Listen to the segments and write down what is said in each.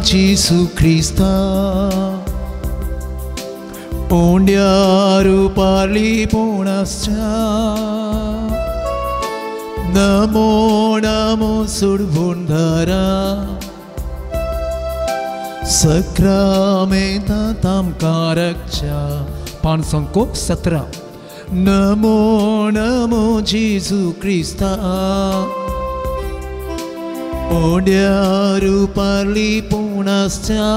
जेजू क्रिस्ता उंड्या रुपारली पोणासच्या नमो नमो सुडभुंडारा सक्रामेंतांत आमकां रक्षा. 517. नमो नमो जेजू क्रिस्ता उंड्या रुपारली पोणासच्या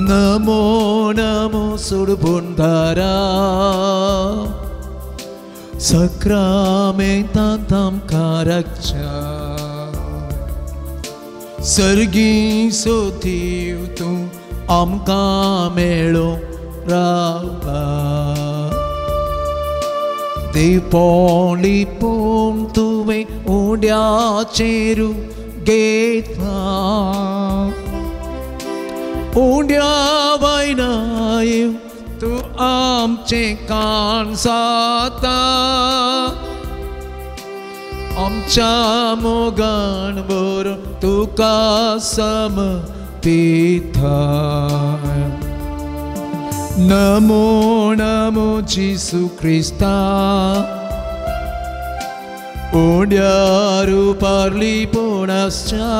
नमो नमो सुडभुंडारा सक्रामेंतांत आमकां रक्षा. सर्गी सोदीव तूं आमकां मेळो रावला देवपण लिपोवन तुवें उंड्याचेर घेतला उंड्या वयल्यान तूं आमचें कान साता आमच्या मोगान बरो तुका समर्पिता. नमो नमो जेजू क्रिस्ता उंड्या रुपारली पोणासच्या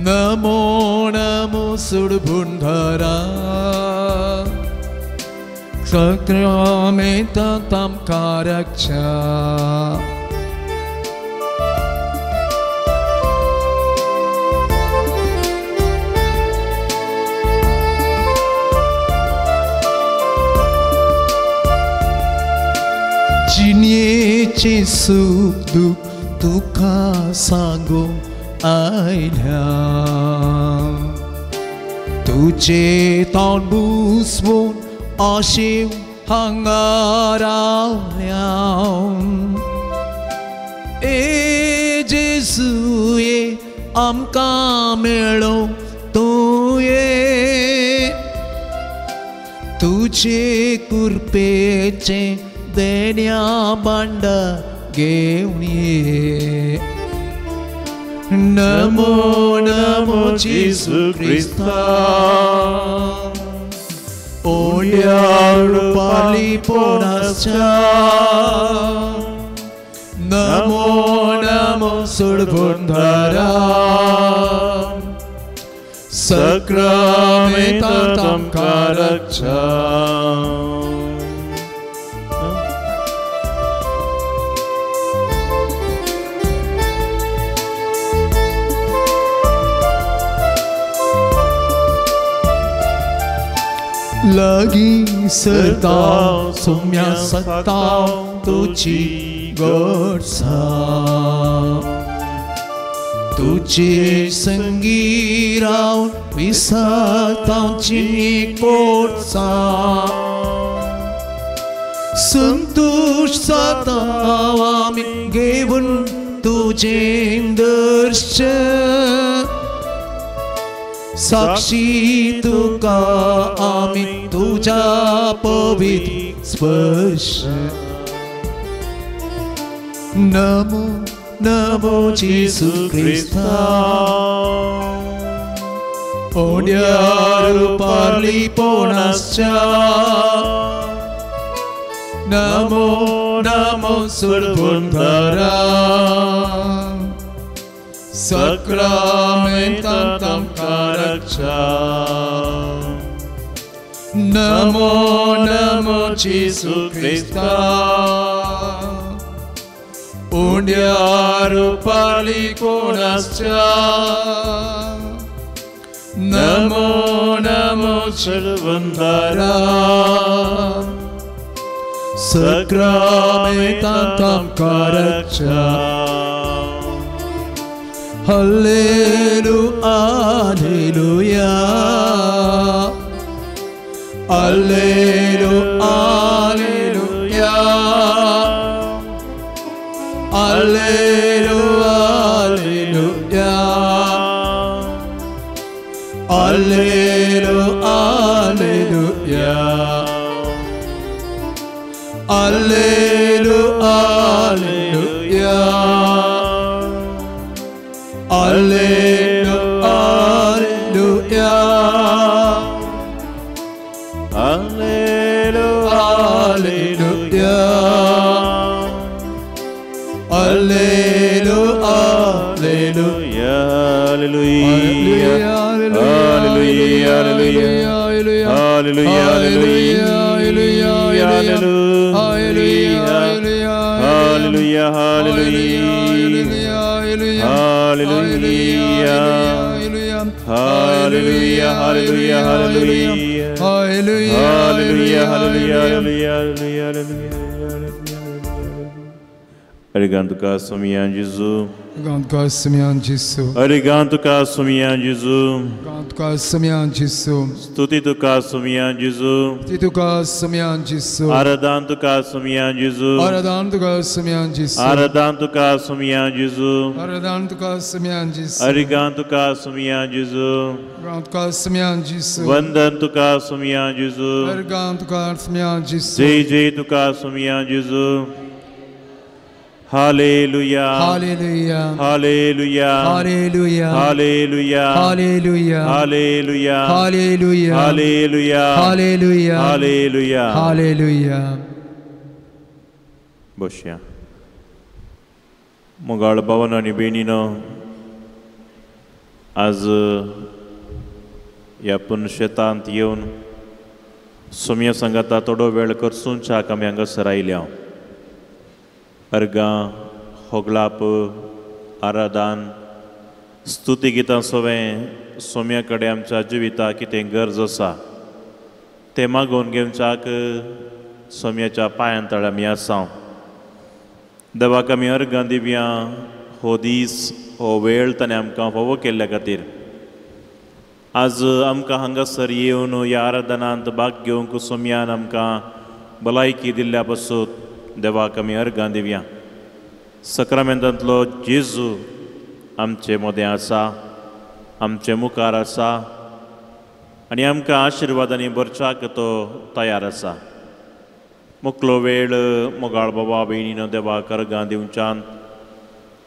नमो नमो सुडभुंडारा सक्रामेंतांत आमकां रक्षा. जिणेचें सूख दूख तुका सांगूंक आयल्या तुजें तोंड बुसवून आशेव हांगा रावल्या. ए जेजू ये आमकां मेळो तूं ये तुजे कृपेचें देण्या भांडा घेवन ये. नमो नमो जेजू क्रिस्ता उंड्या रुपारली पोणासच्या नमो नमो सुडभुंडारा सक्रामेंतांत आमकां रक्षा. लागीं सरता सोम्या सत्ता तुजी गोडसा तुजे संगी रावन विसरतांची कोडसा संतोश जाता आमी घेवन तुजें दर्शन साक्षी तुका आमी तुज्या पवित्र स्पर्श. नमो नमो जेजू क्रिस्ता उंड्या रुपारली पोणासच्या नमो नमो सुडभुंडारा सक्रामेंतांत आमकां रक्षा. नमो नमो जेजू क्रिस्ता उंड्या रुपारली पोणासच्या नमो नमो सुडभुंडारा सक्रामेंतांत आमकां रक्षा. Hallelujah, hallelujah, hallelujah, hallelujah, hallelujah, hallelujah, hallelujah, hallelujah, hallelujah. Hallelujah. Alleluia, alleluia, hallelujah, hallelujah, hallelujah, hallelujah, hallelujah, hallelujah, hallelujah, hallelujah, hallelujah, hallelujah, hallelujah, hallelujah. Ariganto ka Somian Gesù. Ariganto ka Somian Gesù. Ariganto ka Somian Gesù. Ariganto ka Somian Gesù. Stutito ka Somian Gesù. Stutito ka Somian Gesù. Aradanto ka Somian Gesù. Aradanto ka Somian Gesù. Aradanto ka Somian Gesù. Aradanto ka Somian Gesù. Ariganto ka Somian Gesù. Ariganto ka Somian Gesù. Vandanto ka Somian Gesù. Ariganto ka Somian Gesù. Jai Jai tu ka Somian Gesù. Hallelujah, hallelujah, hallelujah, hallelujah, hallelujah, hallelujah, hallelujah, hallelujah, hallelujah, hallelujah, hallelujah, hallelujah. बसया. मोगाळ भावानो आनी भयणीनो, आज ह्या पुनशेतांत येवन सोम्या सांगाता थोडो वेळ करसूनच्याक आमी हांगासर आयल्या. अर्गां, होगलाप, आराधन, स्तुती गितां सवें सोम्या कडेन आमच्या जिविताक कितें गरज आसा तें मागोवन घेवच्याक सोम्याच्या पांयां तळ आमी आसा. देवाक आमी अर्गां दिवया हो दीस, हो वेळ ताणें आमकां फावो केल्ल्या खातीर. आज आमकां हांगासर येवन ह्या आराधनांत भाग घेवंक सोम्यान आमकां भलायकी दिल्ल्या पासून देवाक आमी अर्गां दिवया. सक्रामेंतांतलो जेजू आमचे मदें आसा, आमचे मुखार आसा आनी आमकां आशिर्वादांनी भरच्याक तो तयार आसा. मुकलो वेळ मोगाळ बाबा भयणीनो देवाक अर्गां दिवच्यान,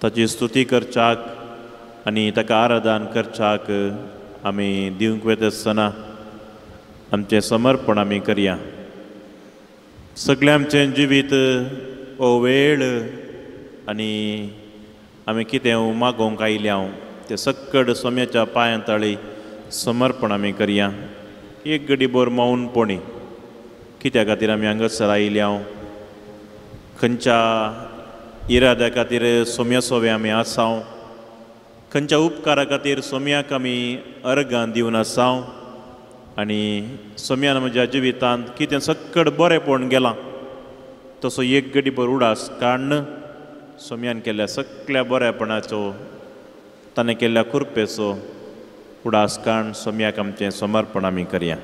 ताची स्तुती करच्याक आनी ताका आराधन करच्याक आमी दिवंक वता आसतना आमचें समर्पण आमी करया. सगळें आमचें जिवीत हो वेळ आनी आमी कितें मागोवंक आयल्या तें सक्कड सोम्याच्या पांयां तळी समर्पण आमी करया. एक घडी भर मौनपणी कित्या खातीर आमी हांगासर आयल्या, खंयच्या इराद्या खातीर सोम्या सोवे आमी आसा, खंयच्या उपकारा खातीर सोम्याक आमी अर्गां दिवन आसा आनी सोम्यान म्हज्या जिवितांत कितें सक्कड बरेंपण गेलां तसो एक घडी भर उडास काडून सोम्यान केल्ल्या सगळ्या बरेपणाचो, ताणें केल्ल्या कृपेचो उडास काडून सोम्याक आमचें समर्पण आमी करया.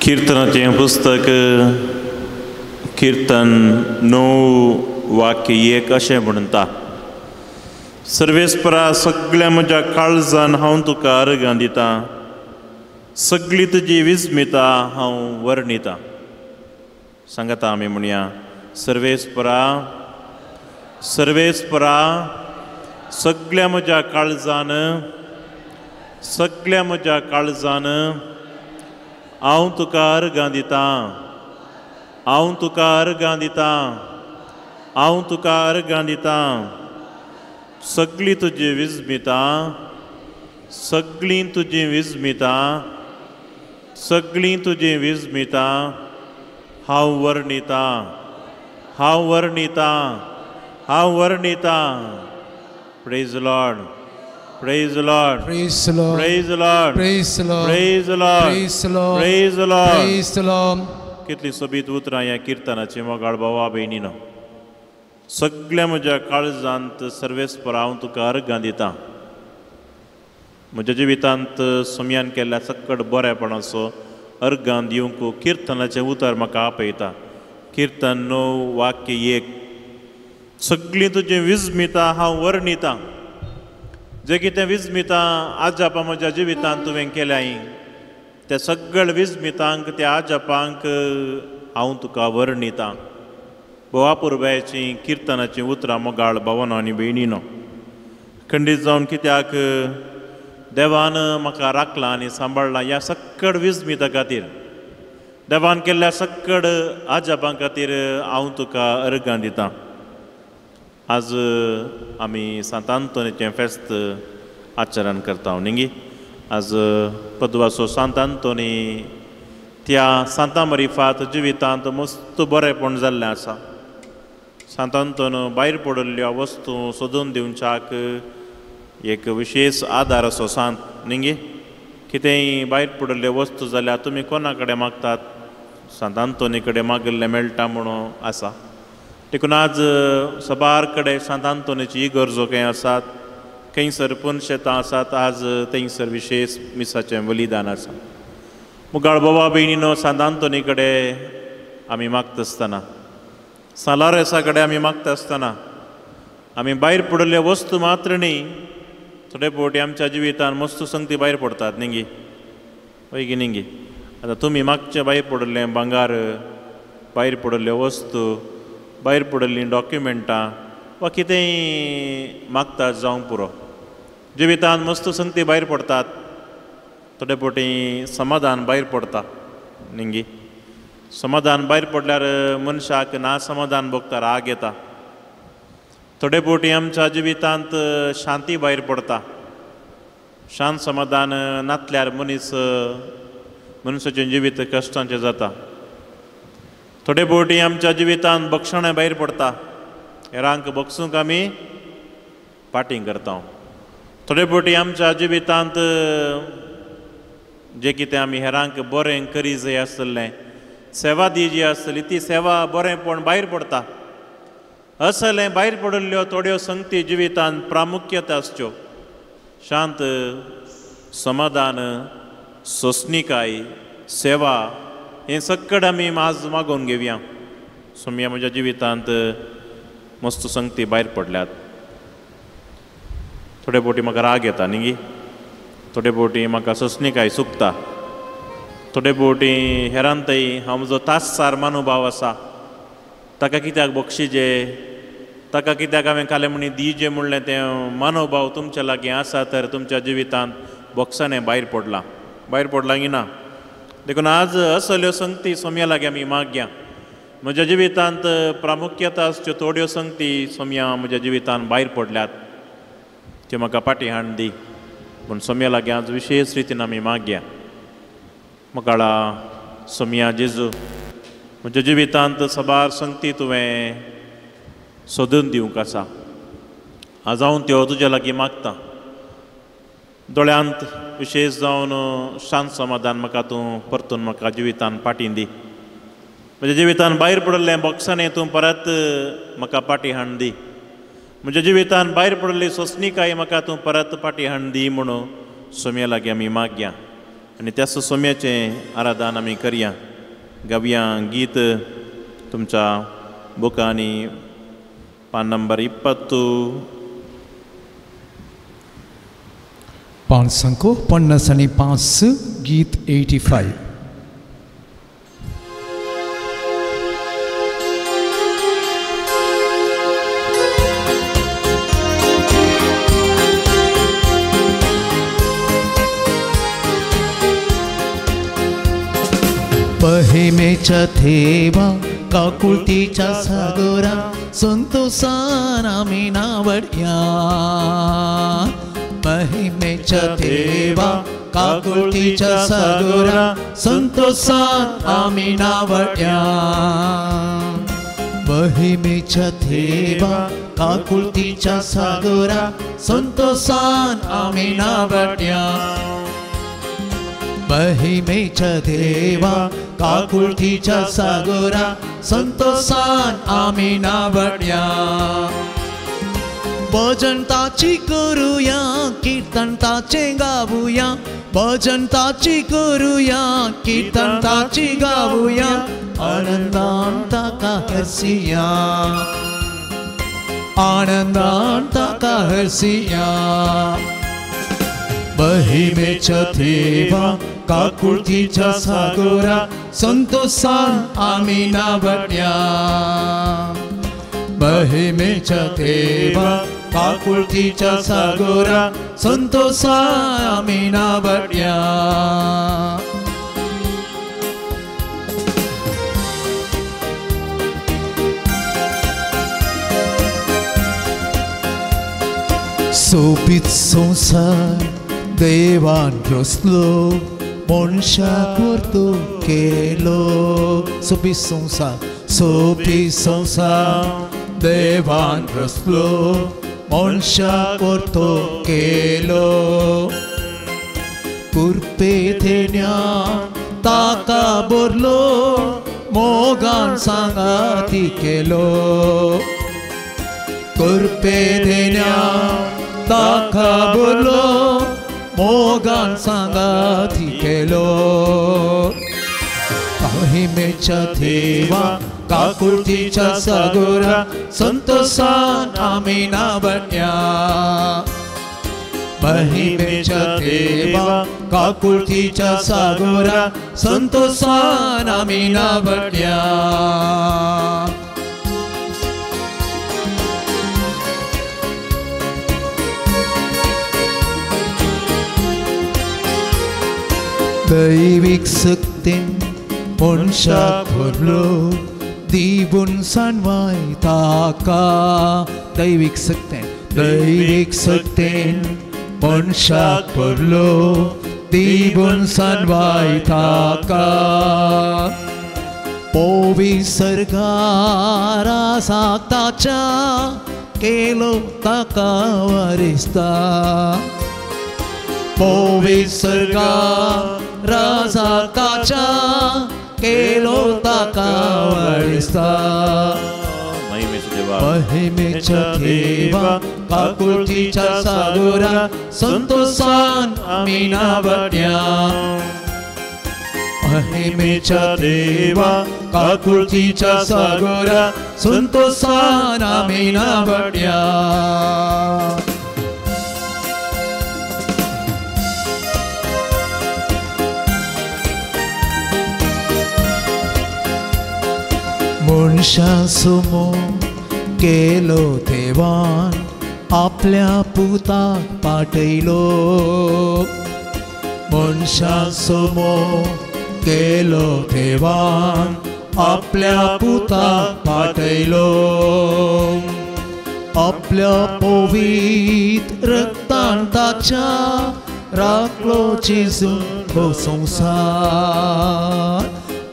कीर्तनाचें पुस्तक कीर्तन 9 वाक्य 1 अशें म्हणटा, सर्वेस्परा सगळ्या म्हज्या काळजान हांव तुका अर्गां दितां, सगळी तुजी विस्मिता हांव वर्णिता. सांगता आमी म्हणया, सर्वेस्परा, सर्वेस्परा सगळ्या म्हज्या काळजान, सगळ्या म्हज्या काळजान हांव तुका अर्गां दितां, हांव तुका अर्गां दितां, हांव तुका अर्गां दितां, सगळी तुजी विस्मिता, सगळीं तुजी विस्मिता, सगळीं तुजी विस्मिता हांव वर्णिता, हांव वर्णिता, हांव वर्णिता. Praise Lord, praise Lord, praise Lord, praise Lord, praise Lord, praise Lord, praise Lord, praise Lord, praise Lord. कितली सोबीत उतरां ह्या किर्तनाची मोगाळ भावा भयणीनो. सगळ्या म्हज्या काळजांत सर्वेस्पर हांव तुका अर्गां दितां. म्हज्या जिवितांत सोमयान केल्ल्या सक्कड बरेपणाचो अर्गान दिवंक किर्तनाचें उतर म्हाका आपयता. किर्तन 9:1. सगळीं तुजीं विस्मितां हांव वर्णितां. जें कितें विस्मितां आजापां म्हज्या जिवितांत तुवें केल्याय त्या सगळ्या विस्मितांक त्या आजापांक हांव तुका वर्णितां. भोवा पुरबायचीं किर्तनाचीं उतरां मोगाळ भावनो आनी भयणीनो, खंडीत जावन कित्याक देवान म्हाका राखला आनी सांबाळ्ळा ह्या सक्कड विस्मिता खातीर, देवान केल्ल्या सक्कड आजापां खातीर हांव तुका अर्गां दितां. आज आमी सांत आंतोनीचें फेस्त आचरण करता न्ही. आज पदवाचो सांत आंतोनी त्या सांता मरिफात जिवितांत मस्त बरेपण जाल्लें आसा. सांत आंतोन भायर पडिल्ल्यो वस्तू सोदून दिवच्याक एक विशेश आदार असो सांत न्ही. कितेंय भायर पडिल्ल्यो वस्तू जाल्यार तुमी कोणा कडेन मागतात? सांत आंतोनी कडेन मागिल्लें मेळटा म्हणून आसा. देखून आज सबार कडेन सांत आंतोनीची इगर्जो खंय आसात, खंयसर पुनशेतां आसात, आज थंयसर विशेश मिसाचें बलिदान आसा. मुगाळ बाबा भयणीनो, सांत आंतोनी कडेन आमी मागता आसतना, सालारेसा कडेन आमी मागता आसतना आमी भायर पडिल्ल्यो वस्तू मात्र न्ही, थोडे फावटी आमच्या जिवितान मस्त संगती भायर पडटात न्ही. हय की न्ही? आतां तुमी मागचें भायर पडिल्लें भांगार, भायर पडिल्ल्यो वस्तू, भायर पडिल्लीं डॉक्युमेंटां वा कितेंय मागतात जावंक पुरो. जिवितान मस्त संगती भायर पडटात, थोडे फावटी समाधान भायर पडटा न्ही. समाधान भायर पडल्यार मनशाक ना समाधान भोगता, राग येता. थोडे फावटी आमच्या जिवितांत शांती भायर पडटा. शांत समाधान नातल्यार मनीस मनशाचें जिवीत कश्टांचें जाता. थोडे फावटी आमच्या जिवितांत बक्षणां भायर पडटा, हेरांक बक्षूंक आमी पाटींग करता. थोडे फावटी आमच्या जिवितांत जें कितें आमी हेरांक बरें करी जाय आसलें, सेवा दी जी आसली ती सेवा बरेंपण भायर पडटा. असलें भायर पडिल्ल्यो थोड्यो संगती जिवितांत प्रामुख्यता आसच्यो. शांत, समाधान, सोंसणीकाय, सेवा हें सक्कड आमी आज मागोवन घेवया. सोमया म्हज्या जिवितांत मस्त संगती भायर पडल्यात. थोडे फावटी म्हाका राग येता न्ही, थोडे फावटी म्हाका सोंसणीकाय चुकता, थोडे फावटी हेरांतय हांव म्हजो तासार मानुभाव आसा ताका कित्याक बक्षिजे, ताका कित्याक हांवें कालें म्हणी दिजे म्हणलें तें मानोभाव तुमच्या लागीं आसा तर तुमच्या जिवितांत बक्षाणें भायर पडलां, भायर पडलां की ना? देखून आज असल्यो संगती सोमया लागीं आमी मागया. म्हज्या जिवितांत प्रामुख्यता आसच्यो थोड्यो संगती सोमया म्हज्या जिवितांत भायर पडल्यात, त्यो म्हाका पाटी हाड दी पूण सोमया लागीं आज विशेश रितीन आमी मागया. मकाळा सोमया जेजू, म्हज्या जिवितांत सबार संगती तुवें सोदून दिवंक आसा, आज हांव त्यो तुज्या लागीं मागता. दोळ्यांत विशेश जावन शांत समाधान म्हाका तूं परतून म्हाका जिवितान पाटी दी. म्हज्या जिवितान भायर पडिल्लें बक्षाणें तूं परत म्हाका पाटी हाड दी. म्हज्या जिवितान भायर पडिल्ली सोंसणीकाय म्हाका तूं परत पाटी हाड दी म्हणून सोमया लागीं आमी मागया आनी त्याच सोम्याचें आराधन आमी करया. गावया गीत तुमच्या बुकांनी पान नंबर 20. 555 गीत 85. महिमेच्या देवा काकुळतीच्या सागरा संतोषान आमी नावडया. महिमेच्या देवा काकुळतीच्या सागरा संतोषान आमी नावडया. महिमेच्या देवा काकुळतीच्या सागरा संतोषान आमी नावडया. महिमेच्या देवा काकुळतीच्या सागरा संतोषान आमी नावडया. भजन ताची करूया कीर्तन ताचे गावुया, भजन ताची करुया, कीर्तन ताची गावुया, आनंदान ताका हरसिया, आनंदान ताका हरसिया. महिमेच्या देवा काकुळतीच्या सागोरा संतोषान आमी नावड्या. महिमेच्या देवा काकुळतीच्या सागोरा संतोषान आमी नावड्या. सोबीत संवसार देवान रचलो, मनशाक व्हरतो केलो. सोबीत संवसार, सोबीत संवसार देवान रचलो, मनशाक व्हरतो केलो. कुरपे थेन्यान ताका भरलो, मोगान सांगाती केलो. कुरपे थेन्यान ताका भरलो, मोगान सांगाती केलो. महिमेच्या देवा काकुळतीच्या सागोरा संतोषान आमी नावड्या. महिमेच्या देवा काकुळतीच्या सागोरा संतोषान आमी नावड्या. दैवीक शक्तीन मनशाक भरलो, दिवून सानवाय ताका. दैवीक शक्तीन, दैवीक शक्तीन मनशाक भरलो, दिवून सानवाय ताका. पोवी सर्गारा साताच्या केलो ताका वरिस्ता. पोवी सर्गारा साताच्या केलो ताका वरिस्ता. महिमेच्या देवा काकुळतीच्या सागोरा संतोषान आमी नावड्या. महिमेच्या देवा काकुळतीच्या सागोरा संतोषान आमी नावड्या. मनशा सुमो केलो देवान आपल्या पुताक पाठयलो. मनशा सुमो केलो देवान आपल्या पुताक पाठयलो. आपल्या पवित्र रक्तान ताच्या राखलो जेजू हो संवसार.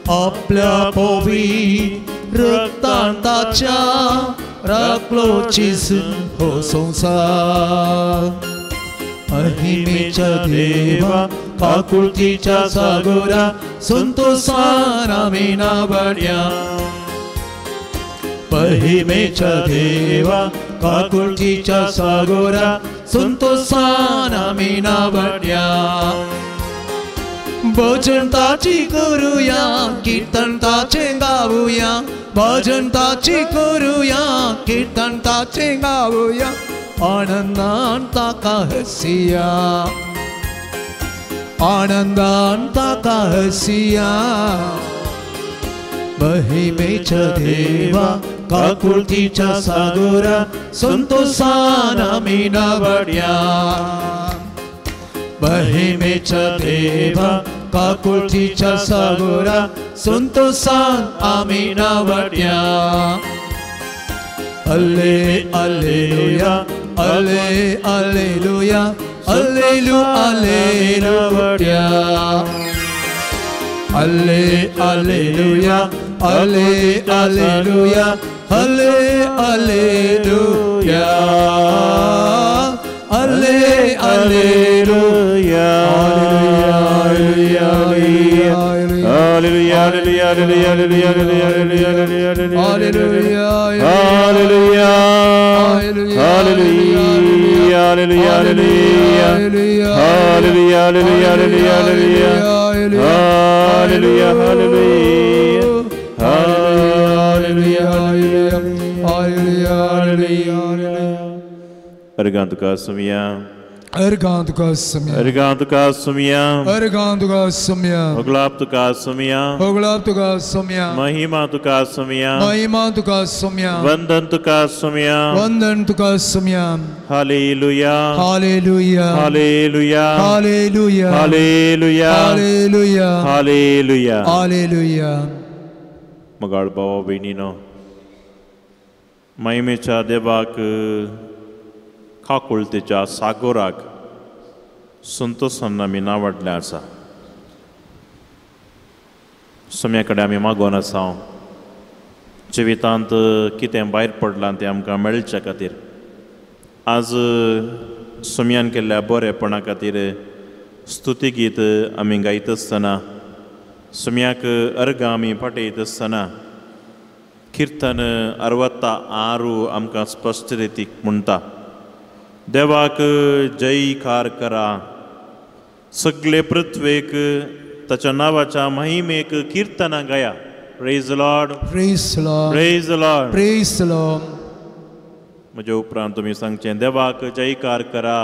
आपल्या पवित्र रक्तान ताच्या राखलो जेजू हो संवसार. महिमेच्या देवा काकुळतीच्या सागोरा संतोषान आमी नावड्या. महिमेच्या देवा काकुळतीच्या सागोरा संतोषान आमी नावड्या. भजन ताची करुया, कीर्तन ताचे गावुया, भजन ताची करुया, कीर्तन ताचे गावुया, आनंदान ताका हसिया, आनंदान ताका हसिया. महिमेच्या देवा काकुळतीच्या सागोरा संतोषान आमी नावड्या. महिमेच्या देवा काकुळतीच्या सागोरा संतोषान आमी नावड्या. अल्ले alleluia, अल्ले alleluia, अल्लेलू alleluia. अल्ले alleluia, अल्ले alleluia, अल्ले alleluia, अल्ले alleluia. Hallelujah, hallelujah, hallelujah, hallelujah, hallelujah, hallelujah, hallelujah, hallelujah, hallelujah, Hallelujah, hallelujah, hallelujah, hallelujah, hallelujah, hallelujah, hallelujah. अर्गां तुका सुमिया, अर्गां तुका सुमिया, अर्गां तुका सुमिया, अर्गां तुका सुमिया, होगलाप तुका सुमिया, होगलाप तुका सुमिया, महिमा तुका सुमिया, महिमा तुका सुमिया, वंदन तुका सुमिया, वंदन तुका सुमिया. Hallelujah, hallelujah, hallelujah, hallelujah, hallelujah, hallelujah, hallelujah, hallelujah. मगाळ भावा भयणीनो, महिमेच्या देवाक काकुळतेच्या सागोराक संतोसान आमी नावाडलें आसा. सम्या कडेन आमी मागोन आसा जिवितांत कितें भायर पडलां तें आमकां मेळच्या खातीर, आज सम्यान केल्ल्या बरेपणा खातीर स्तुती गीत आमी गायत आसतना, सम्याक अर्गां आमी पाठयत आसतना किर्तन 66 आमकां स्पश्ट रितीक म्हणटा, देवाक जयकार करा, सगळे पृथ्वेक ताच्या नांवाच्या महिमेक किर्तनां गाया. Praise Lord, praise Lord, praise Lord, praise Lord. म्हज्या उपरांत तुमी सांगचें, देवाक जयकार करा,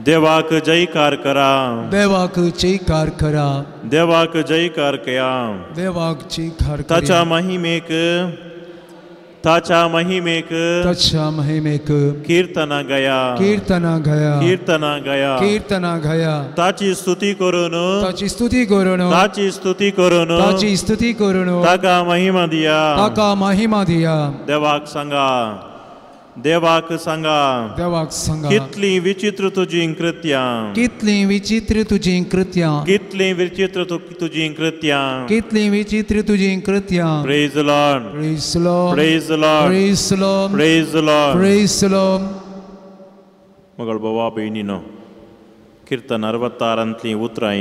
देवाक जयकार करा, देवाक जयकार करा, देवाक जयकार कया, देवाक जयकार करा, ताच्या महिमेक, ताच्या महिमेक, ताच्या महिमेक कीर्तना गाया, कीर्तना गाया, कीर्तना गाया, कीर्तना गाया, ताची स्तुती करून, ताची स्तुती करून, ताची स्तुती करून, ताची स्तुती करून, ताका महिमा दिया, ताका महिमा दिया. देवाक सांगा, देवाक सांगा, देवाक सांगा, कितली विचित्र तुजी कृत्यां, कितली विचित्र तुजी कृत्यां, कितली विचित्र तुजी कृत्यां, कितली विचित्र तुजी कृत्यां. Praise Lord, praise Lord, praise Lord, praise Lord, praise Lord, praise Lord. मगळ बाबा भयणीनो, किर्तन 66 उतरां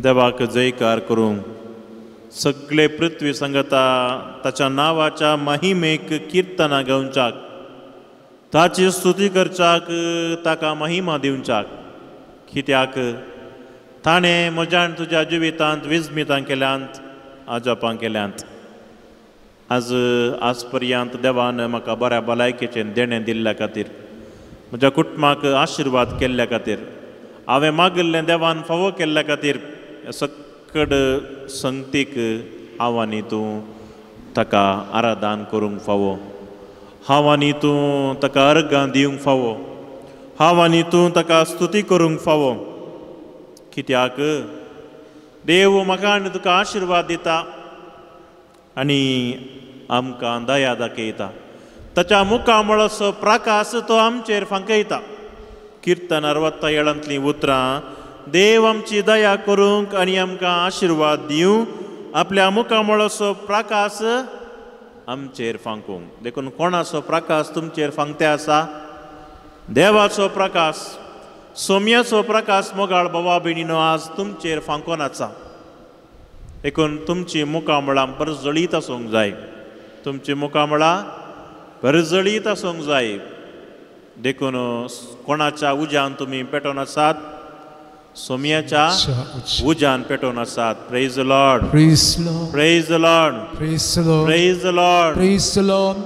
देवाक जयकार करूंक सगळे पृथ्वी संगता ताच्या नांवाच्या महिमेक किर्तनां गावच्याक, ताची स्तुती करच्याक, ताका महिमा दिवच्याक. कित्याक ताणें म्हज्या आनी तुज्या जिवितांत विस्मितां केल्यांत, आजापां केल्यांत. आज आज पर्यंत देवान म्हाका बऱ्या भलायकेचें देणें दिल्ल्या खातीर, म्हज्या कुटुंबाक आशिर्वाद केल्ल्या खातीर, हांवें मागिल्लें देवान फावो केल्ल्या खातीर कड संगतीक हांव आनी तूं ताका आराधन करूंक फावो, हांव आनी तूं ताका अर्गां दिवंक फावो, हांव आनी तूं ताका स्तुती करूंक फावो. कित्याक देव म्हाका आनी तुका आशिर्वाद दिता आनी आमकां दया दाखयता, ताच्या मुखामळाचो प्रकाश तो आमचेर फांकयता. किर्तन 67 उतरां देव आमची दया करूंक आनी आमकां आशिर्वाद दिवंक आपल्या मुखामळाचो प्रकाश आमचेर फांकूंक. देखून कोणाचो प्रकाश तुमचेर फांकते आसा? देवाचो प्रकाश, सोम्याचो प्रकाश मोगाळ बाबा भयणीनो आज तुमचेर फांकोन आसा. देखून तुमची मुखामळां परजळीत आसूंक जाय, तुमची मुखामळां परजळीत आसूंक जाय. देखून कोणाच्या उज्यान तुमी पेटोवन आसात? सोम्याच्या उज्यान पेटोवन आसात. Praise Lord, praise Lord, praise Lord, praise Lord, praise Lord, praise Lord.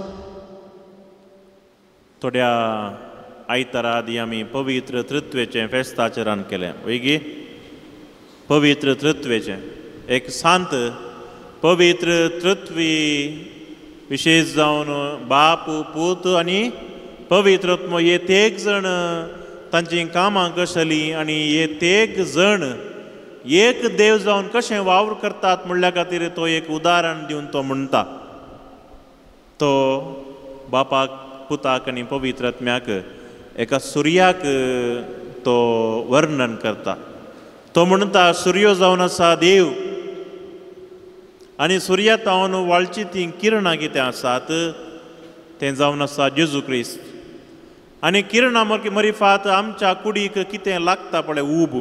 थोड्या आयतारा आदी आमी पवित्र त्रित्वेचें फेस्ताचरण केलें. वयगी पवित्र त्रित्वेचें एक सांत पवित्र त्रित्वी विशेष जावन बाप, पूत आनी पवित्र आत्मो हे तेग जण तांची कामां कसलीं आनी हे तेग जण एक देव जावन कशें वावर करतात म्हणल्या खातीर तो एक उदाहरण दिवन तो म्हणटा. तो बापाक, पुताक आनी पवित्र आत्म्याक एका सुर्याक तो वर्णन करता. तो म्हणटा सुर्यो जावन आसा देव आनी सुर्या तावन वाळची तीं किरणां कितें आसात तें जावन आसा जेजू क्रिस्त. आनी किरणां मरिफात आमच्या कुडीक कितें लागता पळय, ऊब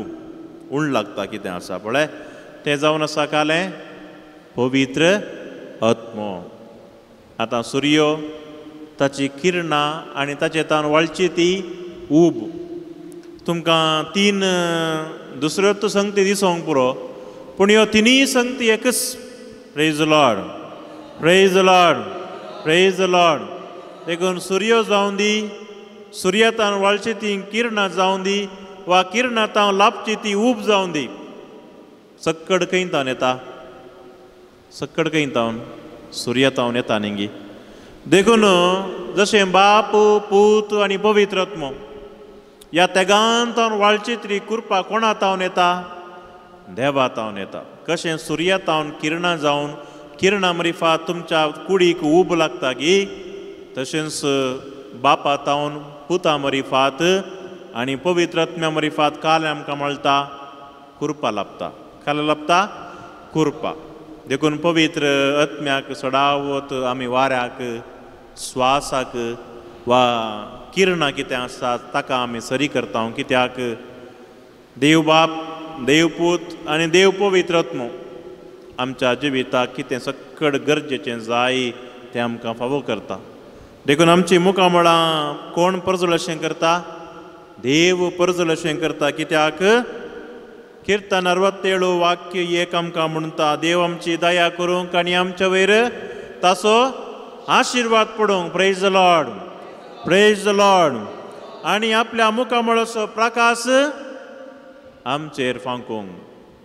उण लागता कितें आसा पळय, तें जावन आसा कालें पवित्र आत्मो. आतां सुर्यो, ताची किरणां आनी ताचे तावन वाळची ती ऊब, तुमकां तीन दुसऱ्यो तो संगती दिसोंक पुरो, पूण ह्यो तिनूय संगती एकच. Praise the Lord, praise the Lord, praise the Lord. देखून सुर्यो जावं दी, सुर्यातान वाळची ती किरणां जावं दी वा किरणां तावन लापची ती ऊब जावं दी, सक्कड खंय तावन येता? सक्कड खंय तावन? सुर्या तावन येता न्ही. देखून जशें बाप, पूत आनी पवित्र आत्मो ह्या तेगान तावन वाळची ती कृपा कोणा तावन येता? देवा तावन येता. कशें सुर्या तावन किरणां जावन किरणां मरिफा तुमच्या कुडीक ऊब लागता की, तशेंच बापा तावन पुता मरिफात आनी पवित्र आत्म्या मरिफात काल आमकां मेळटा कृपा लाभता. काल लाभता कृपा. देखून पवित्र आत्म्याक सडावत आमी वाऱ्याक, स्वासाक वा किरणां कितें आसतात ताका आमी सरी करता. कित्याक? देव बाप, देवपूत आनी देव पवित्र आत्मो आमच्या जिविताक कितें सक्कड गरजेचें जाय तें आमकां फावो करता. देखून आमची मुखामळां कोण परजळ अशें करता? देव परजळ अशें करता. कित्याक? किर्तन 67 वाक्य एक आमकां म्हणटा, देव आमची दया करूंक आनी आमच्या वयर ताचो आशिर्वाद पडूंक. Praise the Lord, praise the Lord. आनी आपल्या मुखामळाचो प्रकाश आमचेर फांकूंक,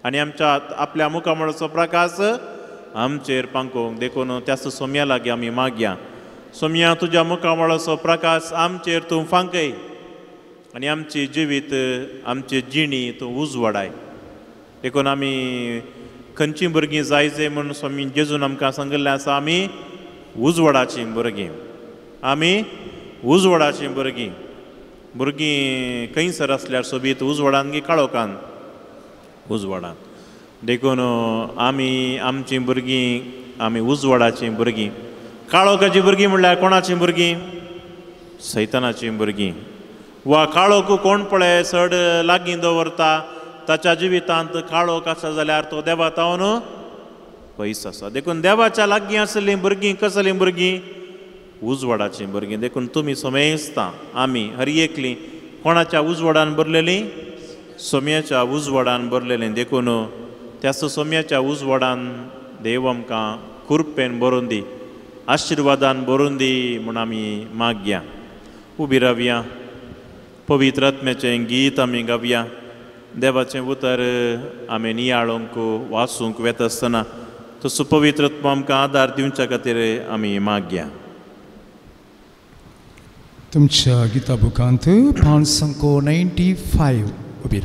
आनी आमच्या आपल्या मुखामळाचो प्रकाश आमचेर फांकूंक. देखून त्याच सोम्या लागीं आमी मागया, सोम्या तुज्या मुखामळाचो प्रकाश आमचेर तूं फांकय आनी आमची जिवीत, आमची जिणी तूं उजवाडाय. देखून आमी खंयचीं भुरगीं जाय जाय म्हूण स्वामी जेजून आमकां सांगिल्लें आसा, आमी उजवाडाचीं भुरगीं, आमी उजवाडाचीं भुरगीं. भुरगीं खंयसर आसल्यार सोबीत उजवाडान की काळोखान? उजवाडान. देखून आमी आमचीं भुरगीं, आमी उजवाडाचीं भुरगीं. काळोखाचीं भुरगीं म्हणल्यार कोणाचीं भुरगीं? सैतानाचीं भुरगीं. वा काळोख कोण पळय चड लागीं दवरता ताच्या जिवितांत काळोख आसा जाल्यार तो देवा तावन पयस आसा. देखून देवाच्या लागीं आसलीं भुरगीं कसलीं भुरगीं? उजवाडाचीं भुरगीं. देखून तुमी समेस्तां, आमी हर एकलीं कोणाच्या उजवाडान भरलेलीं? सोम्याच्या उजवाडान भरलेलीं. देखून त्याच सोम्याच्या उजवाडान देव आमकां कृपेन भरून दी, आशिर्वादान भरून दी म्हूण आमी मागया. उबी रावया, पवित्र आत्म्याचें गीत आमी गावया. देवाचें उतर आमी नियाळूंक, वाचूंक वेता आसतना तसो पवित्र आत्मो आमकां आदार दिवच्या खातीर आमी मागया. तुमच्या गीता बुकांत 595 उबीर.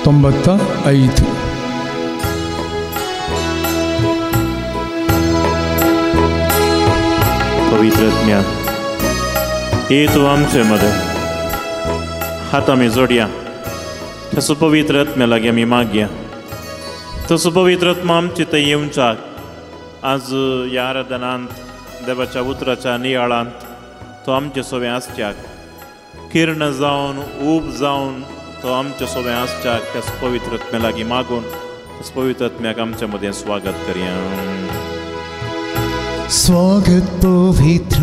95. पवित्र आत्म्या ये तूं आमचे मदें, हात आमी जोडया, तसो पवित्र आत्म्या लागीं आमी मागया. तसो पवित्र आत्मो आमचे थंय येवच्याक आज ह्या आराधनांत, देवाच्या उतराच्या नियाळांत तो आमचे सोबें आसच्याक, किर्ण जावन, ऊब जावन तो आमचे सोबें आसच्याक त्याच पवित्र आत्म्या लागीं मागून त्याच पवित्र आत्म्याक आमच्या मदें स्वागत करया. स्वागत पवित्र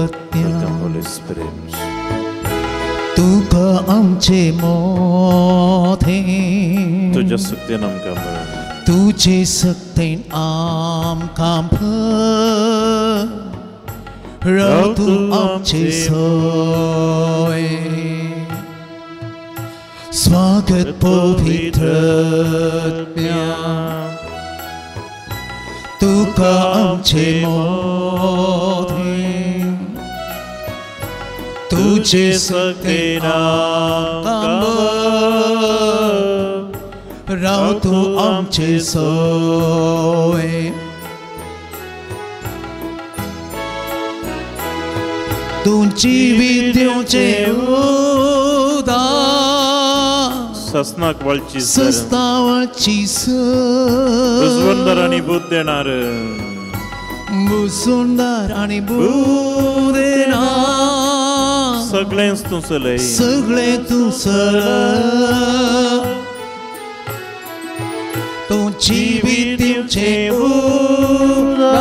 आत्म्या, तुका आमचे मोधे, तुज्या सक्तेन आमकां भर, तुजे सक्तेन आमकां भर, राव तूं आमचे सोय. स्वागत पवित्र आत्म्या, तुका आमचे मोधे, तुजे सक्तेन आमकां भर, राव तूं आमचे सोय. तूं जिवीत दिवचें उदार, ससनाक वळची सस्तावची बुजवंदर आनी बुद्ध देणार, बुसुंदर आनी बुद्ध देणार, सगळेंच तूं चलय, सगळें तूं चलय. तूं जिवीत दिवचें उदार,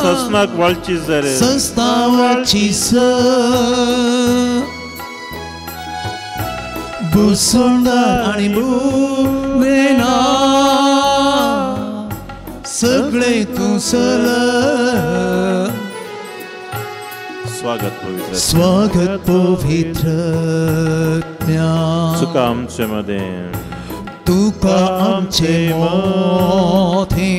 ससनाक वाळची जर संस्था वाळची सर बुसुंदार आनी बुमेना सगळे तूं सल स्वागत पवित्र स्वागत पवित्र तुका आमचे मदें तुका आमचे मोथे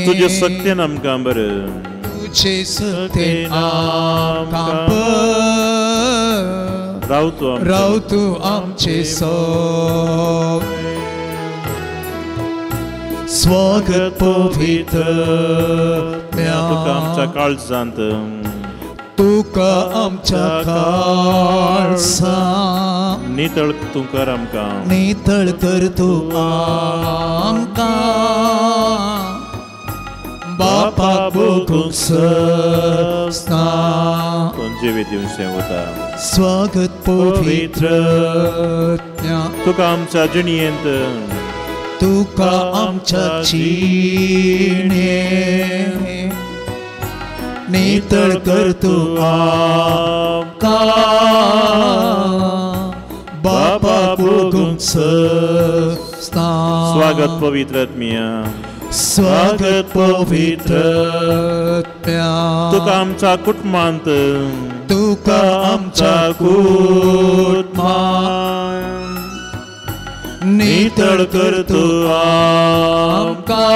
तुजे शक्तेन आमकां बरें तुजे शक्तेन आमकां बर राव तूं राव तूं आमचे सवे स्वागत पवित्र तुका आमच्या काळजांत तुका आमच्या काळजांत नितळ तूं कर आमकां नितळ कर तूं आमकां बापाक भोगूंक ससना जिवीत दिवचें वता स्वागत पवित्र तुका आमच्या जिणेंत तुका आमच्या जिणेंत नितळ कर तूं आमकां बापाक भोगूंक ससना स्वागत पवित्र आत्म्या स्वागत पवित्र तुका आमच्या कुटुंबांत तुका आमच्या कुटुंबांत नितळ कर तूं आमकां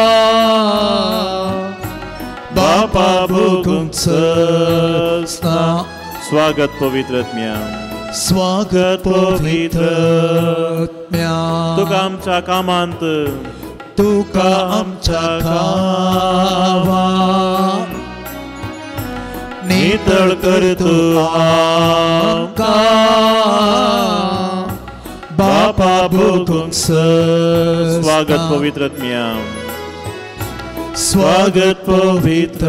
बापा भोगूंक ससना स्वागत पवित्र आत्म्या स्वागत पवित्र आत्म्या तुका आमच्या कामांत तुका आमच्या कामांत नितळ कर तूं आमकां बापा भोगूंक ससना स्वागत पवित्र आत्म्या स्वागत पवित्र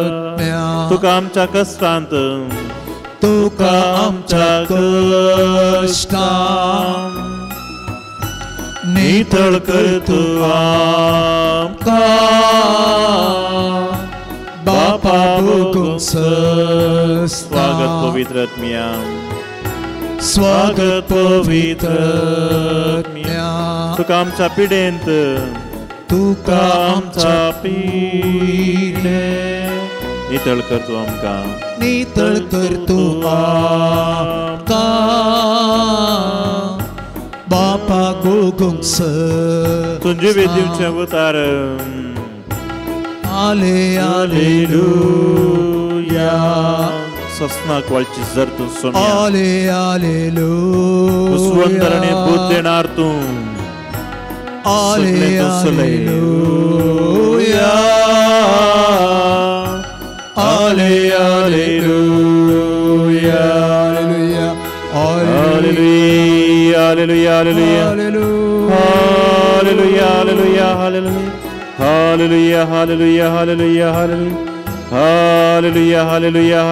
आत्म्या तुका आमच्या कश्टांत तुका आमच्या कश्टांत नितळ कर तूं आमकां बापा भोगूंक ससना स्वागत पवित्र आत्म्या स्वागत पवित्र आत्म्या तुका आमच्या पिडेंत तुका आमच्या पिडेंत नितळ कर तूं आमकां नितळ कर तूं आमकां बापा भोगूंक ससना तूं जिवीत दिवचें उतार आले आलेलुया ससनाक वाळची जर तूं सोम्या आले आलेलुया उसवंतर आनी बूद देणार तूं आले आलेलुया आले आलेलुया आलेलुया Hallelujah, hallelujah, hallelujah, hallelujah, hallelujah, hallelujah, hallelujah, hallelujah, hallelujah, hallelujah, hallelujah,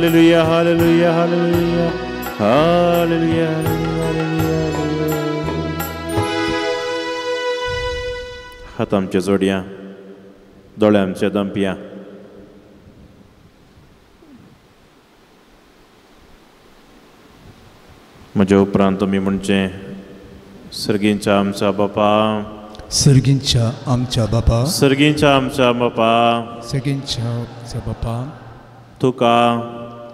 hallelujah, hallelujah, hallelujah, hallelujah. हात आमचे जोडया, दोळे आमचे दंपया. म्हज्या उपरांत तुमी म्हणचें सर्गींच्या आमच्या बापा सर्गींच्या आमच्या बापा सर्गींच्या आमच्या बापा सर्गींच्या आमच्या बापा तुका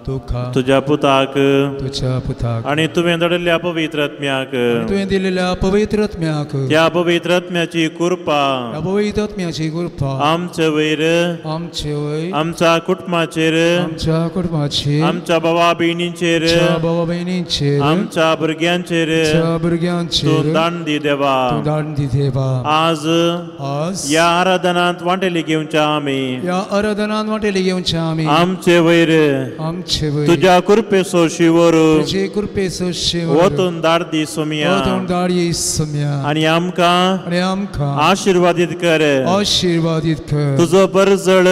तुका तुज्या पुताक तुज्या पुताक आनी तुवें धाडिल्ल्या पवित्र आत्म्याक तुवें दिलेल्या पवित्र आत्म्याक त्या पवित्र आत्म्याची कृपा त्या पवित्र आत्म्याची कृपा आमचे वयर आमचे वयर आमच्या कुटुंबाचेर आमच्या कुटुंबाचेर आमच्या भावा भयणींचेर भावा भयणींचेर आमच्या भुरग्यांचेर भुरग्यांचेर तूं दान दी देवा तूं दान दी देवा. आज आज ह्या आराधनांत वांटेली घेवच्या आमी ह्या आराधनांत वांटेली घेवच्या आमी आमचे वयर आमचे आमचे वयर तुज्या कृपेचो शिवर तुजे कृपेचो शिवर वतून धाड दी सोम्या वतून धाड दी सोम्या आनी आमकां आशिर्वादीत कर आशिर्वादीत कर तुजो परजळ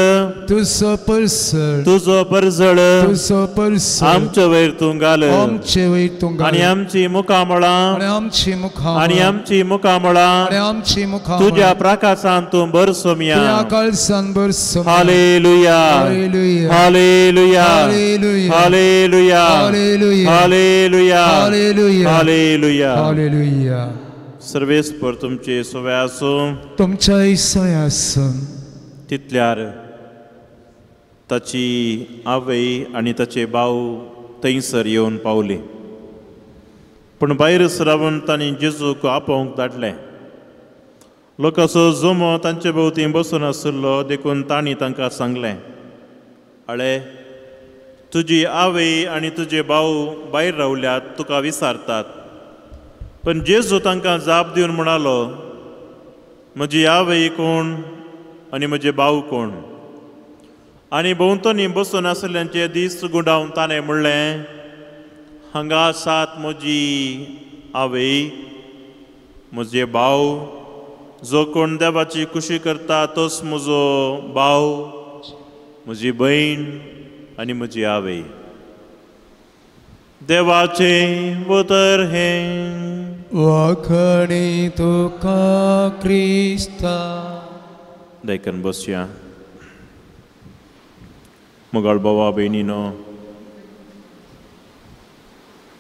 तुजो परजळ तुजो परजळ तुजो परजळ आमचे वयर तूं घाल आमचे वयर तूं घाल आनी आमची मुखामळां आनी आमची मुखामळां आनी आमची मुखामळां आनी आमची मुखामळां तुज्या प्रकाशान तूं भर सोम्या तुज्या कळसान भर Saumya. Hallelujah hallelujah hallelujah hallelujah hallelujah hallelujah hallelujah hallelujah hallelujah hallelujah. सर्वेस्पर तुमचे सोवे आसूं तुमच्याय सोय आसूं. तितल्यार ताची आवय आनी ताचे भाव थंयसर येवन पावली पूण भायर रावन तांणी जेजूक आपोवंक धाडलें. लोकांचो जमो तांचे भोंवती बसून आशिल्लो देखून तांणी तांकां सांगलें, अळे तुजी आवय आनी तुजे भाव भायर रावल्यात तुका विचारतात. पण जेजू तांकां जाप दिवन म्हणालो, म्हजी आवय कोण आनी म्हजे भाव कोण? आनी भोंवतणी बसून आशिल्ल्यांचे दीस गुंडावन ताणें म्हणलें, हांगा आसात म्हजी आवय म्हजे भाव, जो कोण देवाची खुशी करता तोच म्हजो भाव म्हजी भयण आनी म्हजी आवय. देवाचें उतर हें. वाखणी तुका क्रिस्ता. देखून बसया. मोगाळ भावा भयणीनो,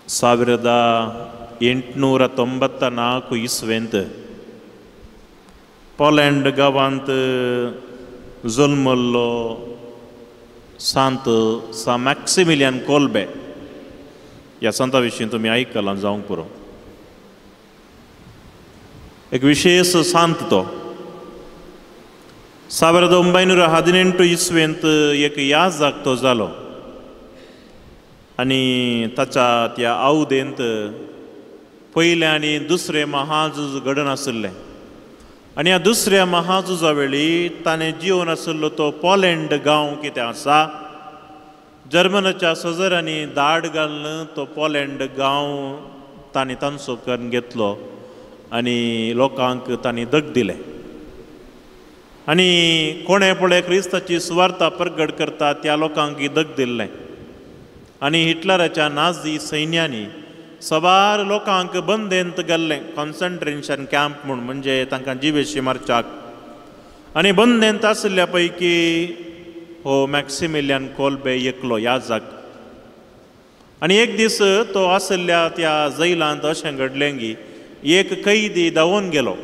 1894 इस्वेंत पोलँड गांवांत जल्मल्लो सांत सा मॅक्सिमिलियन कोल्बे ह्या संता विशीं तुमी आयकलां जावंक पुरो. एक विशेष सांत तो. 1918 इस्वेंत एक याजक तो जालो आनी ताच्या त्या आवदेंत पयलें आनी दुसरें महाझूज घडून आशिल्लें आनी ह्या दुसऱ्या महाझुजा वेळी ताणें जिवन आशिल्लो तो पोलँड गांव कितें आसा जर्मनाच्या सजरांनी दाड घालून तो पोलँड गांव ताणें तांचो करून घेतलो आनी लोकांक तांणी दग दिलें आनी कोणें पळय क्रिस्ताची सुवार्ता प्रगट करता त्या लोकांक दग दिल्लें आनी हिटलराच्या नाझी सैन्यांनी सबार लोकांक बंदेंत घाल्लें कॉन्सन्ट्रेशन कॅम्प म्हूण, म्हणजे तांकां जिवेशी मारच्याक. आनी बंदेंत आशिल्ल्या पैकी हो मॅक्सिमिलियन कोल्बे एकलो याजक. आनी एक दीस तो आशिल्ल्या त्या जैलांत अशें घडलें की एक कैदी धांवून गेलो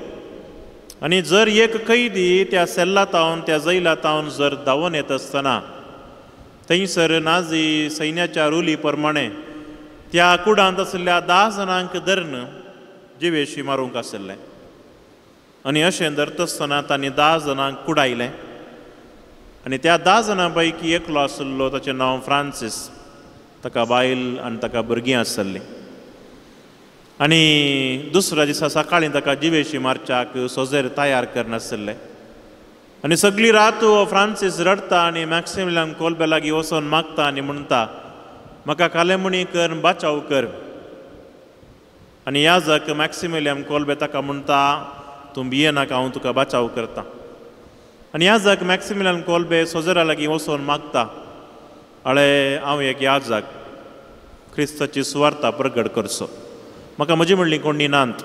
आनी जर एक कैदी त्या सेल्लातावन त्या जैलातावन जर धांवून येत आसतना थंयसर नाझी सैन्याच्या रुली प्रमाणे त्या कुडांत आशिल्ल्या 10 जाणांक धरून जिवेशी मारूंक आशिल्लें आनी अशें धरता आसतना तांणी 10 जाणांक कुडायलें आनी त्या 10 जाणां पैकी एकलो आशिल्लो ताचें नांव फ्रांसीस. ताका बायल आनी ताका भुरगीं आशिल्लीं आनी दुसऱ्या दिसा सकाळीं ताका जिवेशी मारच्याक सोजेर तयार करनाशिल्ले आनी सगळी रात हो फ्रांसीस रडटा आनी मॅक्सिमिलियन कोल्बे लागीं वचून मागता आनी म्हणटा, म्हाका कालेमणी कर, बाचाव कर. आनी याजक मॅक्सिमिलियन कोल्बे ताका म्हणटा, तूं भियेनाका, हांव तुका बाचाव करता. आनी याजक मॅक्सिमिलियन कोल्बे सोजरा लागीं वचून मागता, अळे हांव एक याजक क्रिस्ताची सुवार्ता प्रगट करचो, म्हाका म्हजी म्हणली कोणी नात,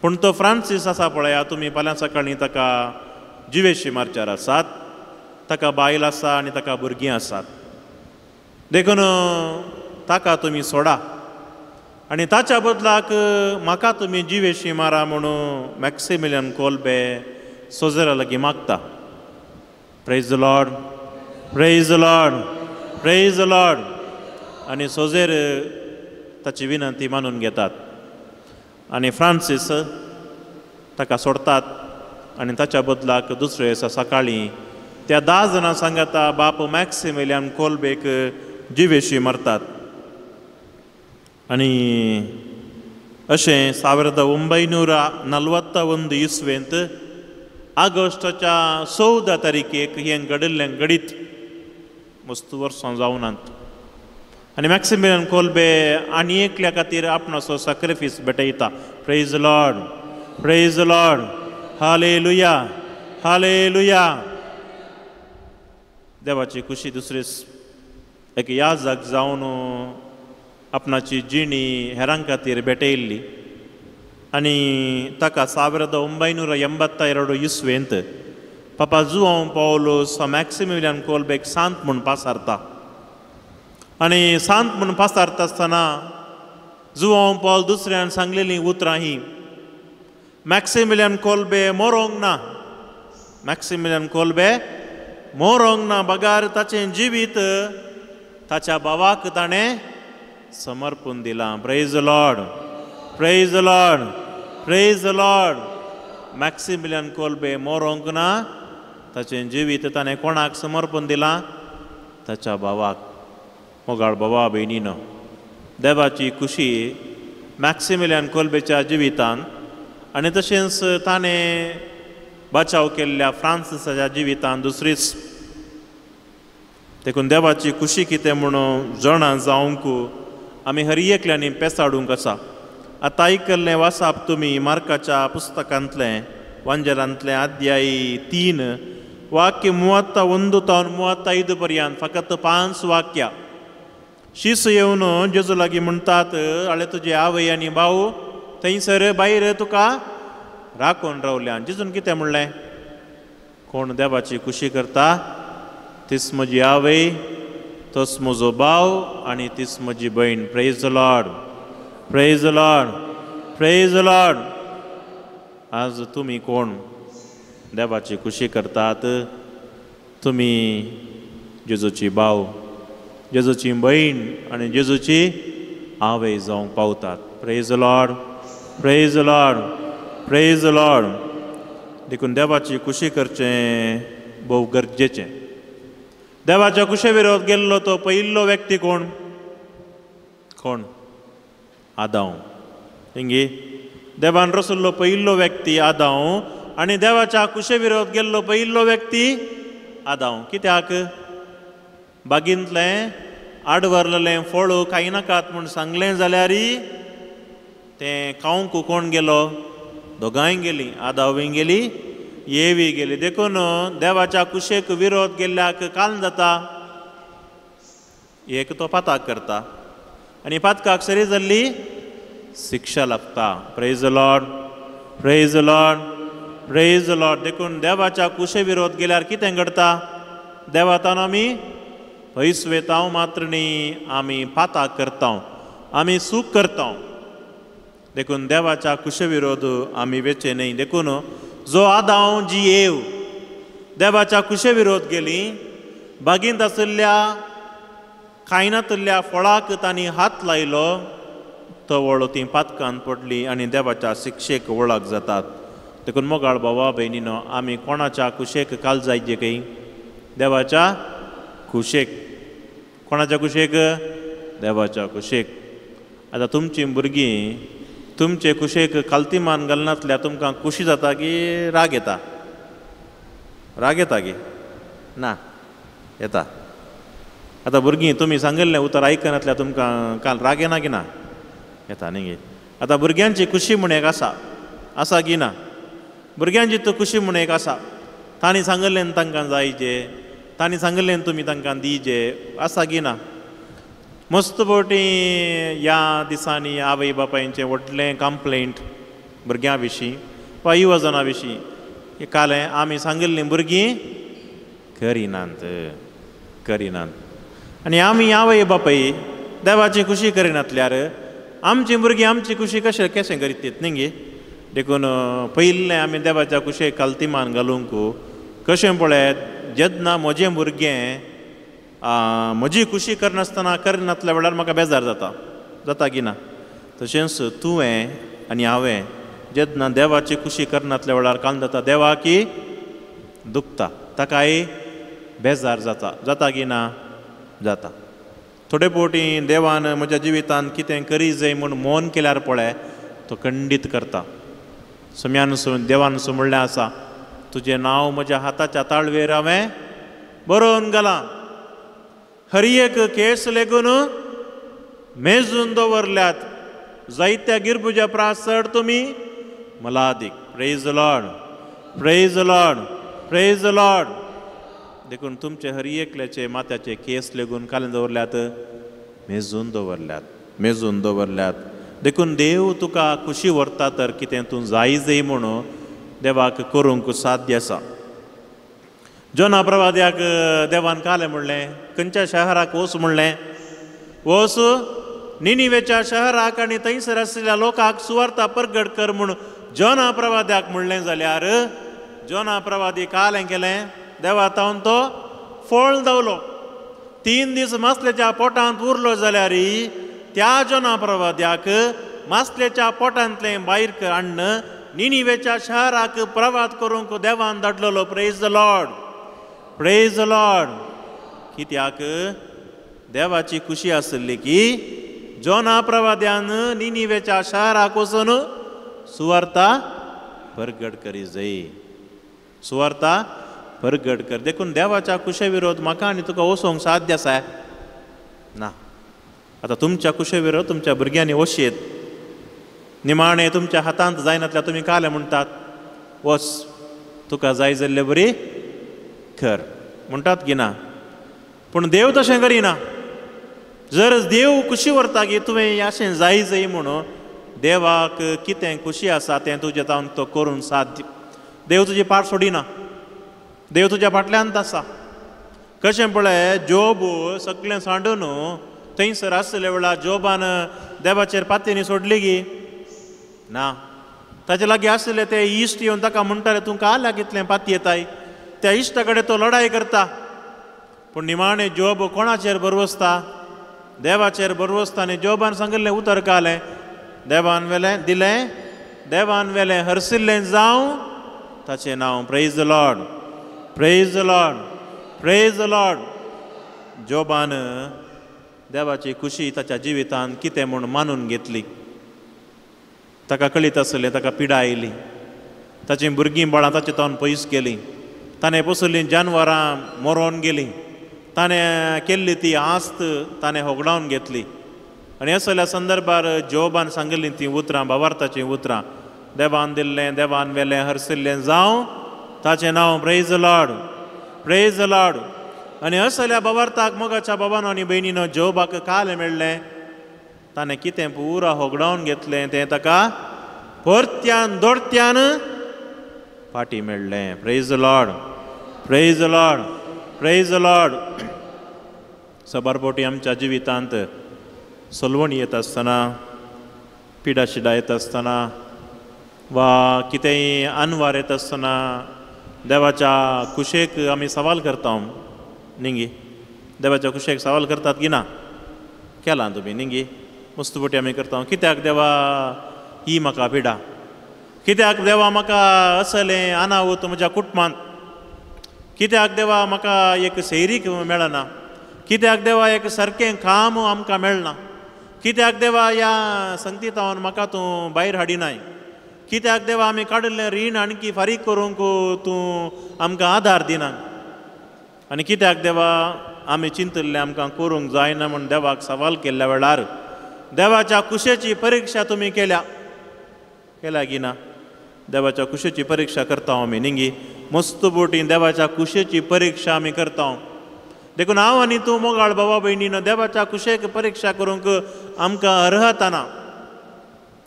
पूण तो फ्रांसीस आसा पळया, तुमी फाल्यां सकाळीं ताका जिवेशी मारच्यार आसात, ताका बायल आसा आनी ताका भुरगीं आसात, देखून ताका तुमी सोडा आनी ताच्या बदलाक म्हाका तुमी जिवेशी मारा म्हणून मॅक्सिमिलियन कोल्बे सोजरा लागीं मागता. Praise the Lord, praise the Lord, praise the Lord. आनी सोजेर ताची विनंती मानून घेतात आनी फ्रांसीस ताका सोडतात आनी ताच्या बदलाक दुसरे दिसा सकाळीं त्या 10 जाणां सांगाता बाप मॅक्सिमिलियन कोल्बेक जिवेशी मारतात. आनी अशें 1941 इस्वेंत ऑगस्टाच्या 14 तारखेक हें घडिल्लें घडीत मस्त वर्सां जावनात. आनी मॅक्सिमिलियन कोल्बे आनी एकल्या खातीर आपणाचो सॅक्रिफीस भेटयता. Praise Lord, praise Lord, hallelujah, hallelujah. देवाची खुशी दुसरीच एक याजक जावन आपणाची जिणी हेरां खातीर भेटयल्ली आनी ताका 1982 इसवेंत पापा जुआंव पावलो मॅक्सिमिलियन कोल्बेक सांत म्हूण पासारता. आनी सांत म्हूण पासारता आसतना जुआंव पावल दुसऱ्यान सांगलेलीं उतरां ही, मॅक्सिमिलियन कोल्बे मरोंक ना, मॅक्सिमिलियन कोल्बे मरोंक ना बगार ताचें जिवीत ताच्या भावाक ताणें समर्पून दिलां. Praise Lord, praise Lord, praise Lord. Maximilian Kolbe मरोंक ना, ताचें जिवीत ताणें कोणाक समर्पून दिलां? ताच्या भावाक. मोगाळ भावा भयणीनो, देवाची खुशी मॅक्सिमिलियन कोल्बेच्या जिवितान आनी तशेंच ताणें बचाव केल्ल्या फ्रांसिसाच्या जिवितान दुसरीच. देखून देवाची खुशी कितें म्हणून जाणा जावंक आमी हर एकल्यांनी पेसाडूंक आसा. आतां आयकल्लें वासाप तुमी मार्काच्या पुस्तकांतलें वांजेलांतलें अध्याय 3 वाक्य 31 तावन 35 पर्यंत फकत 5 वाक्यां. शीस येवन जेजू लागीं म्हणटात, आळे तुजे आवय आनी भाव थंयसर भायर तुका राखून रावल्या. जेजून कितें म्हणलें? कोण देवाची खुशी करता तीच म्हजी आवय, तोच म्हजो भाव आनी तीच म्हजी भयण. Praise Lord, praise Lord, praise Lord. आज तुमी कोण देवाची खुशी करतात? तुमी जेजूची भाव, जेजूची भयण आनी जेजूची आवय जावंक पावतात. Praise Lord, praise Lord, praise Lord. देखून देवाची खुशी करचें भोव गरजेचें. देवाच्या कुशे विरोध गेल्लो तो पयिल्लो व्यक्ती कोण? कोण? आदांव. हिंगी देवान रसल्लो पयिल्लो व्यक्ती आदांव आनी देवाच्या कुशे विरोध गेल्लो पयिल्लो व्यक्ती आदांव. कित्याक? बागींतलें आडवरलें फळ खायनाकात म्हूण सांगलें जाल्यार तें खावंक कोण गेलो? दोगांय गेलीं, आदांवूय गेली, येवी गेली. देखून देवाच्या कुशेक विरोध गेल्ल्याक काल जाता, एक तो पाताक करता आनी पातकाक सरी जाल्ली शिक्षा लागता. Praise Lord, praise Lord, praise Lord. देखून देवाच्या कुशे विरोध गेल्यार कितें घडटा? देवातान आमी पयस वेता मात्र न्ही, आमी पाताक करता, आमी सूख करता. देखून देवाच्या कुशे विरोध आमी वेचे न्ही. देखून जो आदांव जी येव देवाच्या कुशे विरोध गेली, बागींत आशिल्ल्या खायनातल्या फळाक तांणी हात लायलो, तो वळो ती पातकान पडली आनी देवाच्या शिक्षेक वळख जातात. देखून मोगाळ भावा भयणीनो, आमी कोणाच्या कुशेक काल जायचे काही? देवाच्या कुशेक. कोणाच्या कुशेक? देवाच्या कुशेक. आतां तुमची भुरगीं तुमचे कुशेक कालतीमान घालनातल्या तुमकां खुशी जाता की राग येता? राग येता की ना? येता. आतां भुरगीं तुमी सांगिल्लें उतर आयकनातल्या तुमकां काल राग येना की ना? येता न्ही. आतां भुरग्यांची खुशी म्हूण एक आसा, आसा की ना? भुरग्यांची तो खुशी म्हूण एक आसा, तांणी सांगिल्लें तांकां जायचे, तांणी सांगिल्लें तुमी तांकां दिजे, आसा की ना? मस्त फावटी ह्या दिसांनी आवय बापायचें व्हडलें कंप्लेंट भुरग्यां विशीं वा युवजना विशीं, काल आमी सांगिल्लीं भुरगीं करिनात, करिनात. आनी आमी आवय बापाय देवाची खुशी करिनातल्यार आमची भुरगीं आमची खुशी कशें कशें करीत न्ही गे? देखून पयिल्लें आमी देवाच्या कुशेक कालतीमान घालूंक कशें पळयत, जेन्ना म्हजें भुरगें म्हजी खुशी करनासतना करनातल्या वेळार म्हाका बेजार जाता, जाता की ना? तशेंच तुवें आनी हांवें जेन्ना देवाची खुशी करनातल्या वेळार काल जाता, देवा की दुखता, ताकाय बेजार जाता, जाता की ना? जाता. थोडे फावटी देवान म्हज्या जिवितांत कितें करी जाय म्हूण मौन केल्यार पळय तो खंडीत करता. सम्यान देवान सो म्हणलें आसा, तुजें नांव म्हज्या हाताच्या ताळवेर हांवें बरोवन घालां, हर एक केस लेगून मेजून दवरल्यात जायत्या गिरबुजा प्रास चड तुमी मलादीक. Praise the Lord, praise the Lord, praise the Lord. देखून तुमचे हर एकल्याचे माथ्याचे केस लेगून कालें दवरल्यात मेजून दवरल्यात, मेजून दवरल्यात. देखून देव तुका खुशी व्हरता तर कितें तूं जाय जाय म्हणून देवाक करूंक साध्य आसा. जोना प्रवाद्याक देवान कालें म्हणलें खंयच्या शहराक वच म्हणलें, वच निनिवेच्या शहराक आनी थंयसर आशिल्ल्या लोकांक सुवार्ता परगट कर म्हूण जोना प्रवाद्याक म्हणलें जाल्यार जोना प्रवादी कालें केलें देवा तावन तो फळ धांवलो. 3 दीस मासलेच्या पोटांत उरलो जाल्यार त्या जोना प्रवाद्याक मासलेच्या पोटांतलें भायर हाडून निनिवेच्या शहराक प्रवाद करूंक देवान धाडलेलो. Praise the Lord, praise the Lord. कित्याक देवाची खुशी आसली की जोना प्रवाद्यान निनिवेच्या शहराक वचून सुवार्ता परगट करी जाय, सुवार्ता परगट कर. देखून देवाच्या कुशे विरोध म्हाका आनी तुका वचोंक साध्य आसा ना. आतां तुमच्या कुशे विरोध तुमच्या भुरग्यांनी वशयेत, निमाणें तुमच्या हातांत जायनातल्या तुमी कालें म्हणटात वच तुका जाय जाल्ले बरी कर म्हणटात की ना. पूण देव तशें करिना. जर देव खुशी व्हरता की तुवें अशें जाय जाय म्हणून देवाक कितें खुशी आसा तें तुजें तावन तो करूंक साध्य. देव तुजी पाट सोडिना, देव तुज्या फाटल्यान आसा. कशें पळय जोब सगळें सांडून थंयसर आसले वेळार जोबान देवाचेर पातयेनी सोडली गी ना. ताचे लागीं आसले ते इश्ट येवन ताका म्हणटाले तूं काल्याक इतलें पातयेताय. त्या इश्टा कडेन तो लडाय करता, पूण निमाणें जोब कोणाचेर भरवसता? देवाचेर भरवसता. आनी जोबान सांगिल्लें उतर कालें देवान वेलें दिलें, देवान वेलें हरसिल्लें जावं ताचें नांव. Praise the Lord, praise the Lord, praise the Lord. जोबान देवाची खुशी ताच्या जिवितान कितें म्हूण मानून घेतली. ताका कळीत आसलें ताका पिडा आयली, ताचीं भुरगीं बाळां ताचे तावन पयस गेलीं, ताणें पोसल्लीं जानवरां मरोन गेलीं, ताणें केल्ली ती आस्त ताणें होगडावन घेतली. आनी असल्या संदर्भार जोबान सांगिल्लीं तीं उतरां, भावार्थाचीं उतरां, देवान दिल्लें देवान वेलें हरसिल्लें जावं ताचें नांव. Praise the Lord, praise the Lord. आनी असल्या भावार्थाक मोगाच्या बाबानो आनी भयणीनो जोबाक कालें मेळ्ळें, ताणें कितें पुरा होगडावन घेतलें तें ताका परत्यान दोडत्यान फाटीं मेळ्ळें. Praise the Lord, praise the Lord, praise the Lord. सबार फावटी आमच्या जिवितांत सलवण येत आसतना, पिडाशिडा येत आसतना वा कितेंय अनवार येत आसतना देवाच्या कुशेक आमी सवाल करता निंगी. देवाच्या कुशेक सवाल करतात की ना? केलां तुमी निंगी? मस्त फावटी आमी करता. कित्याक देवा ही म्हाका पिडा, कित्याक देवा म्हाका असलें अनावत म्हज्या कुटुंबांत, कित्याक देवा म्हाका एक सैरीक मेळना, कित्याक देवा एक सारकें काम आमकां मेळना, कित्याक देवा ह्या संगतीतावन म्हाका तूं भायर हाडिनाय, कित्याक देवा आमी काडिल्लें रीण आणकी फारीक करूंक तूं आमकां आदार दिना, आनी कित्याक देवा आमी चिंतिल्लें आमकां करूंक जायना म्हूण देवाक सवाल केल्ल्या वेळार देवाच्या कुशेची परिक्षा तुमी केल्या, केल्या की ना? देवाच्या कुशेची परिक्षा करता आमी निंगी. मस्त बोटी देवाच्या कुशेची परिक्षा आमी करता. देखून हांव आनी तूं मोगाळ बाबा भयणीनो देवाच्या कुशेक परिक्षा करूंक आमकां अर्हता ना.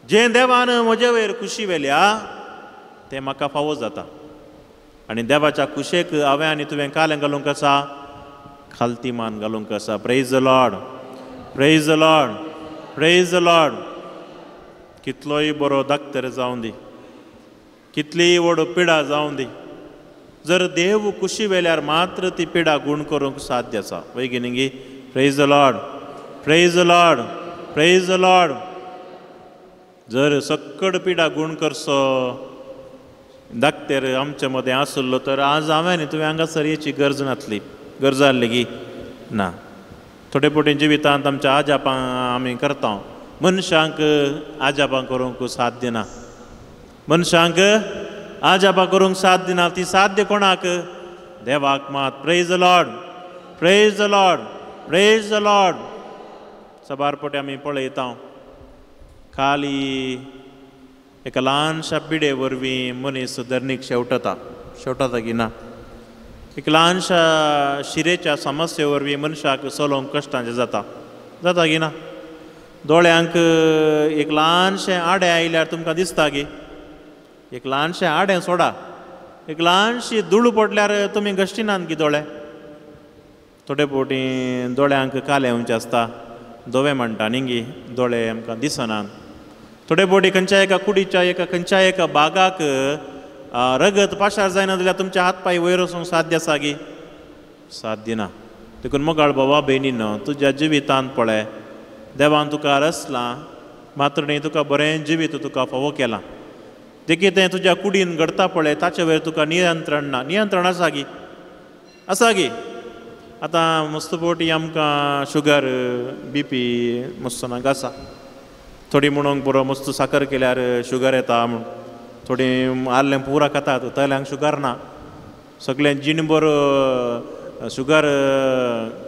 जें देवान म्हजे वयर खुशी व्हेल्या तें म्हाका फावो जाता. आनी देवाच्या कुशेक हांवें आनी तुवें कालें घालूंक आसा, खालती मान घालूंक आसा. Praise the Lord, praise the Lord, praise the Lord. कितलोय बरो दाक्तर जावं दी, कितलीय व्हड पिडा जावं दी, जर देव कुशी वेल्यार मात्र ती पिडा गूण करूंक साध्य आसा. वय गी न्ही? Praise the Lord, praise the Lord, praise the Lord. जर सक्कड पिडा गूण करचो दाक्तेर आमचे मदें आसलो तर आज हांवें न्ही तुवें हांगासर येची गरज नासली, गरज आहली गी ना. थोडे फावटी जिवितांत आमच्या आजापां आमी करता. मनशांक आजापां करूंक साध्य ना, मनशांक आजापां करूंक साध्य ना. ती साध्य कोणाक? देवाक मात. Praise the Lord, praise the Lord, praise the Lord. साबार पटे आमी पळयता खाली एका ल्हानशा पिडे वरवीं मनीस धरणीक शेवटता शेवटता की ना. एक ल्हानशा शिरेच्या समस्ये वरवीं मनशाक चलोवंक कश्टांचें जाता जाता की ना. दोळ्यांक एक ल्हानशें आडें आयल्यार तुमकां दिसता की एक ल्हानशें आडें सोडा एक ल्हानशी धूळ पडल्यार तुमी घश्टिनात की दोळे. थोडे फावटी दोळ्यांक काले येवचें आसता धवे म्हणटा न्ही गी दोळे आमकां दिसनात. थोडे फावटी खंयच्या एका कुडीच्या एका खंयच्या एका बागाक रगत पाशार जायना जाल्यार तुमचे हात पांय वयर वचूंक साध्य आसा गी साध्य ना. देखून मोगाळ बाबा भयणीनो तुज्या जिवितांत पळय देवान तुका रचलां मात्र न्ही तुका बरें जिवीत तुका फावो केलां. देखी तें तुज्या कुडीन घडता पळय ताचे वयर तुका नियंत्रण ना. नियंत्रण आसा गी आसा गी. आतां मस्त फावटी आमकां शुगर बी पी मस्त नाका आसा. थोडी म्हणूंक पुरो मस्त साकर केल्यार शुगर येता म्हूण थोडी आल्लें पुरा खातात तल्यांक शुगर ना. सगळें जीणभर शुगर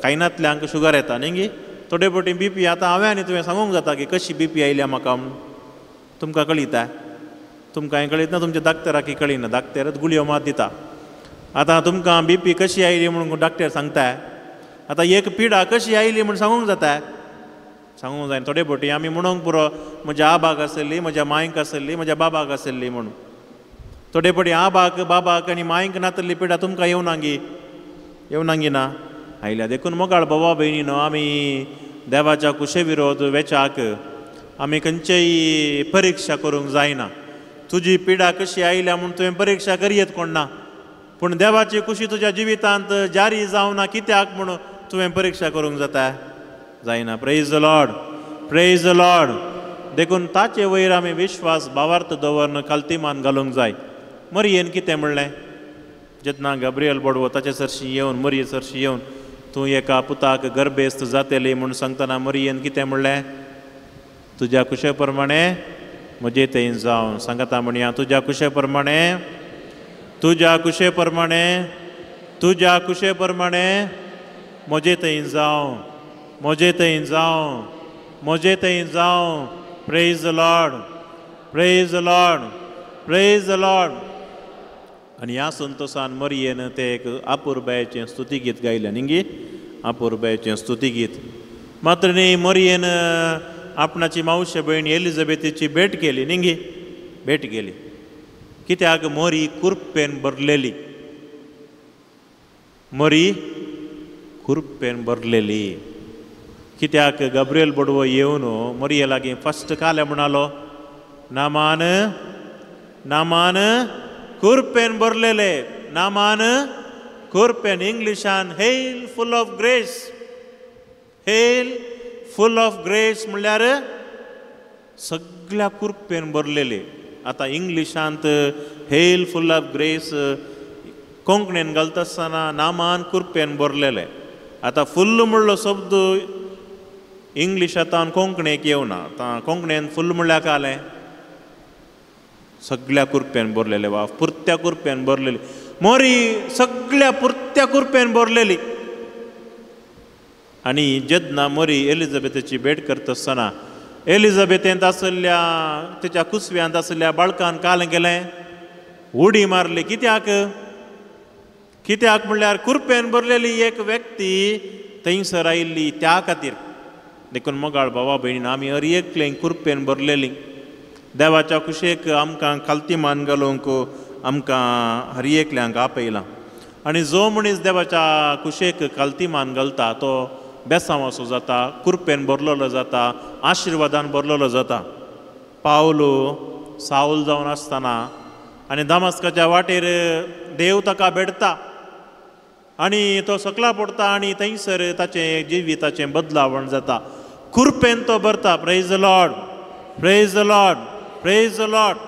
खायनातल्यांक शुगर येता न्ही गी. थोडे फावटी बी पी आतां हांवें आनी तुवें सांगूंक जाता की कशी बी पी आयल्या म्हाका म्हूण तुमकां कळयता तुमकां कळयत ना तुमच्या डाक्टराक कळिना. डाक्टरच गुळयो मात दिता. आतां तुमकां बी पी कशी आयली म्हणून डाक्टर सांगता. आतां एक पिडा कशी आयली म्हूण सांगूंक जाता सांगूंक जायना. थोडे फावटी आमी म्हणूंक पुरो म्हज्या आबाक आसली म्हज्या मांयक आसली म्हज्या बाबाक आसली म्हणून. थोडे फावटी आबाक बाबाक आनी मांयक नातली पिडा तुमकां येवना गी येवना गी ना आयल्या. देखून मोगाळ बाबा भयणीनो आमी देवाच्या कुशे विरोध वेचाक आमी खंयचेय परिक्षा करूंक जायना. तुजी पिडा कशी आयल्या म्हूण तुवें परिक्षा करयेत कोण ना पूण देवाची खुशी तुज्या जिवितांत जारी जावना कित्याक म्हूण तुवें परिक्षा करूंक जाता जायना. Praise the Lord praise the Lord. देखून ताचे वयर आमी विश्वास भावार्थ दवरन खालती मान घालूंक जाय. मरियेन कितें म्हणलें जेन्ना गब्रियल बोडवो ताचे सरशी येवन मरिये सरशी येवन तूं एका पुताक गर्भेस्त जातली म्हूण सांगतना मरियेन कितें म्हणलें तुज्या कुशे प्रमाणे म्हजे थंय जावन सांगता म्हणया तुज्या कुशे प्रमाणे तुज्या कुशे प्रमाणे तुज्या कुशे प्रमाणे म्हजे थंय जावं म्हजे थंय जावं म्हजे थंय जावं. Praise the Lord praise the Lord praise the Lord. आनी ह्या संतोसान मरियेन तें एक आपुरबायेचें स्तुतीगीत गायलें न्ही गी आपुरबायेचें स्तुतीगीत. मात्र न्ही मरियेन आपणाची मावशे भयण एलिझाबेथीची भेट केली न्ही गी भेट केली कित्याक मोरी कुर्पेन भरलेली मोरी कुर्पेन भरलेली कित्याक गब्रियल बोडवो येवन मोरये लागीं फस्ट काले म्हणालो नामान नामान कुर्पेन भरलेले Naaman कुर्पेन इंग्लिशान hail full of grace hail full of grace म्हणल्यार सगळ्या कुर्पेन भरलेले. आतां इंग्लिशांत हेल फूल ऑफ ग्रेस कोंकणीन घालता आसतना नामान कुर्पेन भरलेले. आतां फुल्ल म्हणलो शब्द इंग्लिश आतां कोंकणीक येवना. आतां कोंकणीन फुल्ल म्हणल्यार कालें सगळ्या कुर्पेन भरलेले वा पुरत्या कुर्पेन भरलेली मोरी सगळ्या पुरत्या कुर्पेन भरलेली. आनी जेन्ना मोरी एलिझाबेथाची भेट करता आसतना एलिझाबेथेंत आशिल्ल्या तिच्या कुसव्यांत आशिल्ल्या बाळकान काल गेलें उडी मारली. कित्याक कित्याक म्हणल्यार कुर्पेन भरलेली एक व्यक्ती थंयसर आयिल्ली त्या खातीर. देखून मोगाळ भावा भयणीन आमी हर एकले कुर्पेन भरलेली देवाच्या कुशेक आमकां खालती मान घालूंक आमकां हर एकल्यांक आपयलां. आनी जो मनीस देवाच्या कुशेक खालती मान घालता तो बेसांव असो जाता कुर्पेन भरलेलो जाता आशिर्वादान भरलेलो जाता. पावलो सावल जावन आसतना आनी दामास्काच्या वाटेर देव ताका भेटता आनी तो सकला पडटा आनी थंयसर ताचें जिविताचें बदलावण जाता. कुर्पेन तो भरता. Praise the Lord praise the Lord praise the Lord.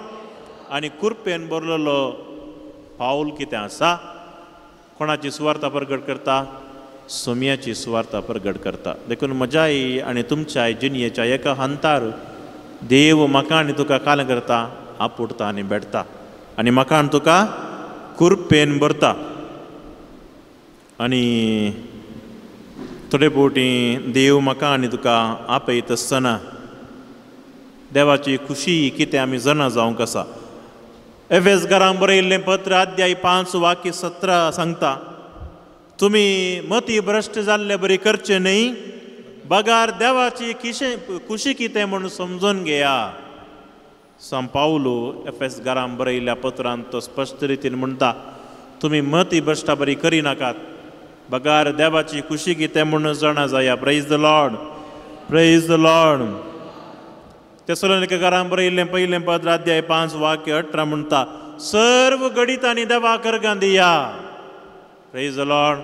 आनी कुर्पेन भरलेलो पावल कितें आसा कोणाची सुवार्ता प्रगट करता सोम्याची सुवार्ता प्रगट करता. देखून म्हज्याय आनी तुमच्याय जिणयेच्या एका हंतार देव म्हाका आनी तुका काल करता आपुडता आनी भेटता आनी म्हाका आनी तुका कुर्पेन भरता. आनी थोडे फावटी देव म्हाका आनी तुका आपयत आसतना देवाची खुशी कितें आमी जाणा जावंक आसा. एफेसकारांक बरयल्लें पत्र अध्याय 5 वाक्य 17 सांगता, तुमी मती भ्रश्ट जाल्ले बरी करचे न्हय, बगार देवाची खुशी कितें म्हूण समजून घेया. सांत पावलो एफेसकारांक बरयल्ल्या पत्रांत तो स्पश्ट रितीन म्हणटा, तुमी मती भ्रश्टा बरी करिनाकात, बगार देवाची खुशी कितें म्हूण जाणा जाया. Praise the Lord, praise the Lord. तेसलोनिकेकारांक बरयल्लें पयलें पत्र अध्याय 5 वाक्य 18 म्हणटा, सर्व घडितांनी देवाक अर्गां दिया. Praise the Lord,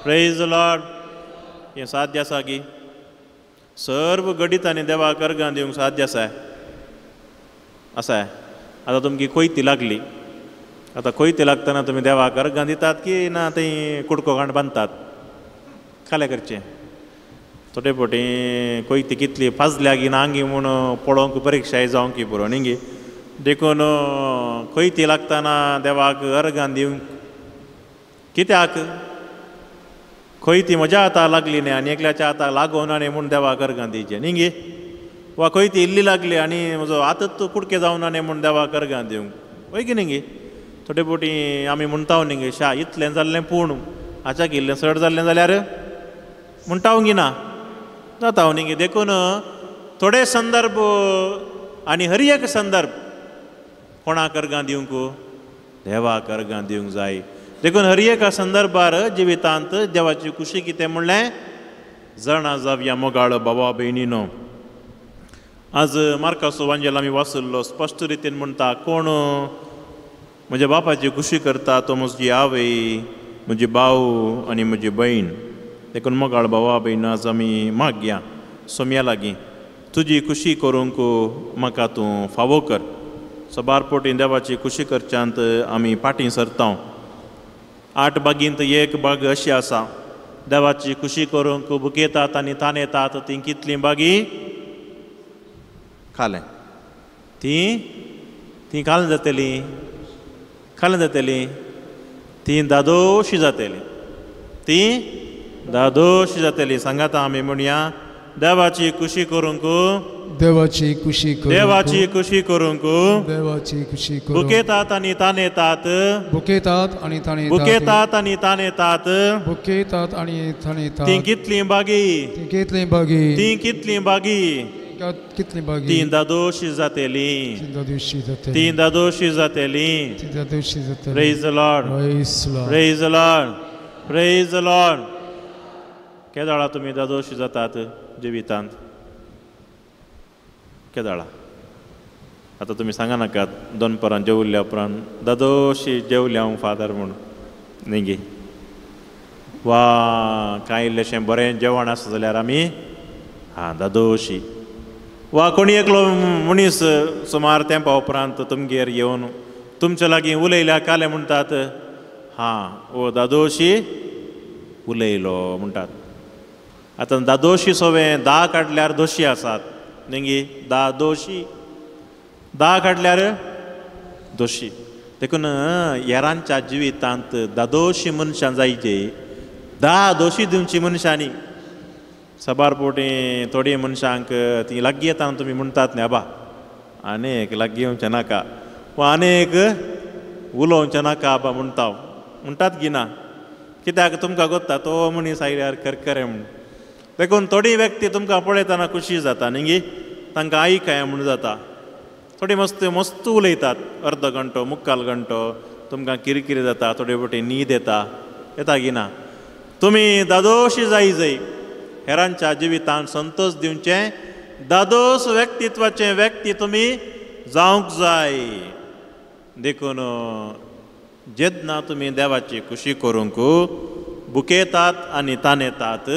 praise the Lord. हें साध्य आसा की सर्व घडितांनी देवाक अर्गां दिवंक साध्य आसा? आसा. आतां तुमकी कोयती लागली, आतां कोयती लागतना तुमी देवाक अर्गां दितात की ना थंय कुडको घाण बांदतात? खालें करचें. थोडे फावटी कोयती कितली फाजल्या की ना गी म्हूण पळोवंक परिक्षाय जावंक पुरो न्ही गी. देखून कोयती लागतना देवाक अर्गां दिवंक कित्याक? कोयती म्हज्या हाताक लागली न्ही आनी एकल्याच्या हाताक लागोना न्ही म्हूण देवाक अर्गां दिवचें न्ही गी. वा कोयती इल्ली लागली आनी म्हजो हातच कुडके जावना न्ही म्हूण देवाक अर्गां दिवंक, वय की न्ही गी. थोडे फावटी आमी म्हणटा न्ही गी, शा इतलें जाल्लें पूण हाच्याक इल्लें चड जाल्लें जाल्यार म्हणटा गी ना जाता न्ही गी. देखून थोडे संदर्भ आनी हर एक संदर्भ कोणाक अर्गां दिवंक? देवाक अर्गां दिवंक जाय. देखून हर एका संदर्भार जिवितांत देवाची खुशी कितें म्हणलें जाणा जावया मोगाळ बाबा भयणीनो. आज मार्काचो वांजेल आमी वाचल्लो स्पश्ट रितीन म्हणटा, कोण म्हज्या बापाची खुशी करता तो म्हजी आवय, म्हजी भाव आनी म्हजी भयण. देखून मोगाळ भावा भयण आज आमी मागया सोम्या लागीं, तुजी खुशी करूंक म्हाका तूं फावो कर. सबार पोटी देवाची खुशी करच्यांत आमी फाटीं सरता. 8 बागींत एक बाग अशी आसा, देवाची खुशी करूंक भुकेतात आनी तानेतात तीं कितलीं बागी खालें तीं तीं खालें जातलीं, खालें जातलीं, तीं दादोशी जातलीं, तीं दादोशी जातलीं. सांगाता आमी म्हणया, देवाची खुशी करूंक, देवाची खुशी करूंक, देवाची खुशी करूंक, देवाची खुशी करूंक, भुकेतात आनी तानेतात, भुकेतात आनी तानेतात, भुकेतात आनी तानेतात, भुकेतात आनी तानेतात, तीं कितलीं बागी, तीं कितलीं बागी, तीं कितलीं बागी, कितलीं बागी, तीं दादोशी जातलीं, तीं दादोशी जातलीं, तीं दादोशी जातलीं, तीं दादोशी जातलीं. Praise the Lord, praise the Lord, praise the Lord. केदाळा तुमी दादोशी जातात जिवितांत? केदाळा? आतां तुमी सांगा नाकात दनपरां जेवल्या उपरांत दादोशी जेवल्या हांव फादर म्हूण न्ही गी. वा कांय इल्लेशें बरें जेवण आसा जाल्यार आमी हां दादोशी. वा कोणी एकलो मनीस सुमार तेंपा उपरांत तुमगेर येवन तुमच्या लागीं उलयल्या कालें म्हणटात, हां ओ दादोशी उलयलो म्हणटात. आतां दादोशी सोवें 10 काडल्यार दोशी आसात न्ही गी, दादोशी 10 काडल्यार दोशी. देखून हेरांच्या जिवितांत दादोशी मनशां जायचे, 10 दोशी दिवची मनशांनी. सबार फावटी थोडी मनशांक ती लागीं येता तुमी म्हणटात न्ही, आबा आनी एक लागीं येवचें नाका वा आनी एक उलोवचें नाका आबा म्हणटा, म्हणटात की ना? कित्याक तुमकां गोत्ता तो मनीस आयल्यार करकरें म्हूण. देखून थोडी व्यक्ती तुमकां पळयतना खुशी जाता न्ही गी, तांकां आयकाय म्हूण जाता. थोडी मस्त मस्त उलयतात, अर्द घंटो मुक्काल घंटो तुमकां किरकिरी जाता, थोडे फावटी न्हीद येता, येता की ना? तुमी दादोशी जाय जाय हेरांच्या जिवितांत संतोष दिवचें दादोस व्यक्तित्वाचें व्यक्ती तुमी जावंक जाय. देखून जेन्ना तुमी देवाची खुशी करूंक भुकेतात आनी तानेतात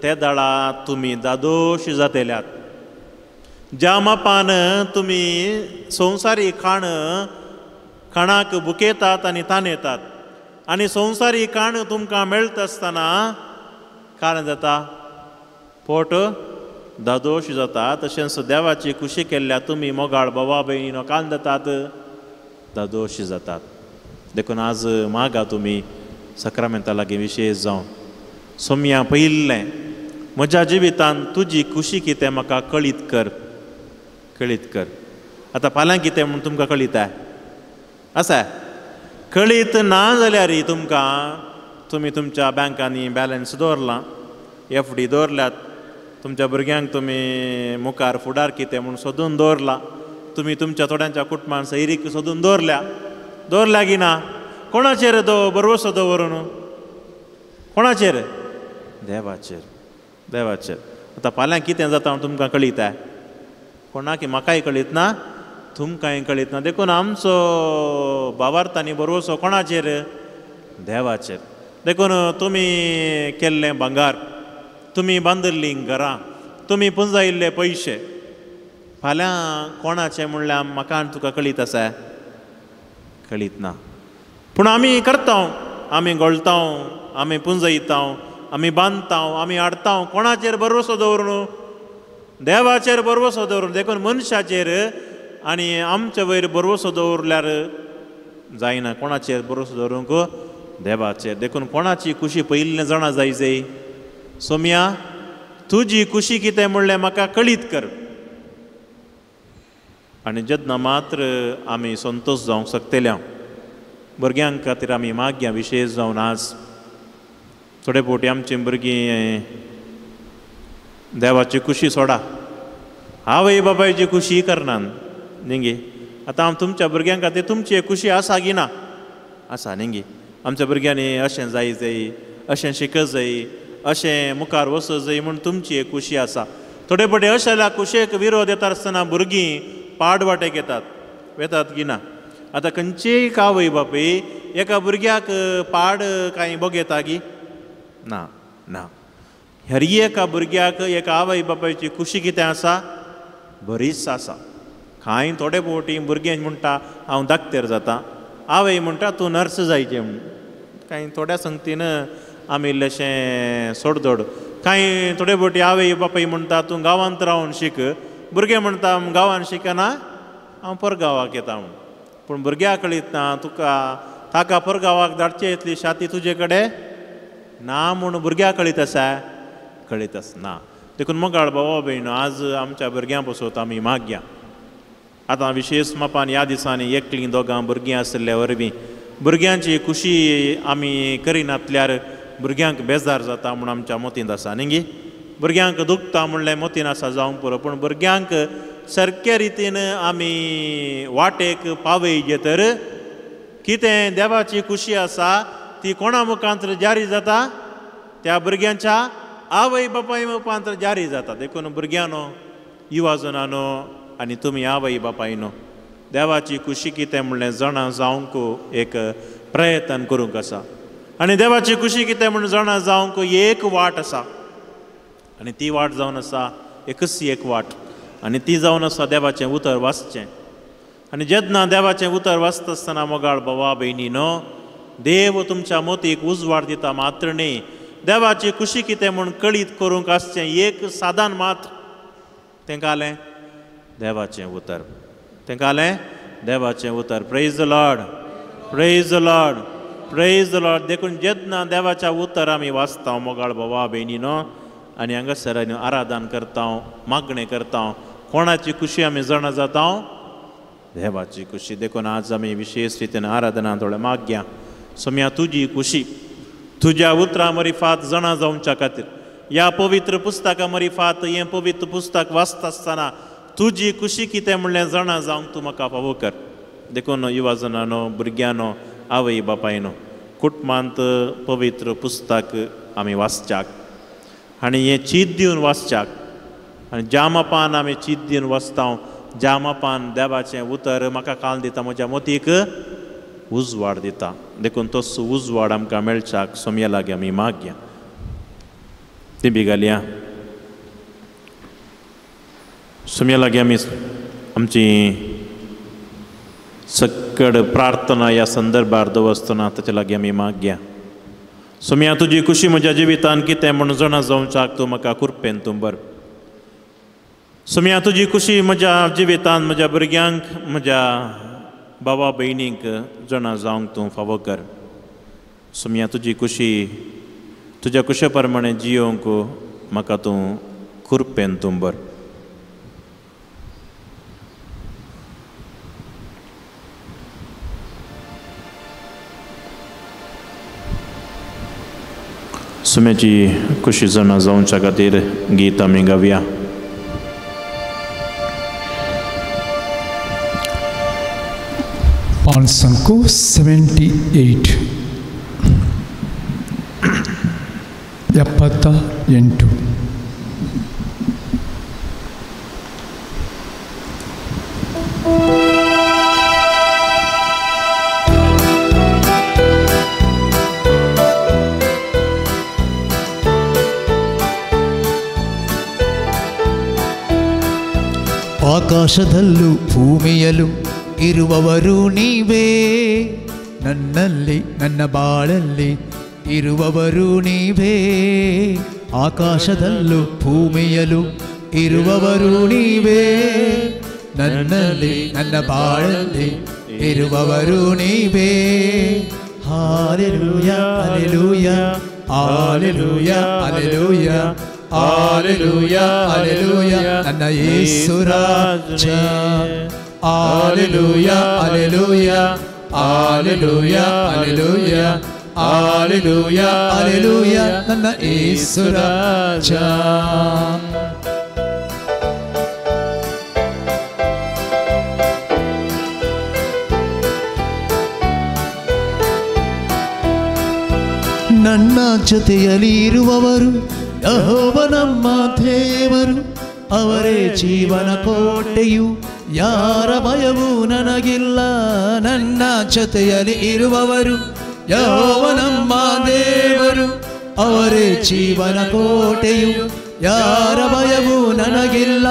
ते दाळा तुमी दादोशी जातल्यात. ज्या मापान तुमी संवसारी खाण खाणाक भुकेतात आनी तानेतात आनी संवसारी खाण तुमकां मेळटा आसतना कारण जाता पोट दादोश जाता. तशेंच देवाची खुशी केल्ल्या तुमी मोगाळ बाबा भयणीनो कान जातात दादोश जातात. देखून आज मागा तुमी सक्रामेंता लागीं विशेश जावन सोमया पयिल्लें म्हज्या जिवितान तुजी खुशी कितें म्हाका कळीत कर, कळीत कर. आतां फाल्यां कितें म्हूण तुमकां कळीत आसा? कळीत ना जाल्यार तुमकां तुमी तुमच्या बँकांनी बॅलन्स दवरलां, एफ डी दवरल्यात, तुमच्या भुरग्यांक तुमी मुखार फुडार कितें म्हूण सोदून दवरलां, तुमी तुमच्या थोड्यांच्या कुटुंबान सैरीक सोदून दवरल्या, दवरल्या की ना? कोणाचेर भरवसो दवरून? कोणाचेर? देवाचेर, देवाचेर. आतां फाल्यां कितें जाता म्हूण तुमकां कळीत कोणाक? म्हाकाय कळीत ना, तुमकांय कळीत ना. देखून आमचो भावार्थांनी भरवसो कोणाचेर? देवाचेर. देखून तुमी केल्लें भांगार, तुमी बांदिल्लीं घरां, तुमी पुंजायिल्ले पयशे फाल्यां कोणाचें म्हणल्यार म्हाका आनी तुका कळीत आसा? कळीत ना. पूण आमी करता, आमी घोळटा, आमी पुंजयता, आमी बांदता, आमी हाडता. कोणाचेर भरवसो दवरून? देवाचेर भरवसो दवरून. देखून मनशाचेर आनी आमचे वयर भरवसो दवरल्यार जायना. कोणाचेर भरवसो दवरूंक? देवाचेर. देखून कोणाची खुशी पयिल्लें जाणा जाय जाय. सोमया तुजी खुशी कितें म्हणलें म्हाका कळीत कर. आनी जेन्ना मात्र आमी संतोश जावंक शकतले. भुरग्यां खातीर आमी मागया विशेश जावन आज थोडे फावटी आमची भुरगीं देवाची खुशी सोडा, आवय बापायची खुशी करनात न्ही. आतां तुमच्या भुरग्यां खातीर तुमची खुशी आसा की ना? आसा न्ही. आमच्या भुरग्यांनी अशें जाय जाय, अशें शिकत जाय, अशें मुखार वचत जाय म्हूण तुमची एक खुशी आसा. थोडे फावटी अशें जाल्यार खुशयेक विरोध येता आसतना भुरगीं पाड वाटेक येतात, वेतात की ना? आतां खंयचीय आवय बापूय एका भुरग्याक पाड कांय बघयता की ना? ना. हर एका भुरग्याक एका आवय बापायची खुशी कितें आसा? बरीच आसा. कांय थोडे फावटी भुरगें म्हणटा हांव दाक्तेर जाता, आवय म्हणटा तूं नर्स जायचें म्हूण. कांय थोड्या संगतीन आमी इल्लेशें सोडदोड. कांय थोडे फावटी आवय बापाय म्हणटा तूं गांवांत रावन शीक, भुरगें म्हणटा गांवांत शिकना हांव परगांवाक येता म्हूण. पूण भुरग्याक कळीत ना तुका ताका परगांवाक धाडचे इतली शाती तुजे कडेन ना म्हूण भुरग्याक कळीत आसा? कळीत आसना. देखून मोगाळ भावा भयण आज आमच्या भुरग्यां पसत आमी मागया. आतां विशेश मापान ह्या दिसांनी एकलीं दोगां भुरगीं आशिल्ल्या वरवीं भुरग्यांची खुशी आमी करिनातल्यार भुरग्यांक बेजार जाता म्हूण आमच्या मतींत आसा न्ही. भुरग्यांक दुखता म्हणलें मतीन आसा जावंक पुरो, पूण भुरग्यांक सारके रितीन आमी वाटेक पावयजे तर कितें देवाची खुशी आसा ती कोणा मुखांत जारी जाता? त्या भुरग्यांच्या आवय बापाय मुखांत जारी जाता. देखून भुरग्यांनो, युवाजनानो आनी तुमी आवय बापायनो देवाची खुशी कितें म्हणलें जाणा जावंक एक प्रयत्न करूंक आसा. आनी देवाची खुशी कितें म्हूण जाणा जावंक एक वाट आसा, आनी ती वाट जावन आसा एकच एक वाट, आनी ती जावन आसा देवाचें उतर वाचचें. आनी जेन्ना देवाचें उतर वाचता आसतना मोगाळ भावा भयणीनो देव तुमच्या मोतीक उजवाड दिता मात्र न्ही, देवाची खुशी कितें म्हूण कळीत करूंक आसचें एक साधन मात्र तें कालें देवाचें उतर, तें कालें देवाचें उतर. Praise the Lord, praise the Lord, praise the Lord. देखून जेन्ना देवाच्या उतर आमी वाचता मोगाळ भावा भयणीनो आनी हांगासर आराधन करता, मागणें करता, कोणाची खुशी आमी जाणा जाता? देवाची खुशी. देखून आज आमी विशेश रितीन आराधना थोडें मागया. सोम्या तुजी खुशी तुज्या उतरां मरिफात जाणा जावच्या खातीर ह्या पवित्र पुस्तका मरिफात हें पवित्र पुस्तक वाचता आसतना तुजी खुशी कितें म्हणलें जाणा जावंक तूं म्हाका फावो कर. देखून युवाजनानो, भुरग्यांनो, आवय बापायनो कुटुंबांत पवित्र पुस्तक आमी वाचच्याक आनी हें चीत दिवन वाचच्याक. आनी ज्या मापान आमी चीत दिवन वाचता ज्या मापान देवाचें उतर म्हाका काल दिता, म्हज्या मोतीक उजवाड दिता. देखून तोच उजवाड आमकां मेळच्याक सोमया लागीं आमी मागया. ती बी घालया. सोमया लागीं आमी आमची सक्कड प्रार्थना ह्या संदर्भार दवरतना ताचे लागीं आमी मागया. सोमया तुजी खुशी म्हज्या जिवितान कितें म्हूण जाणा जावच्याक तूं म्हाका कृपेन तूं बर. सोमया तुजी खुशी म्हज्या जिवितान म्हज्या भुरग्यांक, म्हज्या बाबा भयणींक जाणा जावंक तूं फावो कर. सोमया तुजी खुशी तुज्या कुशे प्रमाणे जियोंक म्हाका तूं कृपेन तुंबर. सुम्याची खुशी जाणा जावच्या खातीर गीत आमी गावया. पांचशे 78 78. ಆಕಾಶದಲ್ಲೂ ಭೂಮಿಯಲ್ಲೂ ಇರುವವರು ನೀವೇ, ನನ್ನಲ್ಲಿ ನನ್ನ ಬಾಳಲ್ಲಿ ಇರುವವರು ನೀವೇ. ಆಕಾಶದಲ್ಲೂ ಭೂಮಿಯಲ್ಲೂ ಇರುವವರು ನೀವೇ, ನನ್ನಲ್ಲಿ ನನ್ನ ಬಾಳಲ್ಲಿ ಇರುವವರು ನೀವೇ. Hallelujah hallelujah hallelujah hallelujah hallelujah hallelujah ನನ್ನ ಯೇಸು ರಾಜ. Hallelujah hallelujah hallelujah hallelujah hallelujah hallelujah ನನ್ನ ಯೇಸು ರಾಜ. ನನ್ನ ಜೊತೆಯಲ್ಲಿ ಇರುವವರು ಯೆಹೋವ ನಮ್ಮ ದೇವರು, ಅವರೇ ಜೀವನ ಕೋಟೆಯು, ಯಾರ ಭಯವೂ ನನಗಿಲ್ಲ. ನನ್ನ ಜೊತೆಯಲ್ಲಿ ಇರುವವರು ಯೆಹೋವ ನಮ್ಮ ದೇವರು, ಅವರೇ ಜೀವನ ಕೋಟೆಯು, ಯಾರ ಭಯವೂ ನನಗಿಲ್ಲ.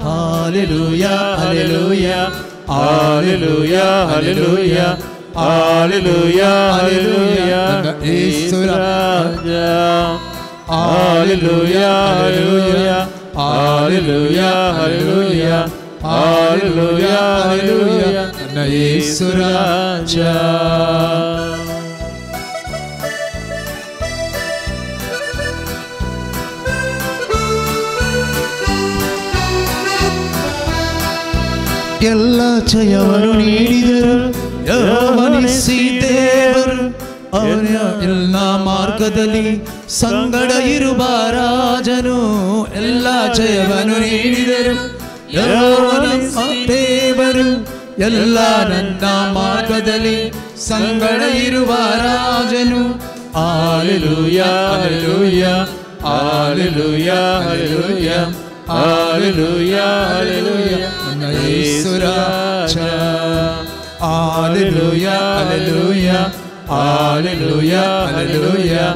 Hallelujah hallelujah hallelujah hallelujah hallelujah hallelujah ನನ್ನ ಯೇಸು ರಾಜ. Hallelujah hallelujah hallelujah hallelujah hallelujah hallelujah ನನ್ನ ಯೇಸು ರಾಜ. ಎಲ್ಲ ಜಯವನ್ನು ನೀಡಿದರು ಯೆಹೋವನಿಸಿ ದೇವರು, ಅವನ ಎಲ್ಲ ಮಾರ್ಗದಲ್ಲಿ ಸಂಗಡ ಇರುವ ರಾಜನು. ಎಲ್ಲ ಜಯವನ್ನು ನೀಡಿದರು ಯೆಹೋವನ ದೇವರು, ಎಲ್ಲ ನನ್ನ ಮಾರ್ಗದಲ್ಲಿ ಸಂಗಡ ಇರುವ ರಾಜನು. Hallelujah hallelujah hallelujah hallelujah hallelujah hallelujah ನನ್ನ ಯೇಸು ರಾಜ. Hallelujah hallelujah hallelujah hallelujah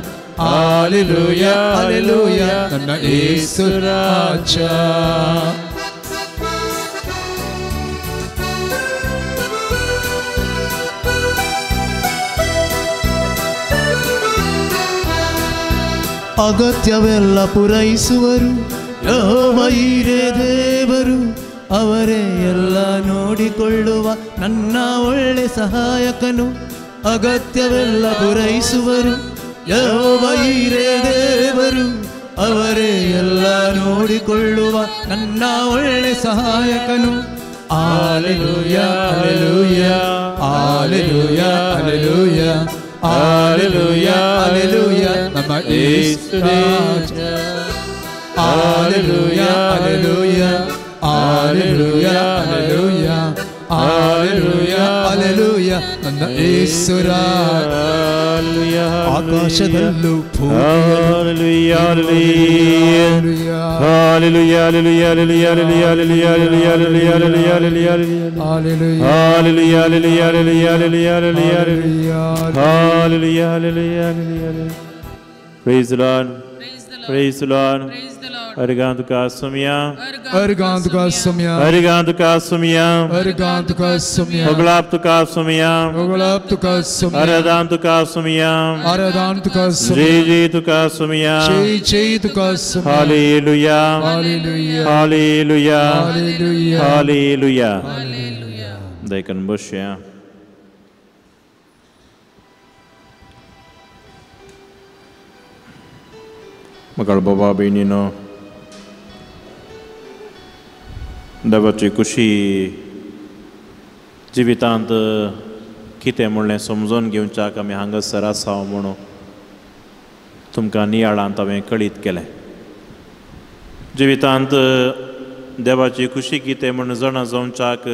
hallelujah hallelujah ನನ್ನ ಯೇಸು ರಾಜ. ಅಗತ್ಯವೆಲ್ಲ ಪೂರೈಸುವರು ಯೆಹೋವ ಹಿರೇ ದೇವರು, ಅವರೇ ಎಲ್ಲ ನೋಡಿಕೊಳ್ಳುವ ನನ್ನ ಒಳ್ಳೆ ಸಹಾಯಕನು. ಅಗತ್ಯವೆಲ್ಲ ಪೂರೈಸುವರು ಯೆಹೋವ ಹಿರೇ ದೇವರು, ಅವರೇ ಎಲ್ಲ ನೋಡಿಕೊಳ್ಳುವ ನನ್ನ ಒಳ್ಳೆ ಸಹಾಯಕನು. Hallelujah hallelujah hallelujah hallelujah hallelujah hallelujah ನಮ್ಮ ಯೇಸು ರಾಜ. Hallelujah hallelujah hallelujah hallelujah hallelujah hallelujah ನನ್ನ ಯೇಸು ರಾಜ. ಆಕಾಶದಲ್ಲೂ hallelujah hallelujah hallelujah hallelujah hallelujah hallelujah hallelujah hallelujah hallelujah hallelujah hallelujah hallelujah hallelujah. Praise the Lord. Praise the Lord. Arigant ka sumya, Arigant ka sumya, Arigant ka sumya, Arigant ka sumya, Oglap ka sumya, Oglap ka sumya, Aradant ka sumya, Aradant ka sumya, Jai Jai ka sumya, Jai Jai ka sumya. Hallelujah, Hallelujah, Hallelujah, Hallelujah, Hallelujah, Hallelujah. Daikan बसया. मगाळ बाबा भयणीनो, देवाची खुशी जिवितांत कितें म्हणलें समजून घेवच्याक आमी हांगासर आसा म्हणून तुमकां नियाळांत हांवें कळीत केलें. जिवितांत देवाची खुशी कितें म्हूण जाणा जावच्याक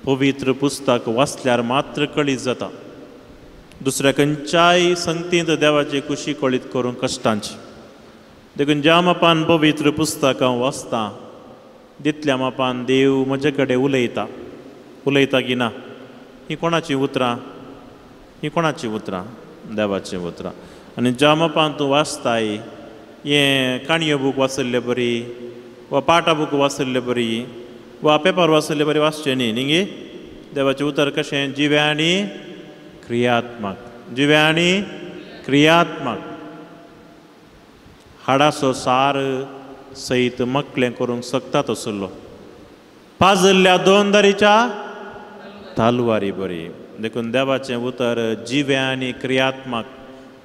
पवित्र पुस्तक वाचल्यार मात्र कळीत जाता. दुसऱ्या खंयच्याय संगतींत देवाची खुशी कळीत करूंक कश्टांची. देखून ज्या मापान पवित्र पुस्तकां वाचता तितल्या मापान देव म्हजे कडेन उलयता. उलयता की ना? ही कोणाची उतरां? ही कोणाची उतरां? देवाचीं उतरां. आनी ज्या मापान तूं वाचताय हें काणयो बूक वाचिल्ले बरी वा पाटा बूक वाचिल्ले बरी वा पेपर वाचिल्ले बरी वाचचें न्ही. न्ही गे? देवाचें उतर कशें? जिवें आनी क्रियात्मक. जिवें आनी क्रियात्मक. हाडाचो सार सयत मकलें करूंक शकता तसलो पाजल्ल्या दोन दारीच्या तालवारी बरी. देखून देवाचें उतर जिवें आनी क्रियात्मक.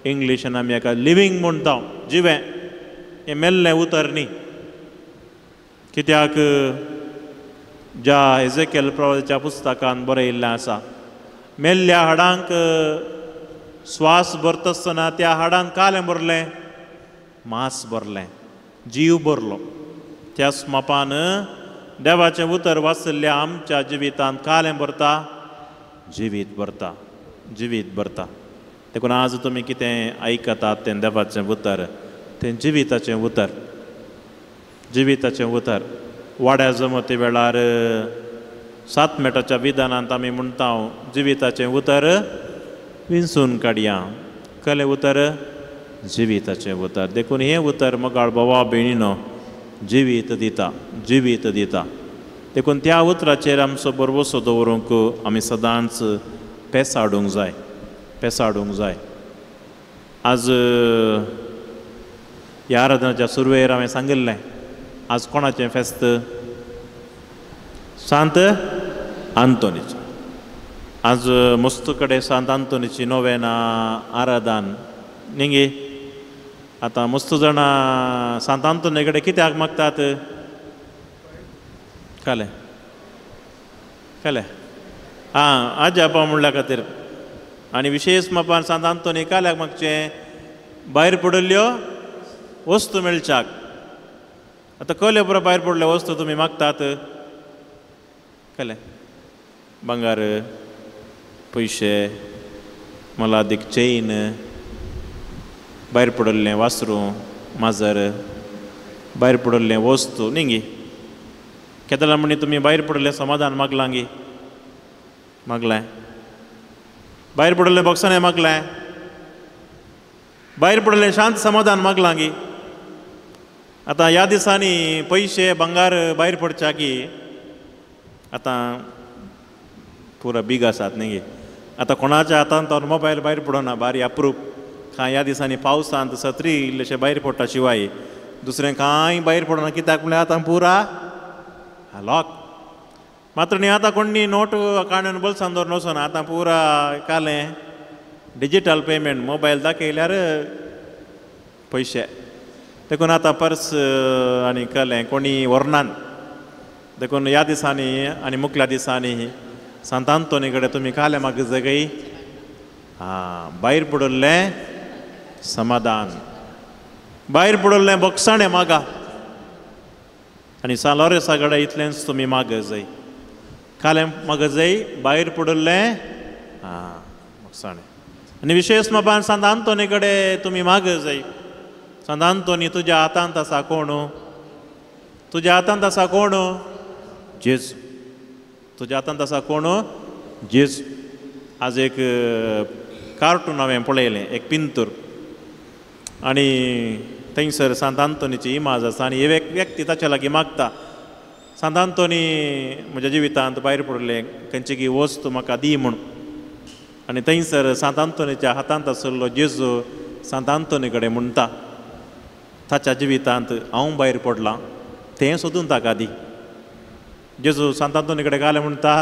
इंग्लिशान आमी एका लिवींग म्हणटा. जिवें हें मेल्लें उतर न्ही. कित्याक ज्या एजेकेल प्रवाच्या पुस्तकान बरयिल्लें आसा, मेल्ल्या हाडांक श्वास भरता आसतना त्या हाडांक कालें भरलें, मांस भरलें, जीव भरलो. त्याच मापान देवाचें उतर वाचिल्ल्या आमच्या जिवितांत कालें भरता, जिवीत भरता, जिवीत भरता. देखून आज तुमी कितें आयकतात तें देवाचें उतर, तें जिविताचें उतर, जिविताचें उतर. वाड्या जमती वेळार सात मेटाच्या विधानांत आमी म्हणटा जिविताचें उतर विंचून काडया. कसलें उतर? जिविताचें उतर. देखून हें उतर मगाळ भावा भयणीनो जिवीत दिता, जिवीत दिता. देखून त्या उतराचेर आमचो भरवसो दवरूंक आमी सदांच पेसाडूंक जाय, पेसाडूंक जाय. आज ह्या आराधनाच्या सुरवेर हांवें सांगिल्लें, आज कोणाचें फेस्त? सांत आंतोनीचें. आज मस्त कडेन सांत आंतोनीची नोवेना आराधन न्ही गे? आतां मस्त जाणां सांत आंतोनी कडेन कित्याक मागतात? कालें कालें आं आज्यापा म्हणल्या खातीर. आनी विशेश मापान सांत आंतोनी काल्याक मागचें? भायर पडिल्ल्यो वस्तू मेळच्याक. आतां कले पुरो भायर पडल्यो वस्तू तुमी मागतात? कले भांगर, पयशे, मोलादीक चेन, भायर पडिल्लें वासरूं, माजर, भायर पडिल्लें वस्तू न्ही गे? केदला म्हणी तुमी भायर पडिल्लें समाधान मागलां गे? मागलें? भायर पडिल्लें बॉक्सांनी मागलें? भायर पडिल्लें शांत समाधान मागलां गे? आतां ह्या दिसांनी पयशे भांगर भायर पडच्या की आतां पुरा बीग आसात न्ही गे? आतां कोणाच्या हातांत तो मोबायल भायर पडना, बारी अप्रूप. कांय ह्या दिसांनी पावसांत सत्री इल्लेशें भायर पडटा शिवाय दुसरें कांय भायर पडना. कित्याक म्हणल्यार आतां पुरा लॉक. मात्र न्ही आतां कोण न्ही नोट काडून बोल्सान दवरून वचना. आतां पुरा कालें डिजीटल पेमेंट, मोबायल दाखयल्यार पयशे. देखून आतां पर्स आनी कलें कोणी व्हरनात. देखून ह्या दिसांनी आनी मुखल्या दिसांनी सांत आंतोनी कडेन तुमी कालें मागीर जगय आं भायर पडिल्लें समाधान, भायर पडिल्लें बोगसाणें मागा. आनी सान लॉरेसा कडेन इतलेंच तुमी माग जाय. कालें माग जाय भायर पडिल्लें आं बोगसाणें. आनी विशेश मापान सांत आंतोनी कडेन तुमी माग जाय. सांत आंतोनी तुज्या हातांत आसा कोण? तुज्या हातांत आसा कोण? जेजू. तुज्या हातांत आसा कोण? जेजू. आज एक कार्टून हांवें पळयलें, एक पिंतूर, आनी थंयसर सांत आंतोनीची इमाज आसा आनी एक व्यक्ती ताच्या लागीं मागता, सांत आंतोनी म्हज्या जिवितांत भायर पडिल्लें खंयची की वस्तू म्हाका दी म्हूण. आनी थंयसर सांत आंतोनीच्या हातांत आशिल्लो जेजू सांत आंतोनी कडेन म्हणटा, ताच्या जिवितांत हांव भायर पडलां तें सोदून ताका दी. जेजू सांत आंतोनी कडेन घालें म्हणटा,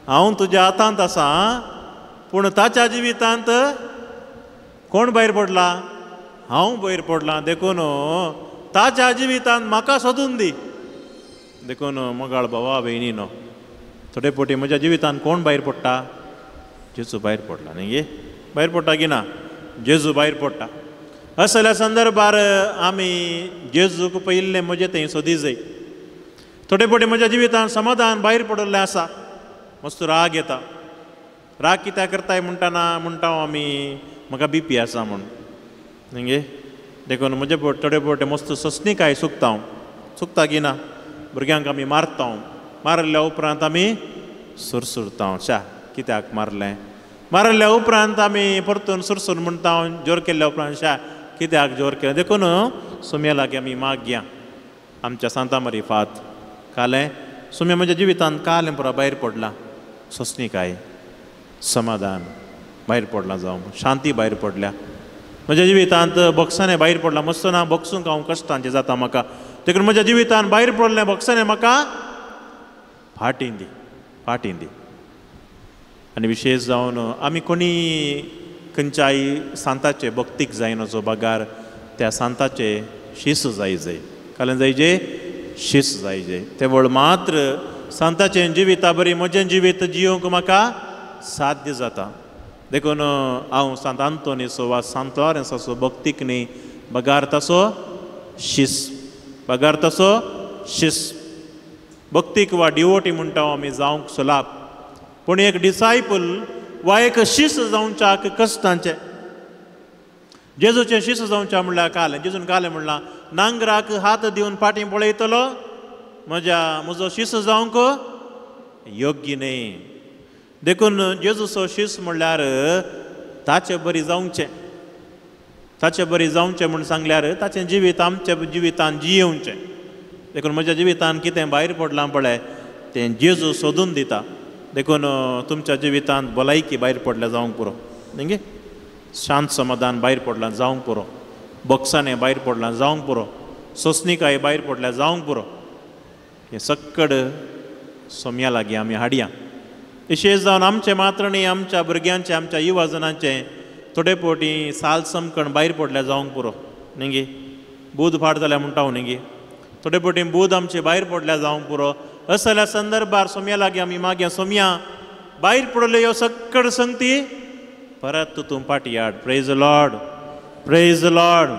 हांव तुज्या हातांत आसा पूण ताच्या जिवितांत कोण भायर पडला? हांव भयर पडलां देखून ताच्या जिवितान म्हाका सोदून दी. देखून मोगाळ भावा भयणी न्हू, थोडे फावटी म्हज्या जिवितान कोण भायर पडटा? जेजू भायर पडला न्ही गे? भायर पडटा की ना? जेजू भायर पडटा. असल्या संदर्भार आमी जेजूक पयिल्लें म्हजें थंय सोदी जाय. थोडे फावटी म्हज्या जिवितान समाधान भायर पडिल्लें आसा, मस्त राग येता. राग कित्याक करताय म्हणटाना म्हणटा आमी म्हाका बीपी आसा म्हूण न्ही गे? देखून म्हजे थोडे फावटी मस्त सोंसणीकाय सुकता हांव. सुकता की ना? भुरग्यांक आमी मारता, मारल्या उपरांत आमी सुरसुरता, शा कित्याक मारलें? मारल्या उपरांत आमी परतून सुरसूर म्हणटा, जोर केल्ल्या उपरांत शा कित्याक जोर केलें? देखून सुम्या लागीं आमी मागया आमच्या सांता मारी फात कालें सुम्या म्हज्या जिवितांत कालें पुरा भायर पडलां, सोंसणीकाय समाधान भायर पडलां, जावं शांती भायर पडल्या म्हज्या जिवितांत, बक्षांनी भायर पडलां, मस्त ना बक्षूंक हांव कश्टांचें जाता म्हाका. देखून म्हज्या जिवितांत भायर पडलें बक्षांनी म्हाका फाटीं दी, फाटीं दी. आनी विशेश जावन आमी कोणी खंयच्याय सांताचे भक्तीक जायना बगार त्या सांताचे शीस जाय जाय, कालें जाय जे शीस जाय जे तेवळ मात्र सांताचें जिविता बरी म्हजें जिवीत जियोंक म्हाका साध्य जाता. देखून हांव सांत आंतोनीचो वा सांत लॉरेन्साचो भक्तीक न्ही बगार ताचो शीस, बगार ताचो शीस. भक्तीक वा डिवोटी म्हणटा आमी जावंक सुलाभ, पूण एक डिसायपल वा एक शीस जावच्याक कश्टांचें. जेजूचें शीस जावच्या म्हणल्यार कालें, जेजून कालें म्हणलां नांगराक हात दिवन फाटीं पळयतलो म्हज्या म्हजो शीस जावंक योग्य न्ही. देखून जेजूचो शीस म्हणल्यार ताचे बरी जावचें, ताचे बरी जावचें म्हूण सांगल्यार ताचें जिवीत आमच्या जिवितान जियेवचें. देखून म्हज्या जिवितान कितें भायर पडलां पळय तें जेजू सोदून दिता. देखून तुमच्या जिवितांत भलायकी भायर पडल्या जावंक पुरो न्ही गे? शांत समाधान भायर पडलां जावंक पुरो, बक्षांनी भायर पडलां जावंक पुरो, सोंसणीकाय भायर पडल्या जावंक पुरो. हें सक्कड सोम्या लागीं आमी हाडया. विशेश जावन आमचें मात्र न्ही, आमच्या भुरग्यांचें, आमच्या युवाजनांचें थोडे फावटी साल समकण भायर पडल्या जावंक पुरो न्ही गे? बूद फाट जाल्या म्हणटा हांव न्ही गे? थोडे फावटी बूद आमचे भायर पडल्या जावंक पुरो. असल्या संदर्भार सोम्या लागीं आमी मागया, सोम्या भायर पडले ह्यो सक्कड संगती परत तूं पाटी हाड. Praise Lord, praise Lord,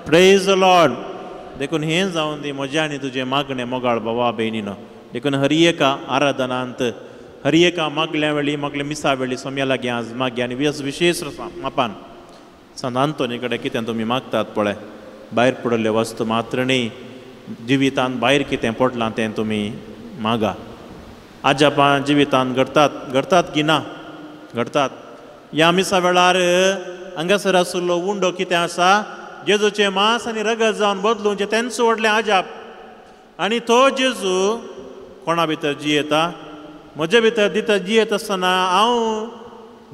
praise Lord. देखून हें जावन दी म्हजें आनी तुजें मागणें मोगाळ भावा भयणीनो. देखून हर एका आराधनांत, हर एका मागल्या वेळी, मागल्या मिसा वेळी सोम्या लागीं आज मागया. आनी विशेश मापान सांत आंतोनी कडेन कितें तुमी मागतात पळय, भायर पडिल्ल्यो वस्तू मात्र न्ही, जिवितांत भायर कितें पडलां तें तुमी मागा. आजापां जिवितांत घडटात, घडटात की ना? घडटात. ह्या मिसा वेळार हांगासर आशिल्लो उंडो कितें आसा, जेजूचें मांस आनी रगत जावन बदलूंचें तेंच व्हडलें आजाप. आनी तो जेजू कोणा भितर जियेता? म्हजे भितर दिता जियेत आसतना हांव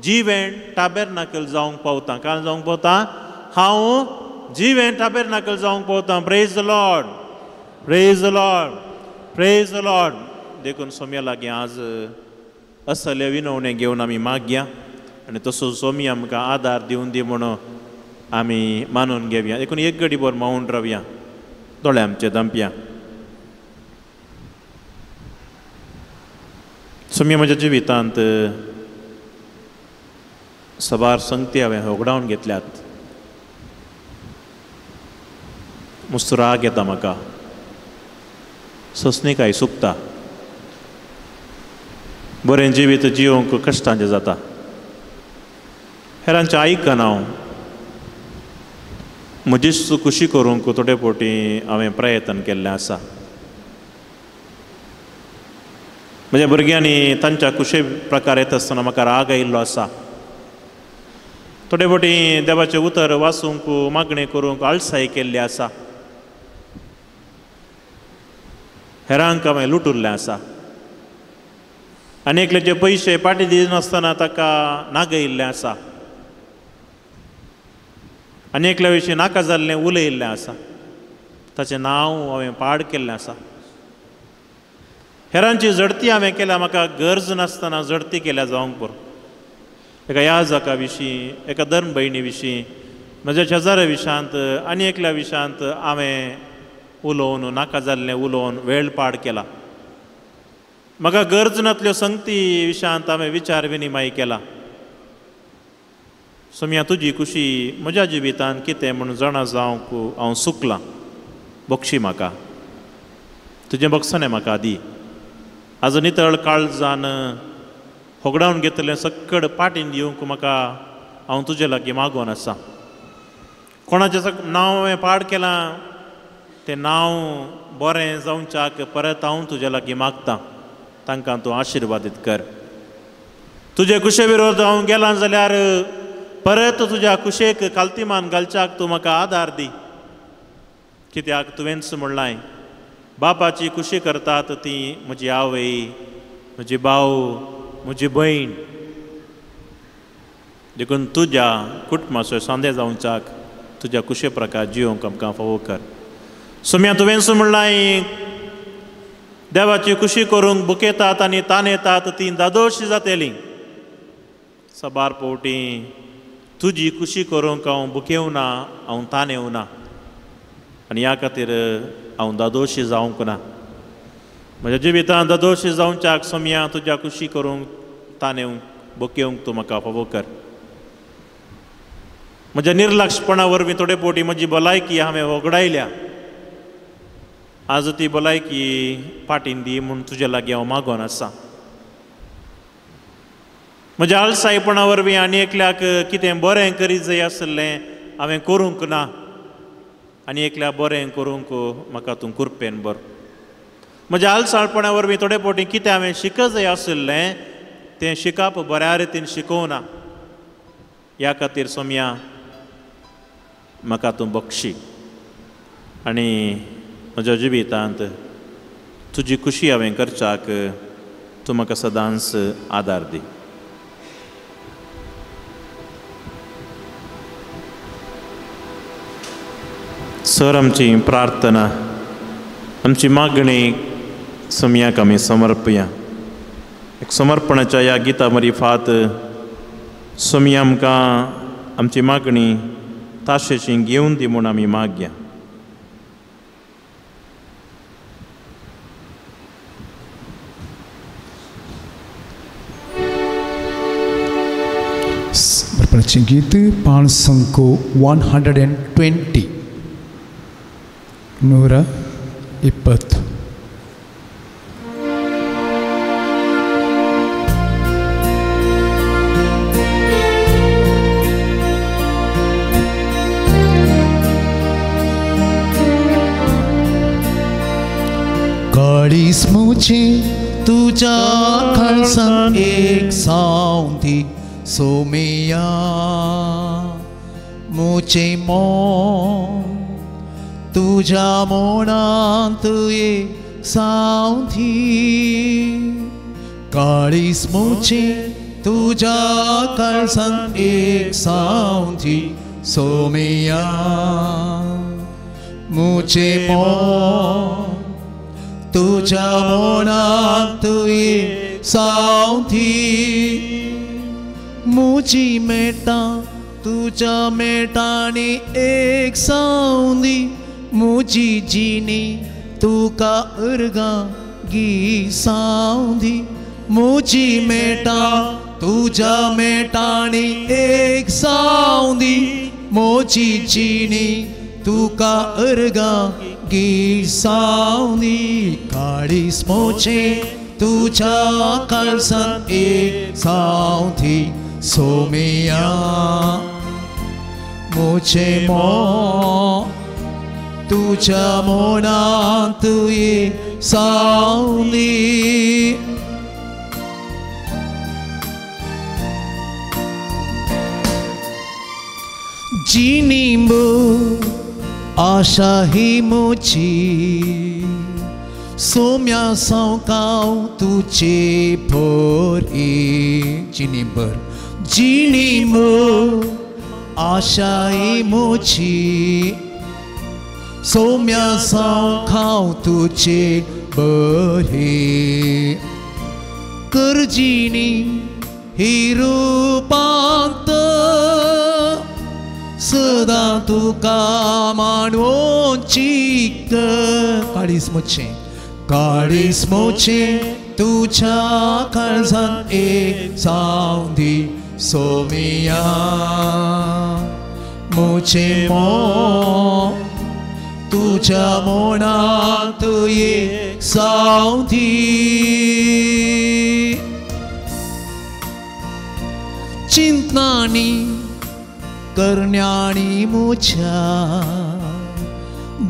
जिवें टाबेरनाकल जावंक पावतां. काल जावंक पावतां? हांव जिवें टाबेरनाकल जावंक पावतां. Praise the Lord, praise the Lord, praise the Lord. देखून सोम्या लागीं आज असले विनवणें घेवन आमी मागया आनी तसो सोमी आमकां आदार दिवन दी म्हणून आमी मानून घेवया. देखून एक घडी भर मावून रावया, दोळे आमचे दांपया. सोमी म्हज्या जिवितांत सबार संगती हांवें होगडावन घेतल्यात. मस्त राग येता म्हाका, सोंसणीकाय सुकता, बरें जिवीत जियोंक कश्टांचें जाता. हेरांचें आयकना हांव, म्हजीच खुशी करूंक थोडे फावटी हांवें प्रयत्न केल्लें आसा. म्हज्या भुरग्यांनी तांच्या खुशे प्रकार येता आसतना म्हाका राग आयिल्लो आसा. थोडे फावटी देवाचें उतर वाचूंक, मागणें करूंक आळसाय केल्ली आसा. हेरांक हांवें लुटुल्लें आसा. आनी एकल्याचे पयशे पाटी दिनासतना ताका नागयिल्लें आसा. आनी एकल्या विशीं नाका जाल्लें उलयिल्लें आसा. ताचें नांव हांवें पाड केल्लें आसा. हेरांची झडती हांवें केल्या, म्हाका गरज नासतना झडती केल्या जावंक पुरो. एका याजका विशीं, एका धर्म भयणी विशीं, म्हज्या शेजाऱ्या विशांत आनी एकल्या विशांत हांवें उलोवन नाका जाल्लें उलोवन वेळ पाड केला. म्हाका गरज नातल्यो संगती विशांत हांवें विचार विनिमय केला. सोम्या तुजी खुशी म्हज्या जिवितांत कितें म्हूण जाणा जावंक हांव चुकलां. बक्षी म्हाका तुजें बक्षणें म्हाका दी. आज नितळ काळजान होगडावन घेतलें सक्कड पाटीन दिवंक म्हाका हांव तुजे लागीं मागोन आसा. कोणाचें नांव हांवें पाड केलां तें नांव बरें जावच्याक परत हांव तुजे लागीं मागतां. तांकां तूं आशिर्वादीत कर. तुजे कुशे विरोध हांव गेलां जाल्यार परत तुज्या कुशेक कालतीमान घालच्याक तूं म्हाका आदार दी. कित्याक तुवेंच म्हणलां बापाची खुशी करतात ती म्हजी आवय, म्हजी भाव, म्हजी भयण. देखून तुज्या कुटुंबाचो सांदे जावच्याक तुज्या कुशे प्रकार जिवंक आमकां फावो कर. सोम्या तुवेंच म्हणलां देवाची खुशी करूंक बुकेतात आनी तानेतात ती दादोशी जातली. साबार पवटी तुजी खुशी करूंक हांव बुकेवना, हांव तानेवना आनी ह्या खातीर हांव दादोशी जावंक ना. म्हज्या जिवितांत दादोशी जावच्याक सोम्या तुज्या खुशी करूंक तानेवंक बुकेवंक तूं म्हाका फावो कर. म्हज्या निर्लक्षपणा वरवीं थोडे फावटी म्हजी भलायकी हांवें होगडायल्या. आज ती भलायकी पाटीन दी म्हूण तुजे लागीं हांव मागोन आसा. म्हज्या आळसायपणा वरवीं आनी एकल्याक कितें बरें करीत जाय आसलें हांवें करूंक ना आनी एकल्या बरें करूंक म्हाका तूं कुरपेन बर. म्हज्या आळसाळपणा वरवीं थोडे फावटी कितें हांवें शिकत जाय आशिल्लें तें शिकप बऱ्या रितीन शिकोवना. ह्या खातीर सोम्या म्हाका तूं बक्षी आनी म्हज्या जिवितांत तुजी खुशी हांवें करच्याक तूं म्हाका सदांच आदार दी. सर आमची प्रार्थना आमची मागणी सोम्याक आमी समर्पया. एक समर्पणाच्या ह्या गिता मरिफात सोम्या आमकां आमची मागणी ताशेची घेवन दी म्हूण आमी मागया. समर्पणाचें गीत 5 120 120. काळीस मुझे तुझ्या खालसान एक सावंती सोमिया मुझे मोन तुझ्या मोनांत एक सावंती. काळीस मुझे तुझ्या खालसान एक सावंती सोमिया मुझे मोन तुझ्या मोनांत एक सावंती. मुजी मेटा तुझ्या मेटांनी एक सावंदी मुजी जिणी तुका अर्गां गी सावंदी. मुजी मेटा तुझ्या मेटांनी एक सावंदी मुजी जिणी तुका अर्गां गी सावंदी. काळीस मोचे तुझ्या काळसान एक सावंती सोमिया मुझे मोन तुझ्या मोनांत एक सावंदी. जिनी आशा ही मुझी सोम्या सावकाव तुझे भोरी. जिनी बर जिनी आशा ही मुझी सोम्या सावकाव तुझे बरी. करजिनी ही रूपांत सदां तुका मानवची काळीज मोचें काळीज मोचें तुज्या काळजान एक जावं दी सोमिया मोचे मोग तुज्या मोनांत एक जावं दी चिंतनांनी करण्यांनी म्हज्या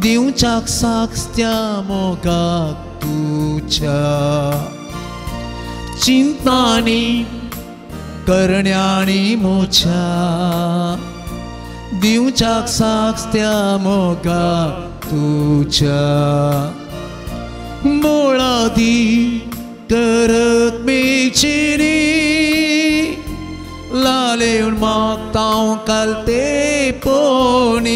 दिवच्याक साक्ष त्या मोगाक तुज्या चिंतनांनी करण्यांनी म्हज्या दिवच्याक साक्ष त्या मोगाक तुज्या मुळादी करत मेचिनी लालेवन मागता कालते पोणी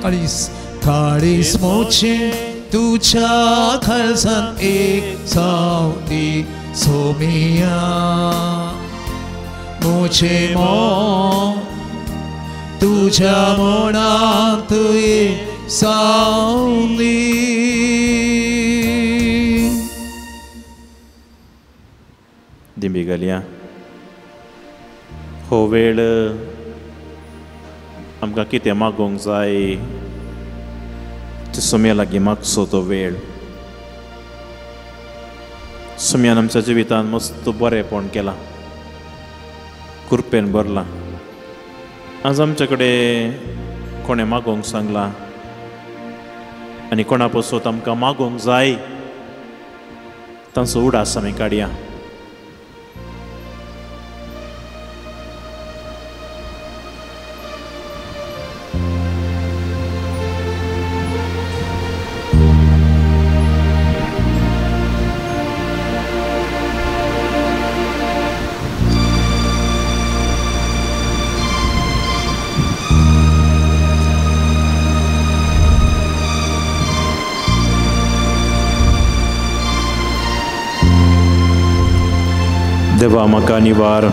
काळीज काळीज मोचें तुज्या काळजान एक जावं दी सोमिया मोचे मोग तुज्या मोनांत एक जावं दी. दिंबी घालया. हो वेळ आमकां कितें मागोवंक जाय ते सोम्या लागीं मागचो तो वेळ. सोम्यान आमच्या जिवितान मस्त बरेंपण केलां, कृपेन भरलां. आज आमचे कडेन कोणें मागोवंक सांगलां आनी कोणा पसत आमकां मागोवंक जाय तांचो उडास आमी काडया. देवा म्हाका निवार,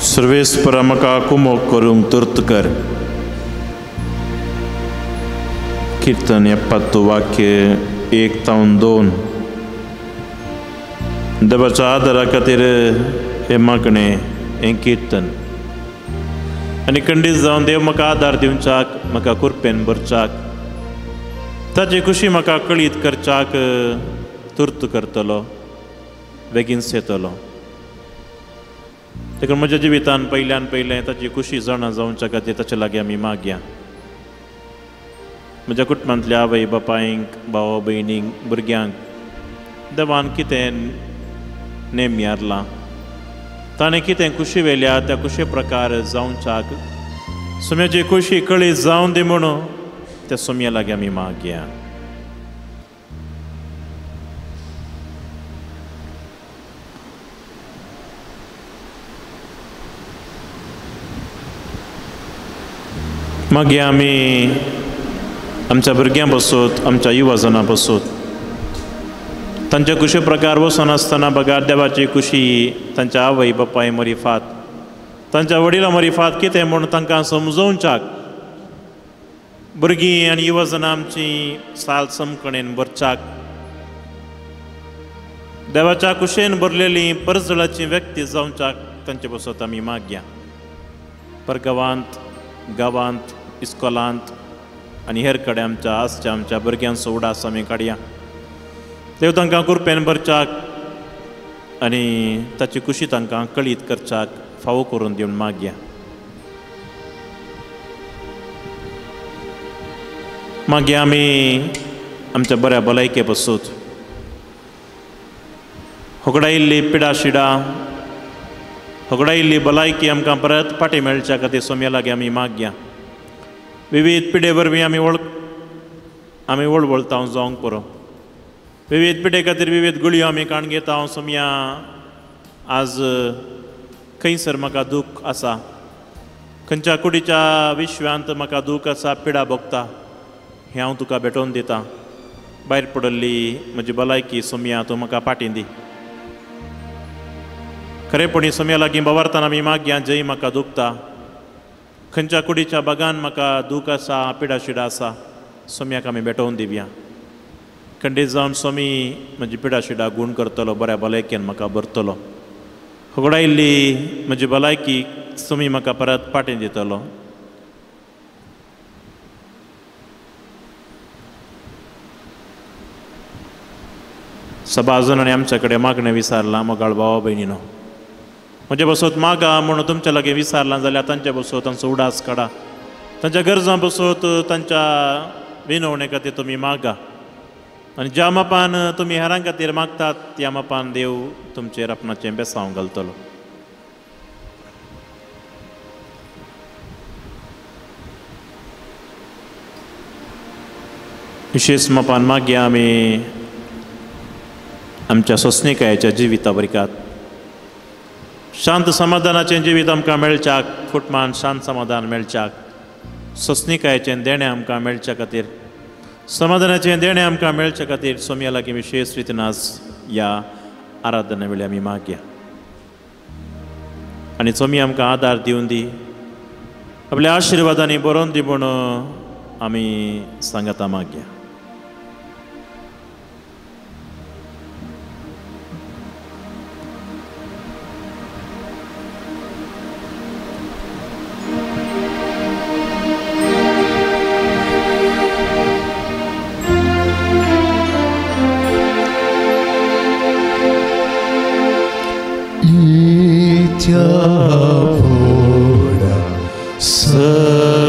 सर्वेस्परा म्हाका कुमोक करूंक तुर्त कर. किर्तन 70 वाक्य 1 तावन 2. देवाच्या आदारा खातीर हें मागणें, हें किर्तन. आनी खंडीत जावन देव म्हाका आदार दिवच्याक, म्हाका कुरपेन भरच्याक, ताची खुशी म्हाका कळीत करच्याक तुर्त करतलो, बेगीन येतलो. देखून म्हज्या जिवितान पयल्यान पयलें ताची खुशी जाणा जावच्या खातीर ताचे लागीं आमी मागया. म्हज्या कुटुंबांतल्या आवय बापायंक, भाव भयणींक, भुरग्यांक देवान कितें नेम यारलां, ताणें कितें खुशी व्हेल्या त्या खुशे प्रकार जावच्याक सोम्याची खुशी कळी जावन दी म्हणून त्या सोम्या लागीं आमी मागया. मागीर आमी आमच्या भुरग्यां बसत, आमच्या युवाजनां बसत, तांच्या खुशे प्रकार वचनासतना बगार देवाची खुशी तांच्या आवय बापाय मरिफात, तांच्या वडिलां मरिफात कितें म्हूण तांकां समजोवच्याक भुरगीं आनी युवाजनां आमची साल समकणेन भरच्याक देवाच्या खुशेन भरलेली परजळाची व्यक्ती जावच्याक तांचे बसत आमी मागया. परगांवांत, गांवांत, इस्कोलांत आनी हेर कडेन आमच्या आसच्या आमच्या भुरग्यांचो उडास आमी काडया. देव तांकां कुरपेन भरच्याक आनी ताची खुशी तांकां कळीत करच्याक फावो करून दिवन मागया. मागीर आमी आमच्या बऱ्या भलायके पसून होगडायिल्ली पिडा शिडा, होगडायिल्ली भलायकी आमकां परत फाटीं मेळच्या खातीर सोम्या लागीं आमी मागया. विविध पिडे वरवीं आमी वळवळता जावंक पुरो. विविध पिडे खातीर विविध गुळयो आमी काण घेता. सोम्या आज खंयसर म्हाका दूख आसा, खंयच्या कुडीच्या विश्वांत म्हाका दूख आसा, पिडा भोगता, हें हांव तुका भेटोवन दिता. भायर पडिल्ली म्हजी भलायकी सोम्या तूं म्हाका फाटीं दी. खरेपणी सोम्या लागीं बवारतना आमी मागया, जंय म्हाका दुखता खंयच्या कुडीच्या बागान म्हाका दूख आसा, पिडाशिडा आसा, सोम्याक आमी भेटोवन दिवया. खंडीत जावन स्वामी म्हजी पिडाशिडा गूण करतलो, बऱ्या भलायकेन म्हाका भरतलो. होगडायिल्ली म्हजी भलायकी स्वामी म्हाका परत पाटें दितलो. सभा जाणांनी आमच्या कडेन मागणें विचारलां, मोगाळ भावा भयणीनो, म्हजे बसत मागा म्हणून तुमच्या लागीं विचारलां जाल्यार तांचे बसत तांचो उडास काडा, तांच्या गरजां बसत तांच्या विनवणे खातीर तुमी मागा. आनी ज्या मापान तुमी हेरां खातीर मागतात त्या मापान देव तुमचेर आपणाचें बेसांव घालतलो. विशेश मापान मागया आमी आमच्या सोंसणीकायेच्या जिविता बरकात शांत समाधानाचें जिवीत आमकां मेळच्याक, कुटुंबान शांत समाधान मेळच्याक, सोंसणीकायेचें देणें आमकां मेळच्या खातीर, समाधानाचें देणें आमकां मेळच्या खातीर सोमया लागीं विशेश रितीन आज ह्या आराधना वेळी आमी मागया. आनी सोमी आमकां आदार दिवन दी, आपल्या आशिर्वादांनी बरोवन दी म्हूण आमी सांगाता मागया.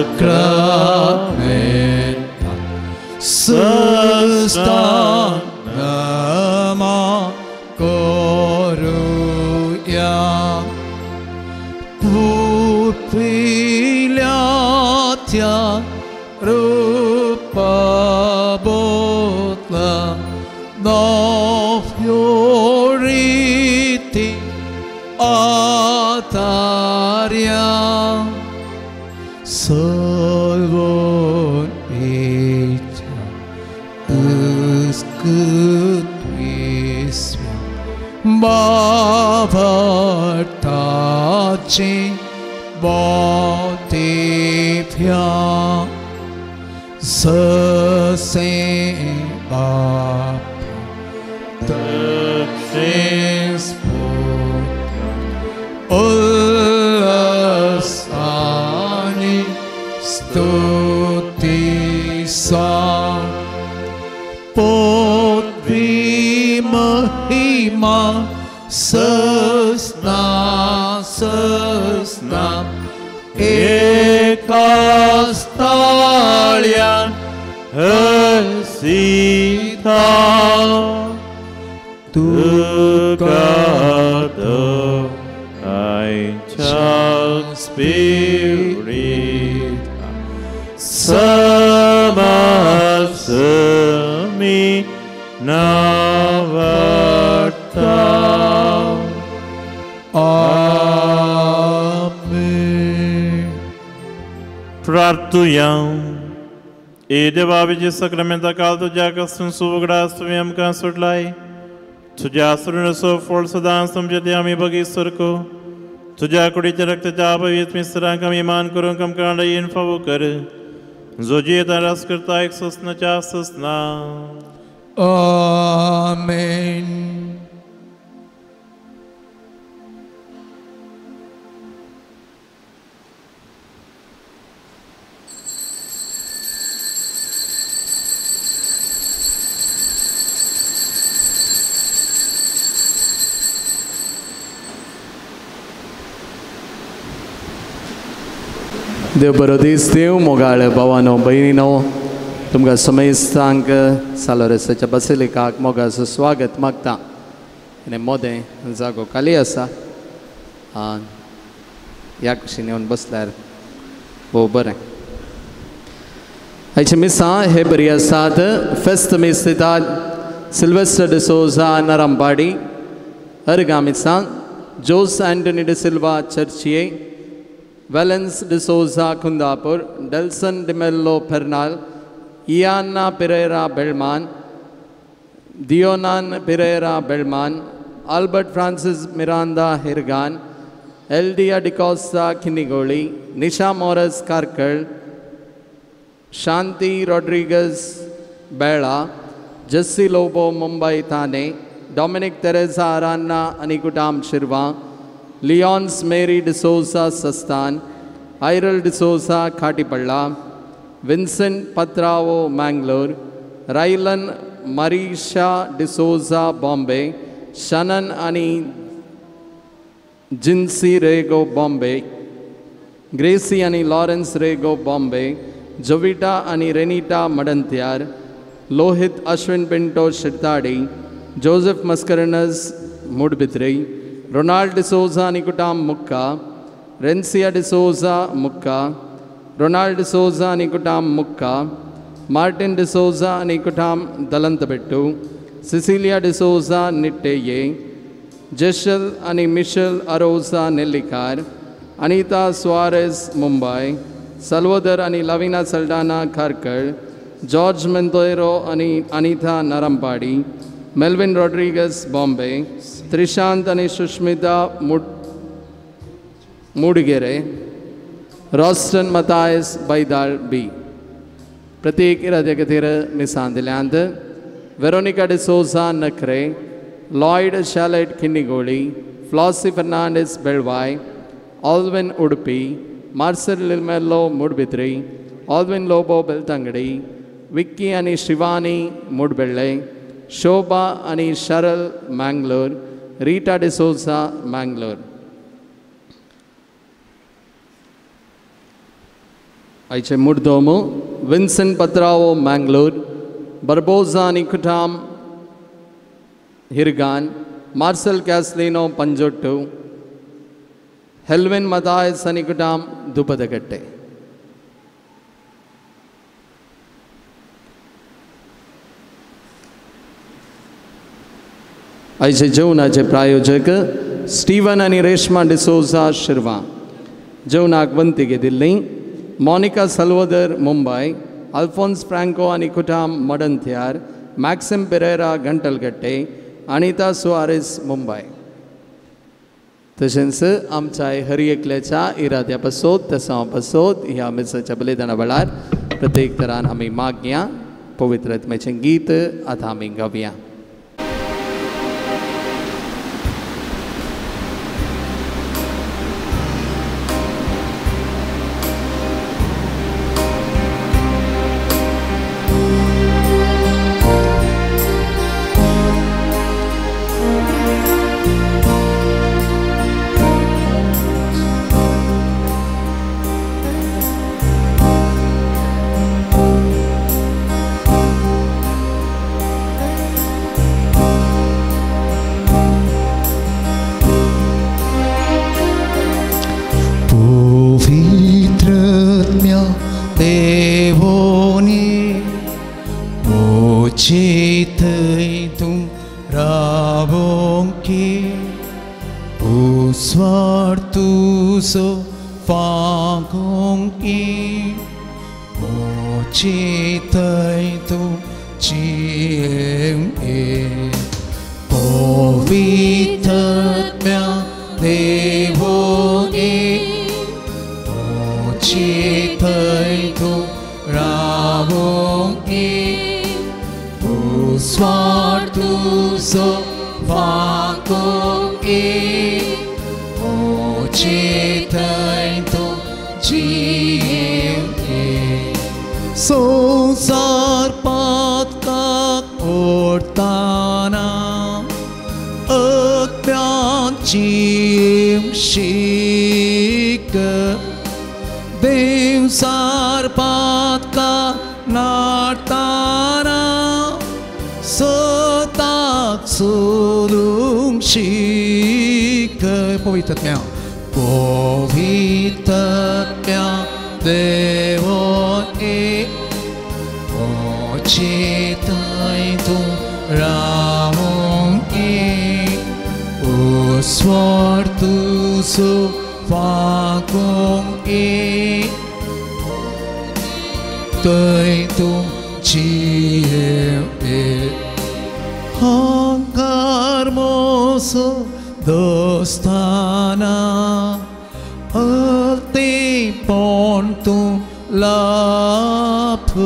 Sacramenta sustanama coruia purpiliatia rupa botla no fioriti ataria salvon echa uskutisma bavartachi botipya sase bap taksis Ullasani stuti sa potri mahima sasna sasna ekastalyan hasita tukado Spirit samasami navarta. Amen. प्रार्थुया. ए देवा विजय सक्रामेंता काल तुज्या कसून सुवगडास तुवें आमकां सोडलाय, तुज्या सुरणसो फळ सदां समजते आमी बगी सरको. तुज्या कुडीच्या रक्ताच्या पवित्र मिस्त्रांक आमी मान करूंक आमकां दयेन फावो कर, जो जियेता रास करता एक सोसनाच्या सोसना. आमेन. देव बरो दीस देव मोगाळ भावानो भयणीनो, तुमकां समेस्तांक सालोरेसाच्या बसिलिकाक मोगाचो स्वागत मागता. आनी मोदें जागो खाली आसा, ह्या कुशीन येवन बसल्यार भोव बरें. आयची मिसां हे बरी आसात. फेस्त मीस दितात सिल्वेस्टर डिसोजा नरंबाडी, अर्गा मिसां जोस एंटनी डिसिल्वा चर्चिये, Valens D'Souza Kundapur, Delson D'Mello Pernal, Iana Pereira Bellman, Dionan Pereira Bellman, Albert Francis Miranda Hirgan, Eldia D'Costa Kinnigoli, Nisha Morris Karkal, Shanti Rodrigues Bela, Jesse Lobo Mumbai Thane, Dominic Teresa Aranna Anikutam Shirva, Leons Mary D'Souza Sastan, Iral D'Souza Khatipalla, Vincent Patrao Mangalore, Rylan Marisha D'Souza Bombay, Shannon Ani Jinsi Rego Bombay, Gracie Ani Lawrence Rego Bombay, Jovita Ani Renita Madantyar, Lohit Ashwin Pinto Shirtadi, Joseph Mascarenhas Mudbitri, Ronald D'Souza Anikutam Mukka, Rencia D'Souza Mukka, Ronald D'Souza Anikutam Mukka, Martin D'Souza Anikutam Dalantabettu, Cecilia D'Souza Nitteye, Jeshel ani Michelle Arosa Nellikar, Anita Suarez Mumbai, Salvador ani Lavina Saldana Kharkar, George Monteiro ani Anita Narampadi, Melvin Rodrigues Bombay, Trishant ani Sushmita Mudigere, Roston Mathias Baidal B. प्रत्येक इराद्या खातीर मिसां दिल्यांत. Veronica D'Souza Nakre, Lloyd Shalet Kinnigoli, Flossie Fernandes Belvai, Alvin Udupi, Marcel Lilmello Mudbidri, Alvin Lobo Belthangady, Vicky ani Shivani Mudbelle, Shobha ani Sharal Mangalore, Rita D'Souza Mangalore. आयचे मुडदोमो Vincent Patrao Mangalore, Barbosa ani Kutam Hirgan, Marcel Caslino Panjottu, Helvin Mathias ani Kutam Dupadakatte. आयचे जेवणाचे प्रायोजक Steven आनी रेश्मा डिसोजा शिरवा. जेवणाक वंती घेतिल्ली Monica सल्वदर Mumbai, Alphons Franco आनी कुटाम मडनथ्यार, मॅक्सिम Pereira घंटलगट्टे, Anita Suarez Mumbai. तशेंच आमच्या हर एकल्याच्या इराद्या पासत तसां पासत ह्या मिसाच्या बलिदाना वेळार प्रत्येक तरान आमी मागया. पवित्र आत्म्याचें गीत आतां आमी गावया. Hermoso dostana तूं लाफय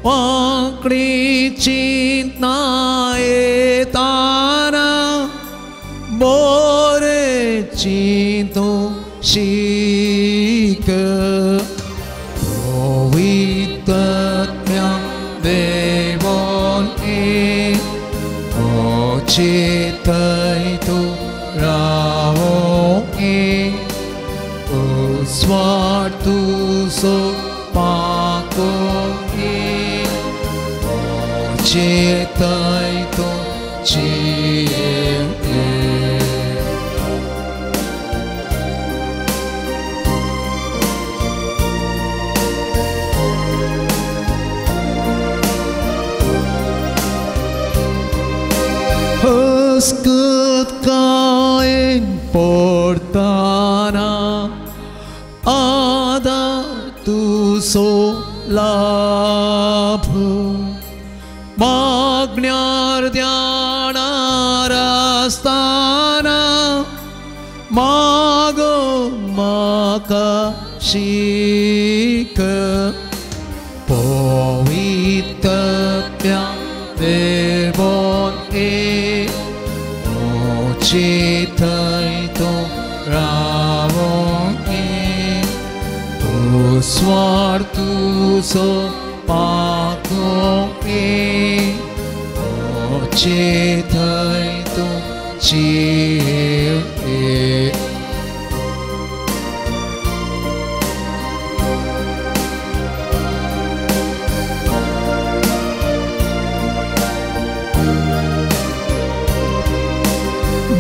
पाकळी चिंतना येताना बोरे चिंतू शीक पवित्रत्म्या देवोन ए चितय तूं रावो ए उस्वार तुजो पाको ए चितय तूं जिये. हस्कत कायन पोर्ताना आदा तुजो लाभ मागण्यार ध्यानार आसताना मागो म्हाका शीक पवित्रत्म्या देवोन ए चितय तूं रावो ए उस्वार तुजो पाको ए चितय तूं जिये.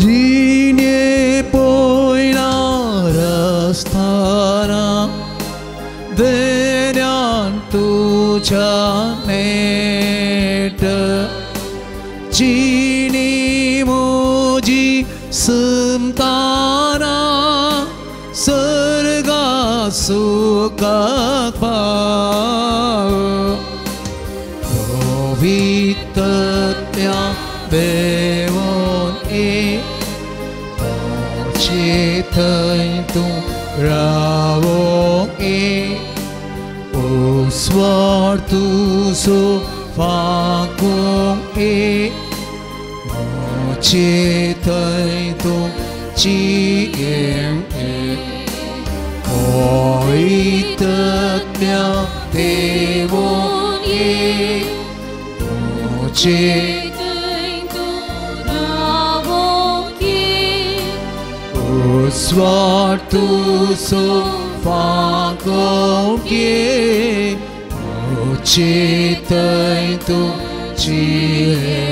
जिने पोयणार आसतना देण्यान तुज्या नेट जिणी म्हजी सुमताना सर्गा सुखाक पाव पवित्रत्म्या देवोन ए चितय तूं रावो ए उस्वार तुजो फाको ए चितय तूं जिये. पवित्रत्म्या देवोन ए चितय तूं रावो ए उस्वार तुजो फाको ए चितय तूं जिये.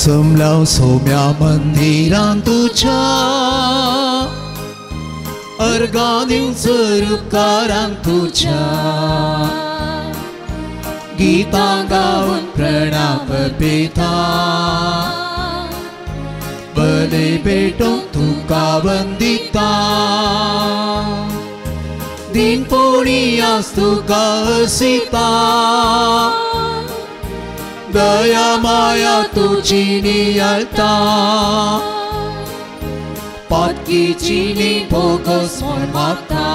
जमलाव सोम्या मंदिरान तुज्या अर्गां दिवचर उपकारान तुज्या गीतां गावन प्रणाम अर्पिता बरे भेटोवंक तुका वंदिता दिन पोणी आस तुका हसिता दया माया तुजी नियळता पातकीची नी भोगोस म्हूण मागता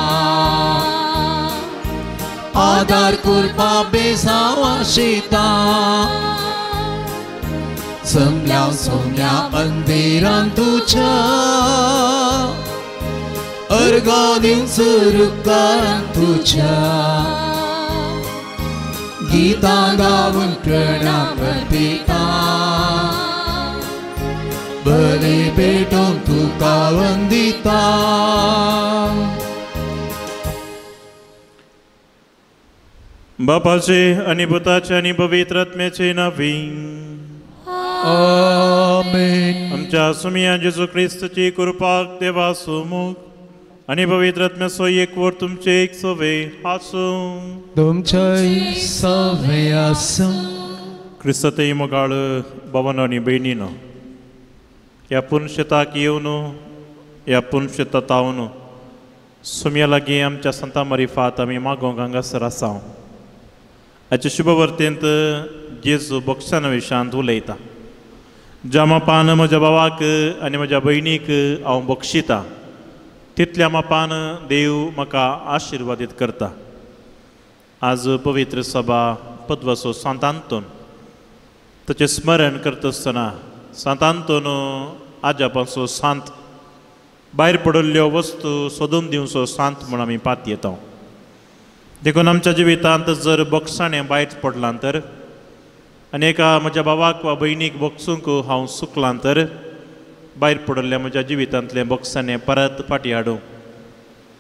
आदार कृपा बेसांव आशिता जमल्या सोम्या मंदिरान तुज्या अर्गां दिवचर उपकारान तुज्या गीतां गावन प्रणाम अर्पिता बरे भेटोवंक तुका वंदिता. बापाचे आनी पुताचे आनी पवित्र आत्म्याचे नांवी आमेन. आमच्या सुमिया जेजू क्रिस्तची कृपाक देवा सुमुख आनी पवित्र आत्म्याचो एकवट तुमचे एक सवे आसूं. तुमच्याय सवे आसूं. क्रिस्तय मोगाळ बाबानो आनी भयणीनो, ह्या पुनशेताक येवन ह्या पुनशेतात तावन सुमया लागीं आमच्या संता मरिफात आमी मागोंक हांगासर आसा. हाचे शुभवर्तेंत जेजू बक्षान विशांत उलयता. ज्या मापान म्हज्या भावाक आनी म्हज्या भयणीक हांव बक्षिता तितल्या मापान देव म्हाका आशिर्वादीत करता. आज पवित्र सभा पद्वसो सांत आंतोन ताचें स्मरण करता आसतना सांत आंतोन आजापाचो सांत भायर पडिल्ल्यो वस्तू सोदून दिवचो सांत म्हूण आमी पातयेता. देखून आमच्या जिवितांत जर बक्षाणें भायर पडलां तर आनी एका म्हज्या भावाक वा भयणीक बक्षूंक हांव चुकलां तर भायर पडिल्ल्या म्हज्या जिवितांतलें बक्षाणें परत फाटीं हाडूं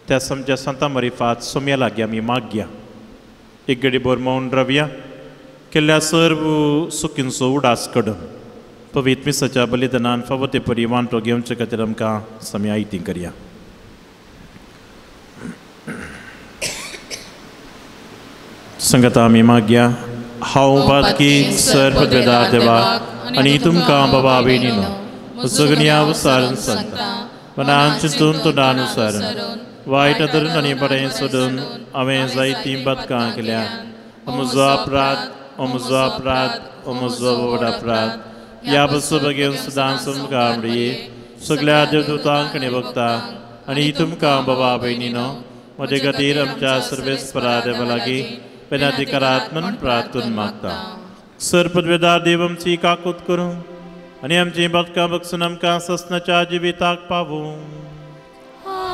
त्या आमच्या सांता मरिफात सोम्या लागीं आमी मागया. एक घडी भर मौन रावया. केल्ल्या सर्व सुकींचो उडास कडून पवित्र मिसाच्या बलिदानान फावो ते परी वांटो घेवचे खातीर आमकां समी आयती करया. संगता आमी मागया. हांव पातकी सर्व देवा आनी तुमकां बाबा भयणीनो सगळ्या उसारून सांगता मनान चिंतून तोंडान उसारून वायट धरून आनी बरें सोदून हांवें जायतीं बदकां केल्या. म्हजो अपराध, म्हजो अपराध, म्हजो व्हड अपराध. ह्या बसो बगेन सदां तुमकां आवडये सगळ्या देवदूतांक आनी भक्ता आनी तुमकां बाबा भयणीनो म्हजे खातीर आमच्या सर्वेस्परा देवा लागीं पेनाधिकारात म्हूण प्रार्थून मागता. सर्पद्वेदार देव आमची काकूत करूं आनी आमची बदकां बक्षून आमकां ससनाच्या जिविताक पावूं.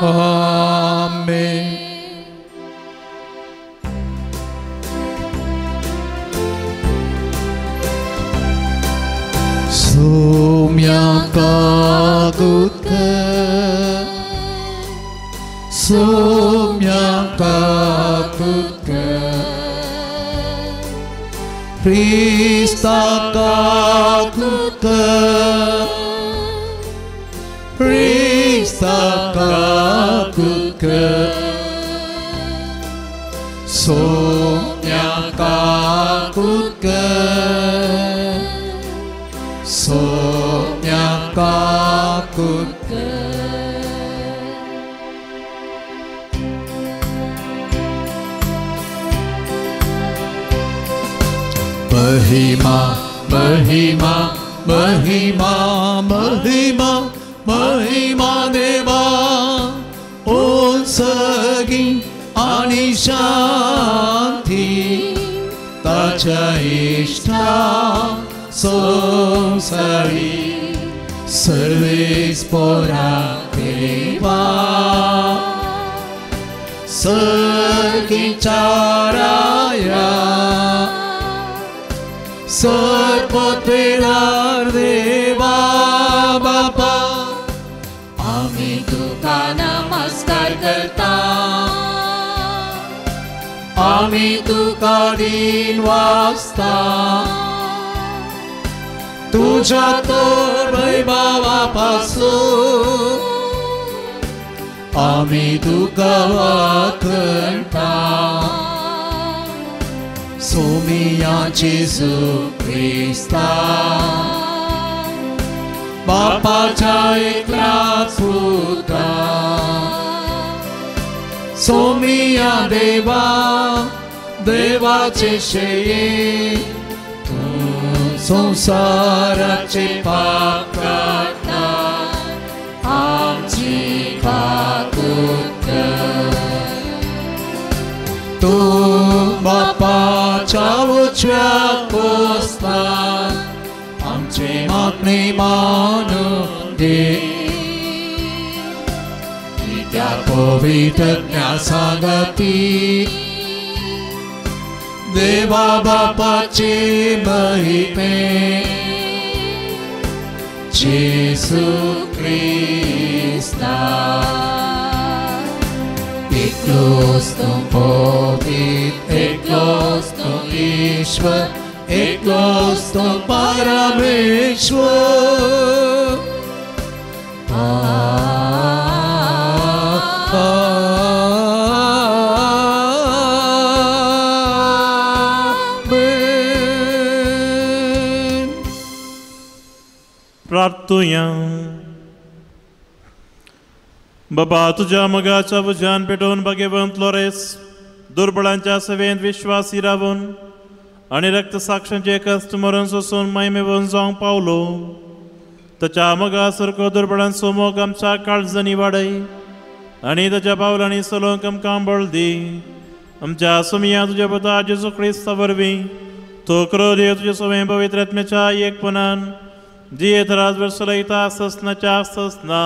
आमेन. सोम्या काकूत कर, सोम्या काकूत कर, क्रिस्ता काकूत कर, क्रिस्ता काकूत कर, सोम्या काकूत कर, सोम्या काकूत कर. महिमा महिमा महिमा महिमा महिमा देवा ओ सगी आणि शांती ताच्या इष्टा संसारी सर्वेस पोरा देवा सगी चाराया सर्वत्वेदार देवा बापा आमी तुका नमस्कार करता, आमी तुका दिन वाचता तुझ्या तर वैभवा पासून आमी तुका वाखणता. सोमिया जेजू क्रिस्ता बापाच्या एकल्याच पुता सोमिया देवा देवाचे शेये तूं संवसाराचे पाप काडटा आमची काकूत कर. तूं बापाच्या उजव्या बसता आमचे मागणे मानून दे. त्या पवित्र सांगती देवा बापाचे महिमे जेजू क्रिस्ता एकलोच तूं पवित्र, एकलोच तूं ईश्वर, एकलोच तूं परमेश्वर. आमेन. प्रार्थुया. बाबा तुज्या मोगाच्या उज्यान पेटोवन भाग्यवंत लोरेस दुर्बळांच्या सेवेंत विश्वासी रावून आनी रक्तसाक्षांचे कश्ट मरण सोसून महिमेवन जावंक पावलो. ताच्या मोगा सारको दुर्बळांचो मोग आमच्या काळजांनी वाडय आनी ताच्या पावलांनी चलोवंक आमकां बळ दी. आमच्या सुमया तुज्या पुता जेजू क्रिस्ता वरवीं तो करो देव तुज्या सवय पवित्र आत्म्याच्या एकपणान जियेत राजभर चलयता ससनाच्या ससना.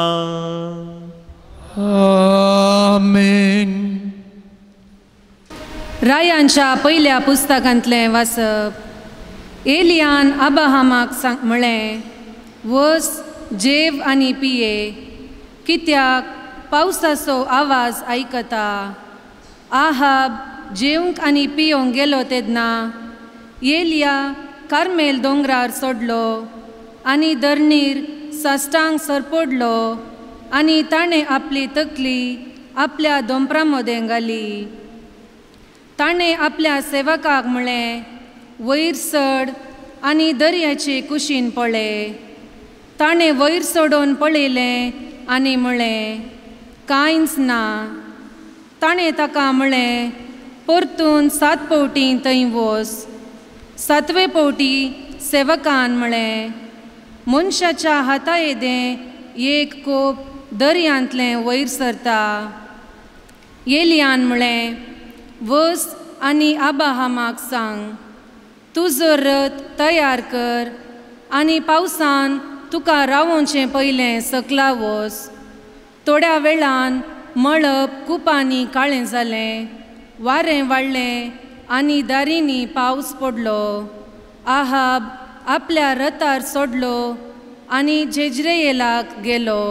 आमेन. रायांच्या पयल्या पुस्तकांतलें वाचप. एलियान अब्राहमाक म्हळें, वस जेव आनी पिये, कित्याक पावसाचो आवाज आयकता. आहाब जेवंक आनी पियोंक गेलो तेन्ना एलिया कार्मेल दोंगरार सोडलो आनी धरणीर साश्टांग सरपडलो आनी ताणें आपली तकली आपल्या दोंपरा मदें घाली. ताणें आपल्या सेवकाक म्हळें, वयर चड आनी दर्याचे कुशीन पळय. ताणें वयर चडोवन पळयलें आनी म्हळें, कांयच ना. ताणें ताका म्हळें, परतून 7 फावटीं थंय वच. 7वे फावटी सेवकान म्हळें, मनशाच्या हाता येदें एक कोप दर्यांतलें वयर सरता. एलियान म्हळें, वच आनी अब्राहमाक सांग, तुजो रथ तयार कर आनी पावसान तुका रावोवचें पयलें सकला वच. थोड्या वेळान मळब कुपांनी काळें जालें, वारें वाडलें आनी दारींनी पावस पडलो. आहाब आपल्या रथार सोडलो आनी जेजरेयेलाक गेलो.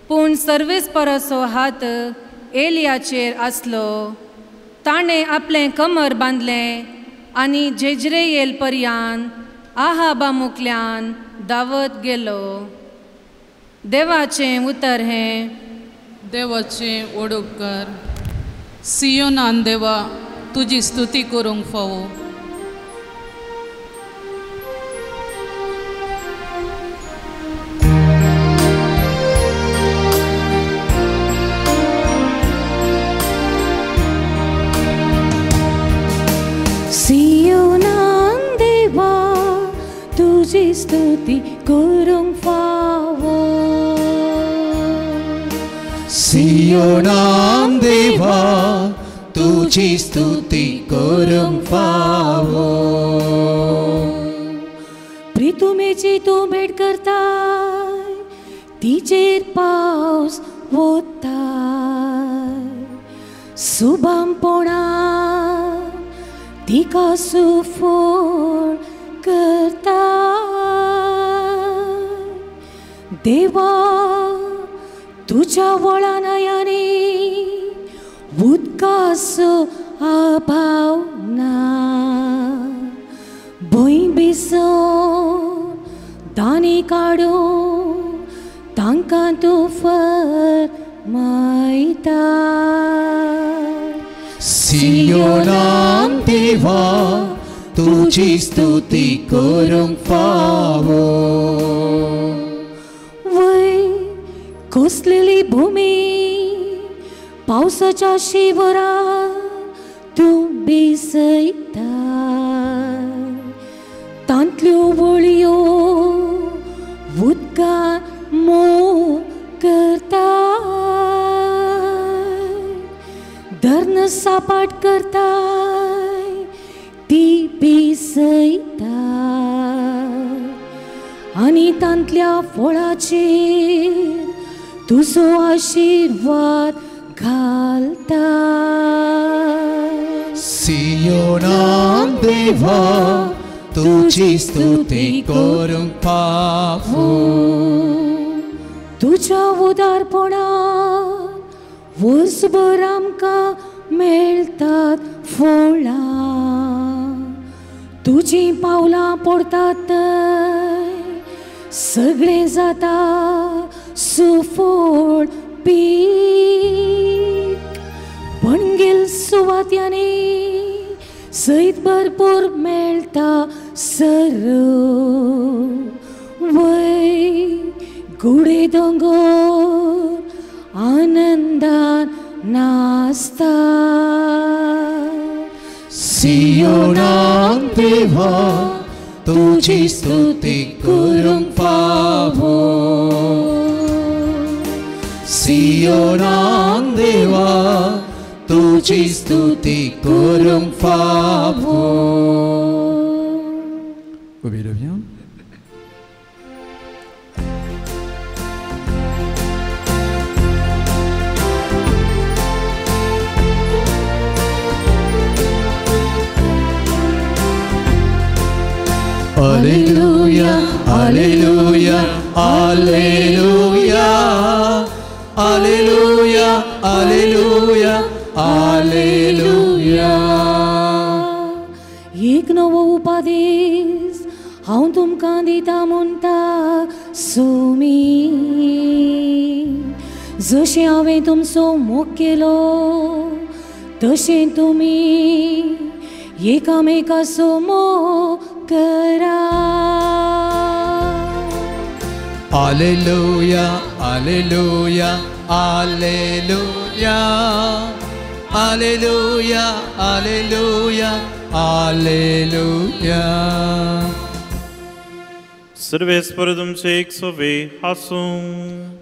पूण सर्वेस्पराचो हात एलियाचेर आसलो. ताणें आपलें कमर बांदलें आनी जेजरेयेल पर्यान आहाबा मुखल्यान धांवत गेलो. देवाचें उतर हें. देवाचें व्हड उपकार. सियोनान देवा तुजी स्तुती करूंक फावो. सियोनान देवा तुजी स्तुती करूंक फावो. सियोनान देवा तुजी स्तुती करूंक फावो. प्रितुमेची तूं भेट करताय, तिचेर पावस वोताय. सुबामपणान तिका सुफळ करताय. देवा तुज्या व्हडा न्हंयांनी उदकाचो अभाव ना. भंय बेसन दानी काडून तांकां तूं फर्मायता. सियोनान देवा तुजी स्तुती करूंक फावो. वय कोसलेली भुमी पावसाच्या शिवरान तूं बेसयता. तांतल्यो वळयो उदकान मोव करता. धर्ण सापाट करताय ती बेसयता. आनी तांतल्या फळाचेर तुजो आशिर्वाद घालता. सियोनान देवा तुजी स्तुती करूंक फावो. तुज्या उदारपणान वर्सभर आमकां मेळटात फळां तुजीं पावलां पडतात सगळें जाता सुफळ पीक पणगेल सुवात्यांनी सैत भरपूर मेळटा सरव वय गुडे दोंगर आनंदान नाचता सियोनान देवा तुजी स्तुती करूंक फावो सियोनान देवा तुजी स्तुती करूंक फावो. उबी रावया. Alleluia, Alleluia, Alleluia, Alleluia, Alleluia, Alleluia. एक नवो उपदेश हांव तुमकां दिता म्हणटा सुमी जशें हांवें तुमचो मोग केलो तशें तुमी एकामेकाचो मोग करा. Alleluia, Alleluia, Alleluia, Alleluia, Alleluia, Alleluia. सर्वेस्पर तुमचे एक सोवे आसूं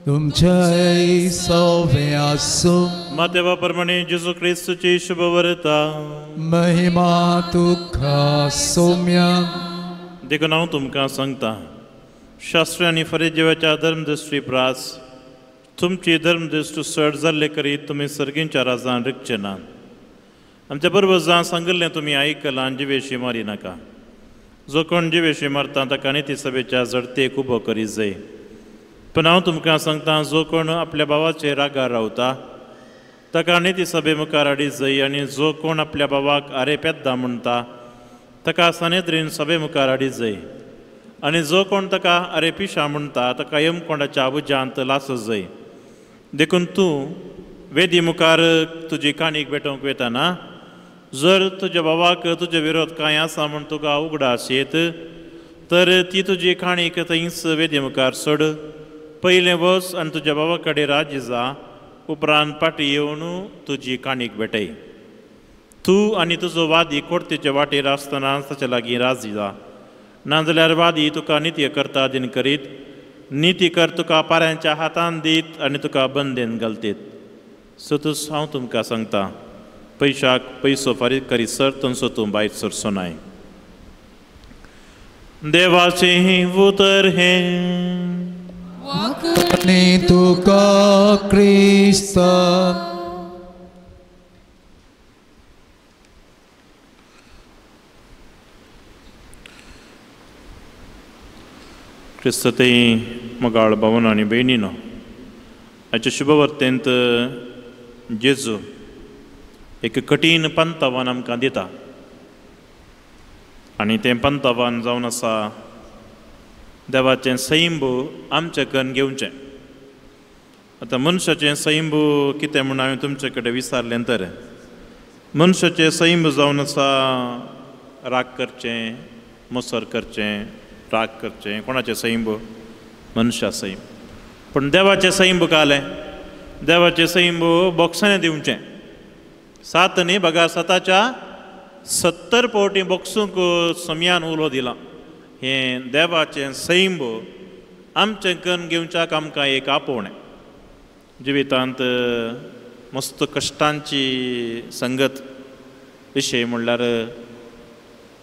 तुमचे सोवे आसूं. मातेवा प्रमाणे जेजू क्रिस्तूची शुभवर्ता महिमा तुका सोम्या. देखून हांव तुमकां सांगता शास्त्र आनी फरिजेवाच्या धर्मदृश्टी प्रास तुमची धर्मदृश्ट चड जाल्ले करीत तुमी सर्गींच्या राजान रिगचे ना. आमच्या पुर्वजां सांगिल्लें तुमी आयकलां जिवेशी मारी नाका. जो कोण जिवेशी मारता ताका निती सभेच्या झडतेक उबो करी जाय. पूण हांव तुमकां सांगता जो कोण आपल्या भावाचेर रागार रावता ताका निती सभे मुखार हाडी जाय आनी जो कोण आपल्या भावाक आरे पेद्दा म्हणटा ताका सानेद्रीन सभे मुखार हाडी जाय आनी जो कोण ताका आरे पिशा म्हणटा ताका यमकोंडाच्या उज्यांत लासो जाय. देखून तूं वेदी मुखार तुजी काणीक भेटोवंक वेताना जर तुज्या भावाक तुजे विरोध कांय आसा म्हूण तुका उगडास येत तर ती तुजी काणीक थंयच वेदी मुखार सोड. पयलें वच आनी तुज्या भावा कडेन राजी जा उपरांत फाटीं येवन तुजी काणीक भेटय. तूं आनी तुजो वादी कोर्तेचे वाटेर आसतना ताचे लागीं राजी जा नाजाल्यार वादी तुका निती करता दिन करीत निती कर तुका पाऱ्यांच्या हातान दीत आनी तुका बंदेन घालतीत. सतूच हांव तुमकां सांगता पयशाक पयसो फारीक करी सर तंसो तूं भायर सरचो नाय. देवाचें उतर हें नी तुका क्रिस्ता. क्रिस्तते मोगाळ भावन आनी भयणीनो आयच्या शुभवर्तेंत जेजू एक कठीण पंतवान आमकां दिता आनी तें पंतवान जावन आसा देवाचें सैंब आमचे कन घेवचें. आतां मनशाचें सैंब कितें म्हूण हांवें तुमचे कडेन विचारलें तर मनशाचें सैंब जावन आसा राग करचें मसर करचें राग करचें. कोणाचें सैंब? मनशा सैंब. पूण देवाचें सैंब कालें देवाचें सैंब बोक्सांनी दिवचें. सात न्ही बघा साताच्या 70 फावटी बोक्सूंक सम्यान उलो दिला. हें देवाचें सैंब आमचें कन्न घेवच्याक आमकां एक आपोवणें. जिवितांत मस्त कश्टांची संगत विशय म्हणल्यार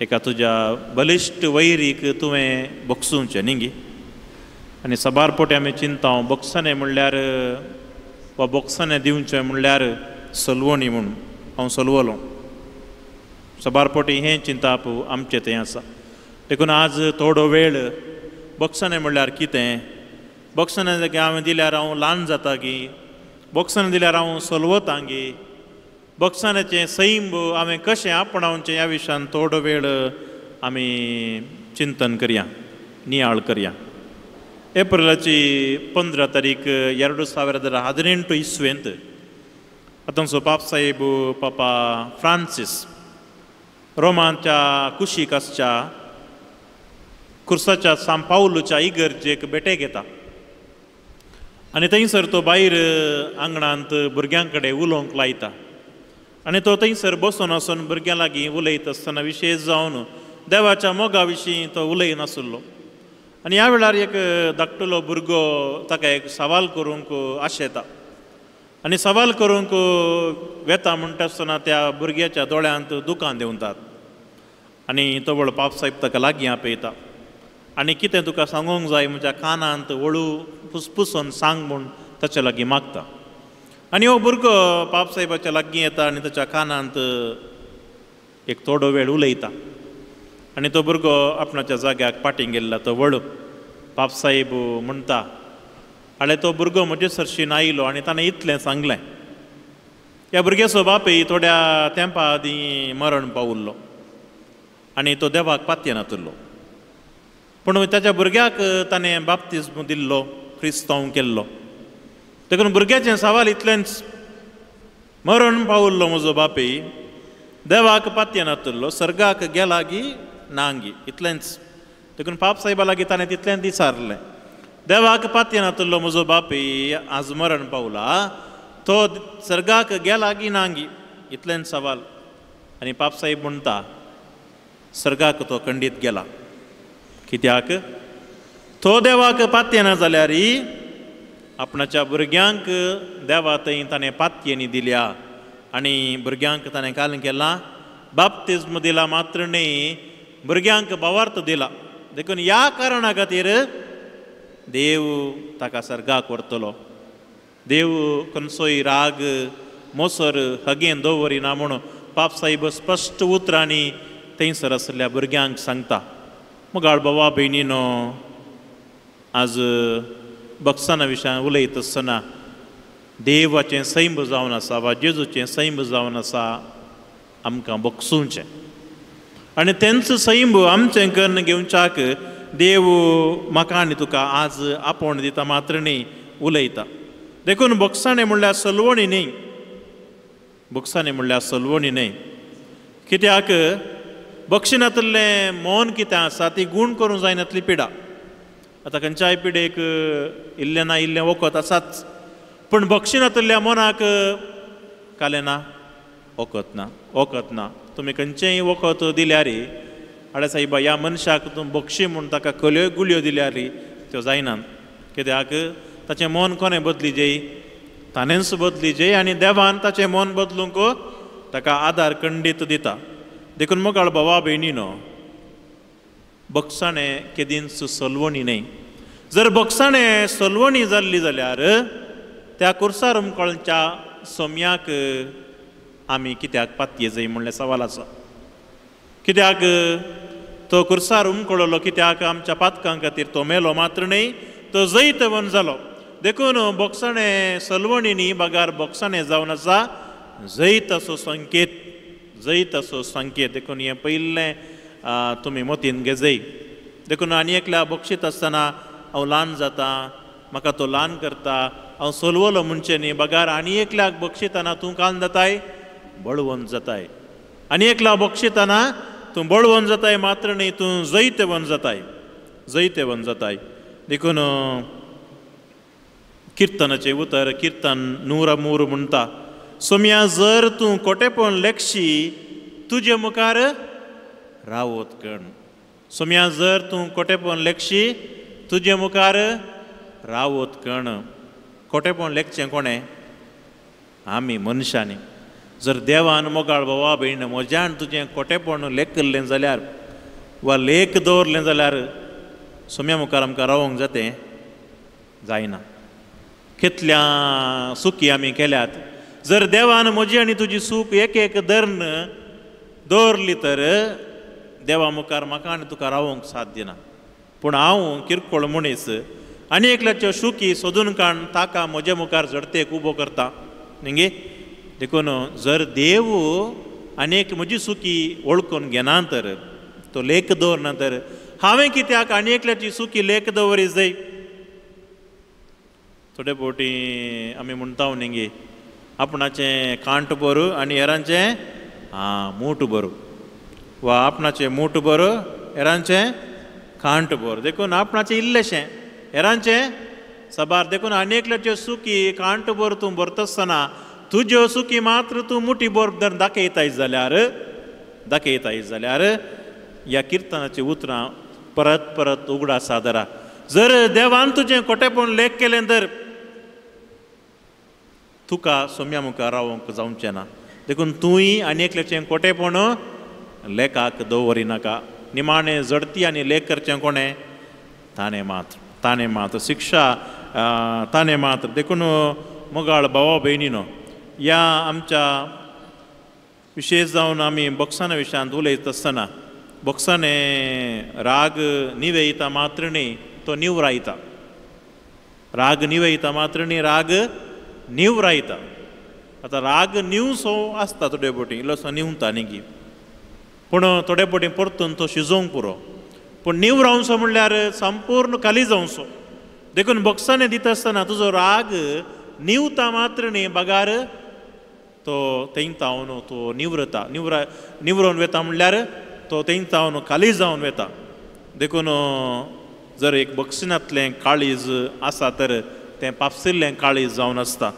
एका तुज्या बलिश्ट वैरीक तुवें बोक्सुचें न्ही गी. आनी साबार फावटी आमी चिंता बोक्सांनी म्हणल्यार वा बोक्सांनी दिवचें म्हणल्यार सलवणी म्हूण हांव सलवलो. साबार फावटी हें चिंताप आमचें थंय आसा. देखून आज थोडो वेळ बोक्सांनी म्हणल्यार कितें, बोक्सांनी हांवें दिल्यार हांव ल्हान जाता गी, बोक्सांनी दिल्यार हांव सलवता गी, बक्षाण्याचें सैम हांवें कशें आपणावचें ह्या विशयान थोडो वेळ आमी चिंतन करया, नियाळ करया. एप्रिलाची 15 तारीख 2018 इस्वेंत आतांचो पापसाहेब पापा फ्रांसीस रोमाच्या कुशीक आसच्या कुर्साच्या सांव पावलूच्या इगर्जेक भेटेक येता आनी थंयसर तो भायर आंगणांत भुरग्यां कडेन उलोवंक लायता आनी तो थंयसर बसून आसून भुरग्यां लागीं उलयत आसतना विशेश जावन देवाच्या मोगा विशीं तो उलयनासलो. आनी ह्या वेळार एक धाकटुलो भुरगो ताका एक सवाल करूंक आशेता आनी सवाल करूंक वेता म्हणटा आसतना त्या भुरग्याच्या दोळ्यांत दुकां देंवतात आनी तो व्हड पापसाहेब ताका लागीं आपयता आनी कितें तुका सांगूंक जाय म्हज्या कानांत वळू फुसफुसून सांग म्हूण ताच्या लागीं मागता. आनी हो भुरगो पापसाहेबाच्या लागीं येता आनी ताच्या कानांत एक थोडो वेळ उलयता आनी तो भुरगो आपणाच्या जाग्याक पाटीं गेल्ला तो वळू पापसाहेब म्हणटा, आळे तो भुरगो म्हजे सरशीन आयलो आनी ताणें इतलें सांगलें. ह्या भुरग्याचो बापूय थोड्या तेंपा आदीं मरण पावुल्लो आनी तो देवाक पातयेनातुल्लो, पूण ताच्या भुरग्याक ताणें बाप्तिज्म दिल्लो, क्रिस्तांव केल्लो. देखून भुरग्याचें सवाल इतलेंच, मरण पावुल्लो म्हजो बापूय, देवाक पातयेनातुल्लो, सर्गाक गेला गी नांगी, इतलेंच. देखून पापसाहेबा लागीं ताणें तितलेंच विचारलें, देवाक पातयेनातुल्लो म्हजो बापूय आज मरण पावला, तो सर्गाक गेला गी नांगी, इतलेंच सवाल. आनी पापसाहेब म्हणटा, सर्गाक तो खंडीत गेला, कित्याक तो देवाक पातयेना जाल्यार आपणाच्या भुरग्यांक देवा थंय ताणें पातयेनी दिल्या आनी भुरग्यांक ताणें काल केला बाप्तिज्म दिला मात्र न्ही, भुरग्यांक भावार्थ दिला. देखून ह्या कारणा खातीर देव ताका सर्गाक व्हरतलो. देव खंयचोय राग मोसर हगेन दवरिना म्हूण पापसाहेब स्पश्ट उतरांनी थंयसर आशिल्ल्या भुरग्यांक सांगता. मुगाळ बाबा भयणीनो, आज बक्षाना विशयान उलयत आसतना देवाचें सैम जावन आसा वा जेजूचें सैम जावन आसा आमकां बक्षुचें आनी तेंच सैम आमचें करून घेवच्याक देव म्हाका आनी तुका आज आपोवण दिता मात्र न्ही उलयता. देखून बक्षाणें म्हणल्यार सलवणी न्ही, बक्षाणें म्हणल्यार सलवणी न्ही, कित्याक बक्षिनातलें मौन कितें आसा ती गूण करूंक जायनातली पिडा. आतां खंयच्याय पिडेक इल्लें ना इल्लें वखद आसाच, पूण बक्षिनातल्या मनाक कालें ना, वखद ना, वखद ना. तुमी खंयचेंय वखद दिल्यार आडे साहेबा ह्या मनशाक तूं बक्षी म्हूण ताका कल्यो गुळयो दिल्यार त्यो जायनात, कित्याक ताचें मन कोणें बदली जाय, ताणेंच बदली जाय आनी देवान ताचें मन बदलूंक ताका आदार खंडीत दिता. देखून मोगाळ भावा भयणीनो, बक्षाणें केदींच सलवणी न्हय. जर बक्षाणें सलवणी जाल्ली जाल्यार त्या कुर्सार उमकळच्या सोम्याक आमी कित्याक पातये जाय म्हणलें सवाल आसा. कित्याक तो कुर्सार उमकळलो, कित्याक आमच्या पातकां खातीर तो मेलो मात्र न्हय, तो जैतवंत जालो. देखून बक्षाणें सलवणी न्ही, बगार बक्षाणें जावन आसा जैत असो संकेत, जैत असो संकेत. देखून हें पयलें तुमी मतीन घेजय. देखून आनी एकल्या बक्षीत आसतना हांव ल्हान जाता, म्हाका तो ल्हान करता, हांव सोलवलो म्हणचें न्ही, बगार आनी एकल्याक बक्षितना तूं कान जाताय, बळवंत जाताय. आनी एकल्या बक्षितना तूं बळवंत जाताय मात्र न्ही, तूं जैतवंत जाताय, जैतवंत जाताय. देखून किर्तनाचें उतर किर्तन 103 म्हणटा, सोम्या जर तूं कोटेपण लेखशी तुजे मुखार रावत कण. सोम्या जर तूं कोटेपण लेखशी तुजे मुखार रावत कण. कोटेपण लेखचें कोणें? आमी मनशांनी. जर देवान मोगाळ भावा भयण म्हज्यान तुजें कोटेपण लेखिल्लें जाल्यार वा लेख दवरलें जाल्यार सोम्या मुखार आमकां रावोंक जातें जायना. कितल्या सुखी आमी केल्यात. जर देवान म्हजी आनी तुजी सूख एक एक धरून दवरली तर देवा मुखार म्हाका आनी तुका रावोंक साथ दिना. पूण हांव किरकोळ मनीस आनी एकल्याच्यो सुखी सोदून काडून ताका म्हजे मुखार झडतेक उबो करता न्ही. देखून जर देव आनी एक म्हजी चुकी वळखून घेना तर तो लेख दवरना तर हांवें कित्याक आनी एकल्याची चुकी लेख दवरी जाय. थोडे फावटी आमी म्हणटा न्ही गे आपणाचें कांट बरो आनी हेरांचें आं मूठ बरो वा आपणाचें मूठ बरो हेरांचें कांट बरो. देखून आपणाचें इल्लेशें हेरांचें साबार. देखून आनी एकल्याच्यो चुकी कांट बरो तूं भरता आसतना तुज्यो चुकी मात्र तूं मुठी भर दाखयताय जाल्यार दाखयताय जाल्यार ह्या किर्तनाचीं उतरां परत परत उगडास आदरा. जर देवान तुजें खोटेपण लेख केलें तर तुका सोम्या मुखार रावंक जावचें ना. देखून तूंय आनी एकल्याचें खोटेपण लेखाक दवरिनाका. निमाणें जडती आनी लेख करचें कोणें ताणें मात्र ताणें मात्र शिक्षा ताणें मात्र. देखून मोगाळ भावा भयणीनो ह्या आमच्या विशेश जावन आमी बक्षाना विशयांत उलयत आसतना बक्षाने राग निवेयता मात्र न्ही तो निवरायता. राग निवेयता मात्र न्ही राग निवरायता. आतां राग निवसो आसता थोडे फावटी इल्लोसो निवता न्ही पूण थोडे फावटी परतून तो शिजोवंक पुरो पूण निवरावचो म्हणल्यार संपूर्ण खाली जावचो. देखून बक्षाने दिता आसतना तुजो राग निवता मात्र न्ही बगार तो तेंगतावन तो निवरता निवरोवन वेता म्हणल्यार तो तेंगतावन खाली जावन वेता. देखून जर एक बक्षिणांतलें काळीज आसा तर तें पापसिल्लें काळीज जावन आसता.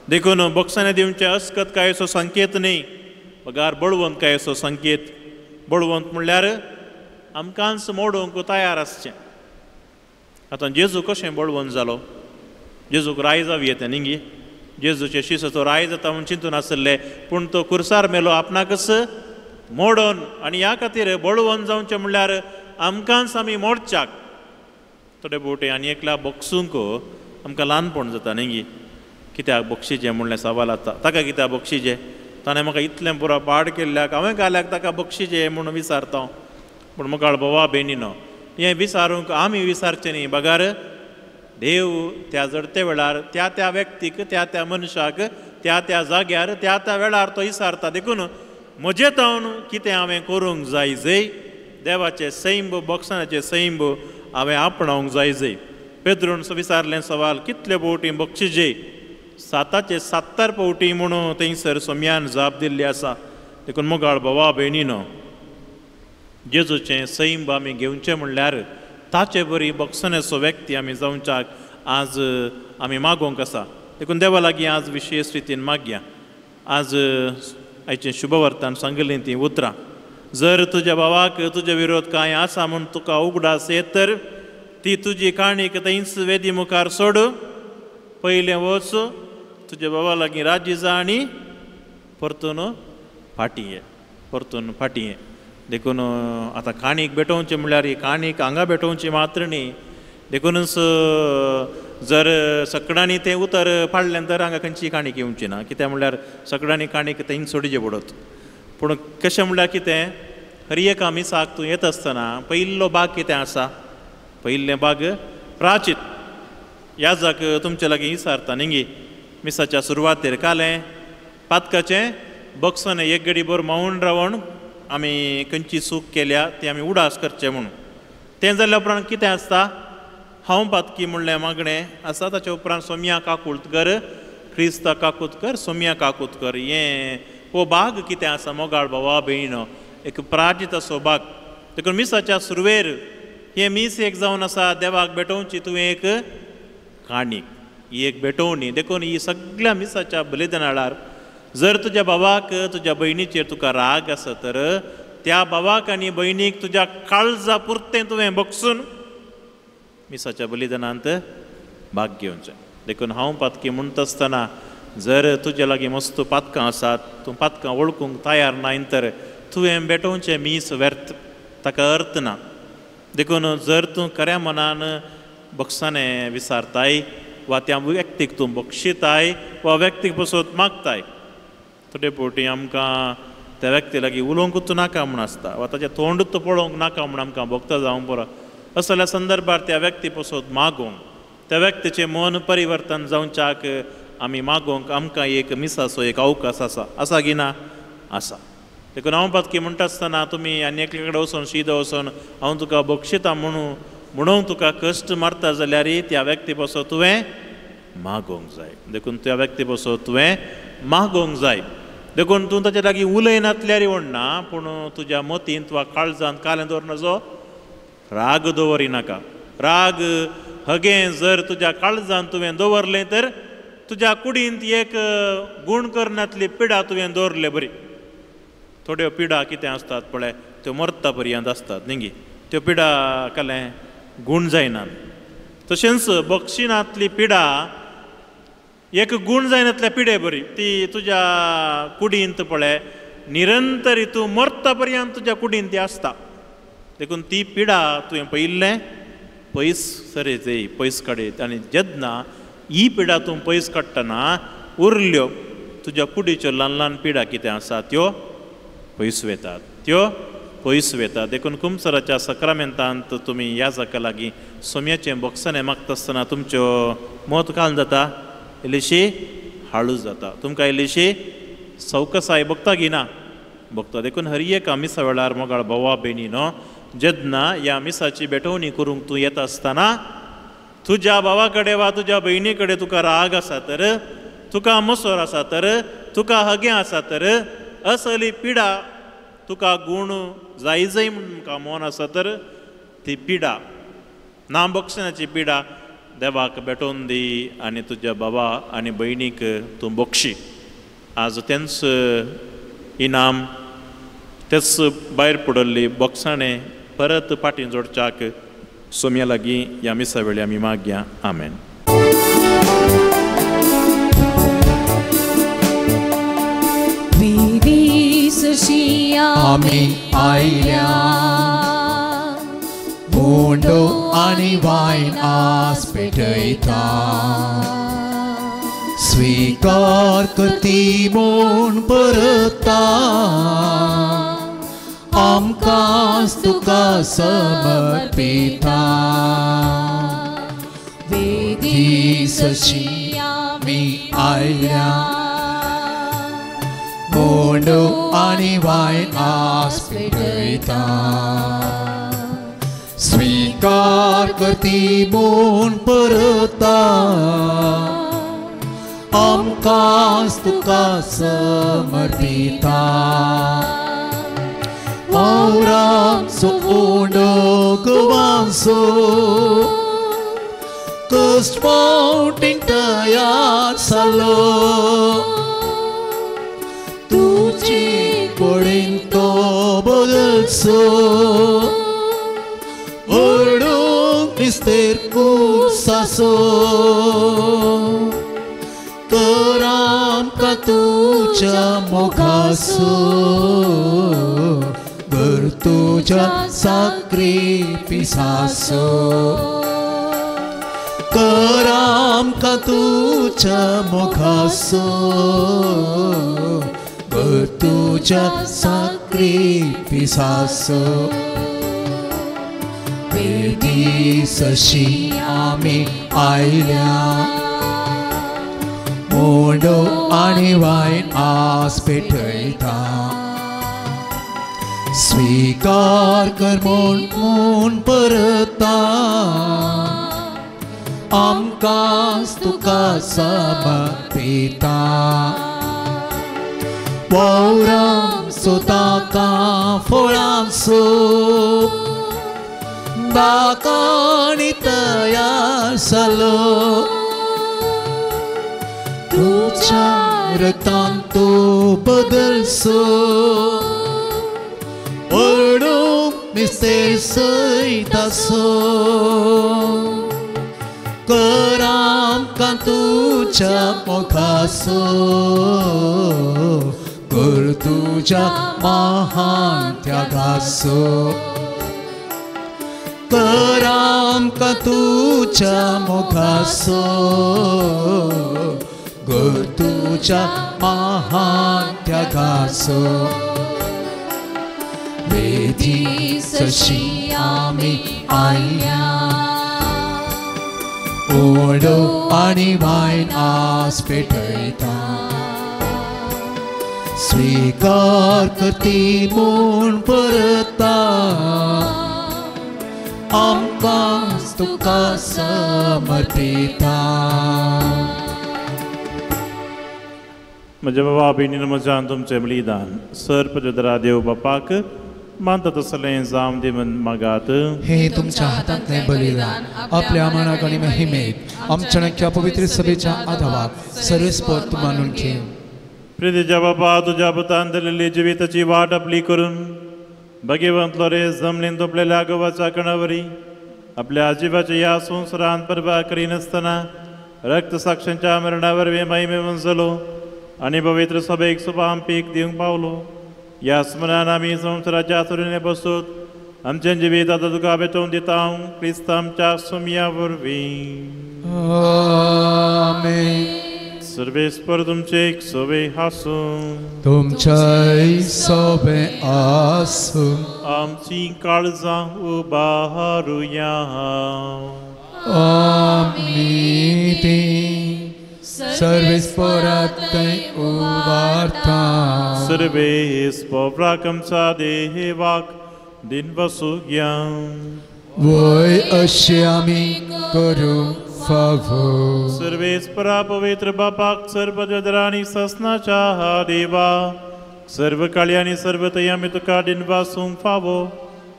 देखून बक्षाने दिवचें अस्कत काय असो संकेत न्ही बगार बळवंत काय असो संकेत. बळवंत म्हणल्यार आमकांच मोडूंक तयार आसचें. आतां जेजू कशें बळवंत जालो? जेजूक राय जावं येता न्ही गे जेजूचे शिसाचो राय जाता म्हूण चिंतून आसले पूण तो कुर्सार मेलो आपणाकच मोडून. आनी ह्या खातीर बळवंत जावचें म्हणल्यार आमकांच आमी मोडच्याक. थोडे फावटी आनी एकल्या बक्षूंक आमकां ल्हानपण जाता न्ही गे कित्याक बक्षीचें म्हणलें सवाल आसता ताका कित्याक बक्षीचें ताणें म्हाका इतलें पुरो पाड केल्ल्याक हांवें घाल्याक ताका बक्षीचें म्हूण विचारता हांव. पूण मुखार भावा भयणीनो हें विचारूंक आमी विचारचें न्ही बगार देव त्या जडते वेळार त्या त्या व्यक्तीक त्या त्या मनशाक त्या त्या जाग्यार त्या त्या वेळार तो विचारता. देखून म्हजें तावन कितें हांवें करूंक जाय जय देवाचें सैंब बक्षानाचें सैंब हांवें आपणावंक जाय जय. पेद्रून विचारलें सवाल कितले फावटी बक्षिजे 7 70 फावटी म्हणून थंयसर सोम्यान जाप दिल्ली आसा. देखून मोगाळ भावा भयणीनो जेजूचें सैंब आमी घेवचें म्हणल्यार ताचे बरी बक्षण्याचो व्यक्ती आमी जावच्याक आज आमी मागोवंक आसा. देखून देवा लागीं आज विशेश रितीन मागया. आज आयचें शुभवर्तान सांगिल्लीं तीं उतरां जर तुज्या भावाक तुज्या विरोध कांय आसा म्हूण तुका उगडास येत तर ती तुजी काणीक थंयच वेदी मुखार सोड पयलें वच तुज्या बाबा लागीं राजी जा आनी परतून फाटीं ये परतून फाटीं ये. देखून आतां काणीक भेटोवचें म्हणल्यार ही काणीक हांगा भेटोवची मात्र न्ही. देखूनच जर सगळ्यांनी तें उतर पाडलें तर हांगा खंयची काणीक येवची ना कित्याक म्हणल्यार सगळ्यांनी काणीक थंय सोडचें पडत. पूण कशें म्हणल्यार कितें हर एका मिसाक तूं येत आसतना पयिल्लो भाग कितें आसा पयिल्लें भाग प्राचीत याजाक तुमचे लागीं विचारता न्ही गे मिसाच्या सुरवातेर कालें पातकाचें बक्षान एक गडी भर मावन रावन आमी खंयची चूक केल्या ती आमी उडास करचें म्हणून. तें जाल्या उपरांत कितें आसता हांव पातकी म्हणलें मागणें आसा. ताच्या उपरांत सोम्या काकूत कर क्रिस्ता काकूत कर सोम्या काकूत कर हें हो भाग कितें आसा मोगाळ भावा भयणो एक प्राजित असो भाग. देखून मिसाच्या सुरवेर हें मीस एक जावन आसा देवाक भेटोवची तुवें एक काणीक ही एक भेटोवणी. देखून ही सगळ्या मिसाच्या बलिदाना वेळार जर तुज्या भावाक तुज्या भयणीचेर तुका राग आसा तर त्या भावाक आनी भयणीक तुज्या काळजा पुरतें तुवें बक्षून मिसाच्या बलिदानांत भाग घेवचें. देखून हांव पातकी म्हणटा आसतना जर तुज्या लागीं मस्त पातकां आसात तूं पातकां वळखूंक तयार नाय तर तुवें भेटोवचें मीस व्यर्थ ताका अर्थ ना. देखून जर तूं खऱ्या मनान बक्षाने विचारताय वा त्या व्यक्तीक तूं बक्षिताय वा व्यक्तीक बसोत मागताय थोडे फावटी आमकां त्या व्यक्ती लागीं उलोवंकूच नाका म्हूण आसता वा ताचें तोंडूच पळोवंक नाका म्हूण आमकां भोगता जावंक पुरो. असल्या संदर्भार त्या व्यक्ती पसोत मागूंक त्या व्यक्तीचें मन परिवर्तन जावच्याक आमी मागोवंक आमकां एक मिसाचो एक अवकाश आसा. आसा की ना? आसा. देखून हांव पातकी म्हणटा आसतना तुमी आनी एकले कडेन वचोन शीद वचोन हांव तुका बक्षिता म्हणून तुका कश्ट मारता जाल्यार त्या व्यक्ती पासून तुवें मागोवंक जाय. देखून त्या व्यक्ती पासून तुवें मागोवंक जाय. देखून तूं ताच्या लागीं उलयनातल्यार व्हडना, पूण तुज्या मतींत वा काळजांत कालें दवरनाचो राग दवरिनाका. राग हगें जर तुज्या काळजांत तुवें दवरलें तर तुज्या कुडींत एक गूण करनातली पिडा तुवें दवरले बरी. थोड्यो पिडा कितें आसतात पळय त्यो मरता पर्यंत आसतात न्ही, त्यो पिडा कालें गूण जायनात. तशेंच बक्षिणांतली पिडा एक गूण जायनातल्या पिडे बरी ती तुज्या कुडींत पळय निरंतर तूं मरता पर्यंत तुज्या कुडींत ती आसता. देखून ती पिडा तुवें पयिल्लें पयस सरेच पयस काडयत आनी जेन्ना ही पिडा तूं पयस काडटना उरल्यो तुज्या कुडीच्यो ल्हान ल्हान पिडा कितें आसा त्यो पयस वेतात, त्यो पयस वेतात. देखून कुमसराच्या सक्रामेंतांत तुमी ह्या जाका लागीं सोम्याचें बक्षाणें मागता आसतना तुमच्यो मत काल जाता इल्लीशी हाळू जाता, तुमकां इल्लीशी सवकसाय बगता की ना? बगता. देखून हर एका मिसा वेळार मोगाळ भावा भयणी न्हू जेन्ना ह्या मिसाची भेटवणी करूंक तूं येता आसतना तुज्या भावा कडेन वा तुज्या भयणी कडेन तुका राग आसा तर, तुका मसोर आसा तर, तुका हगें आसा तर, असली पिडा तुका गूण जाय जाय म्हूण तुका मन आसा तर ती पिडा ना बक्षणाची पिडा देवाक भेटोवन दी आनी तुज्या बाबा आनी भयणीक तूं बक्षी. आज तेंच इनाम तेच भायर पडिल्ली बक्षाणें परत पाटी जोडच्याक सोम्या लागीं ह्या मिसा वेळी आमी मागया. आमेन. आमी आयल्या बोंडो आनी वायन आस पेटयता, स्वीकार करती म्हूण परता आमकां तुका समर्पिता. वेदीसशी आमी आयल्या बोंडो आनी वायन आस पेटयता, स्वीकार करती म्हूण परता आमकां तुका समर्पिता. वावरांचो उंडो गोवांचो कश्ट फावटीन तयार जालो, तुजी कुडीन तो बदलचो व्हडूंक मिस्तेर कुसाचो. कर आमकां तुज्या मोगाचो कर तुज्या साक्रिफिसाचो, कर आमकां तुज्या मोगाचो कर तुज्या साक्रिफिसाचो. वेदीसशी आमी आयल्या बोंडो आनी वायन आस पेटयता, स्वीकार कर म्हूण परता आमकां तुका समर्पिता. वावरांचो ताका फळांचो बाकाणी तयार जालो, तुज्या रक्तान तो बदलचो व्हडूंक मिस्तेर सयताचो. कर आमकां तुज्या मोगाचो कर तुज्या महान त्यागाचो, कर आमकां तुज्या मोगाचो कर तुज्या महान त्यागाचो. वेदीसशी आमी आयल्या उंडो आनी वायन आस पेटयता स्वीकार करती म्हूण परता आमकां तुका समर्पिता. म्हज्या बाबा भयणीन म्हज्यान तुमचें बलिदान सर पदरा देव बापाक मानता तसलें जावं दी म्हूण मागात. हे तुमच्या हातांतलें बलिदान आपल्या मानाक आनी महिमेक आमच्या नक्या पवित्र सभेच्या आदावाक सर्वेस्पत मानून घेवं. प्रितीच्या बाबा तुज्या पुतान दिलेली जिविताची वाट आपली करून भगवंतलो रे जमनीन तोपलेल्या गोवाच्या कणावरी आपल्या जिवाच्या ह्या संवसारांत परवा करिनासतना रक्त साक्षांच्या मरणा वरवीं महिमे वंजलो आनी पवित्र सभेक सुपाम पीक दिवंक पावलो. ह्या स्मरणान आमी संवसाराच्या सुरिने बसूत आमचें जिवीत आतां तुका भेटोवन दिता क्रिस्त आमच्या सुमया वरवीं. आमेन. सर्वेस्पर तुमचे एक सोबे आसूं. तुमच्याय सोबे आसूं. आमची काळजां उबारुया. आमी ती सर्वेस्परात उबारता. सर्वेस्पराक आमच्या देवाक दिन वसुया. वय अशें आमी करूंक फावो. सर्वेस्परा पवित्र बापाक सर्वजदरा आनी ससनाच्या देवा सर्व काळी आनी सर्व थंय आमी तुका दिनवासूंक फावो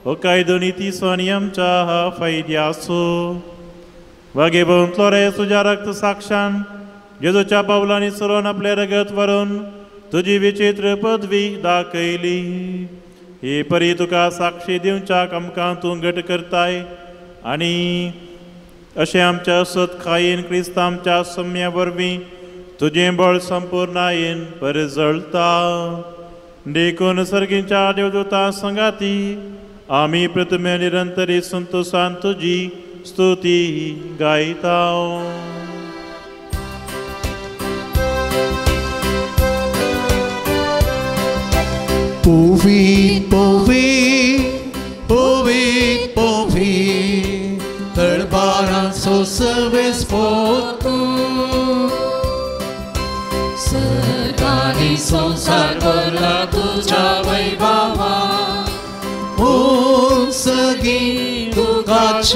हो कायदो नितीचो आनी आमच्या फायद्याचो. वागेवंतलो रे तुज्या रक्त साक्षान जेजूच्या पावलांनी सरोन आपलें रगत व्हरून तुजी विचित्र पदवी दाखयली. ही परी तुका साक्षी दिवच्याक आमकां तूं घट करताय आनी अशें आमच्या सतखायेन क्रिस्त आमच्या सम्या वरवीं तुजें बळ संपूर्णायेन परजळता. देखून सर्गींच्या देवदूता संगाती आमी प्रथमे निरंतरी संतोषान तुजी स्तुती गायता. पवित्र पवित्र पवित्र पवित्र दरबारांचो सर्वेस्पर तूं. सर्गांनी संवसार भरला तुज्या वैभवान. उंचगी तुकाच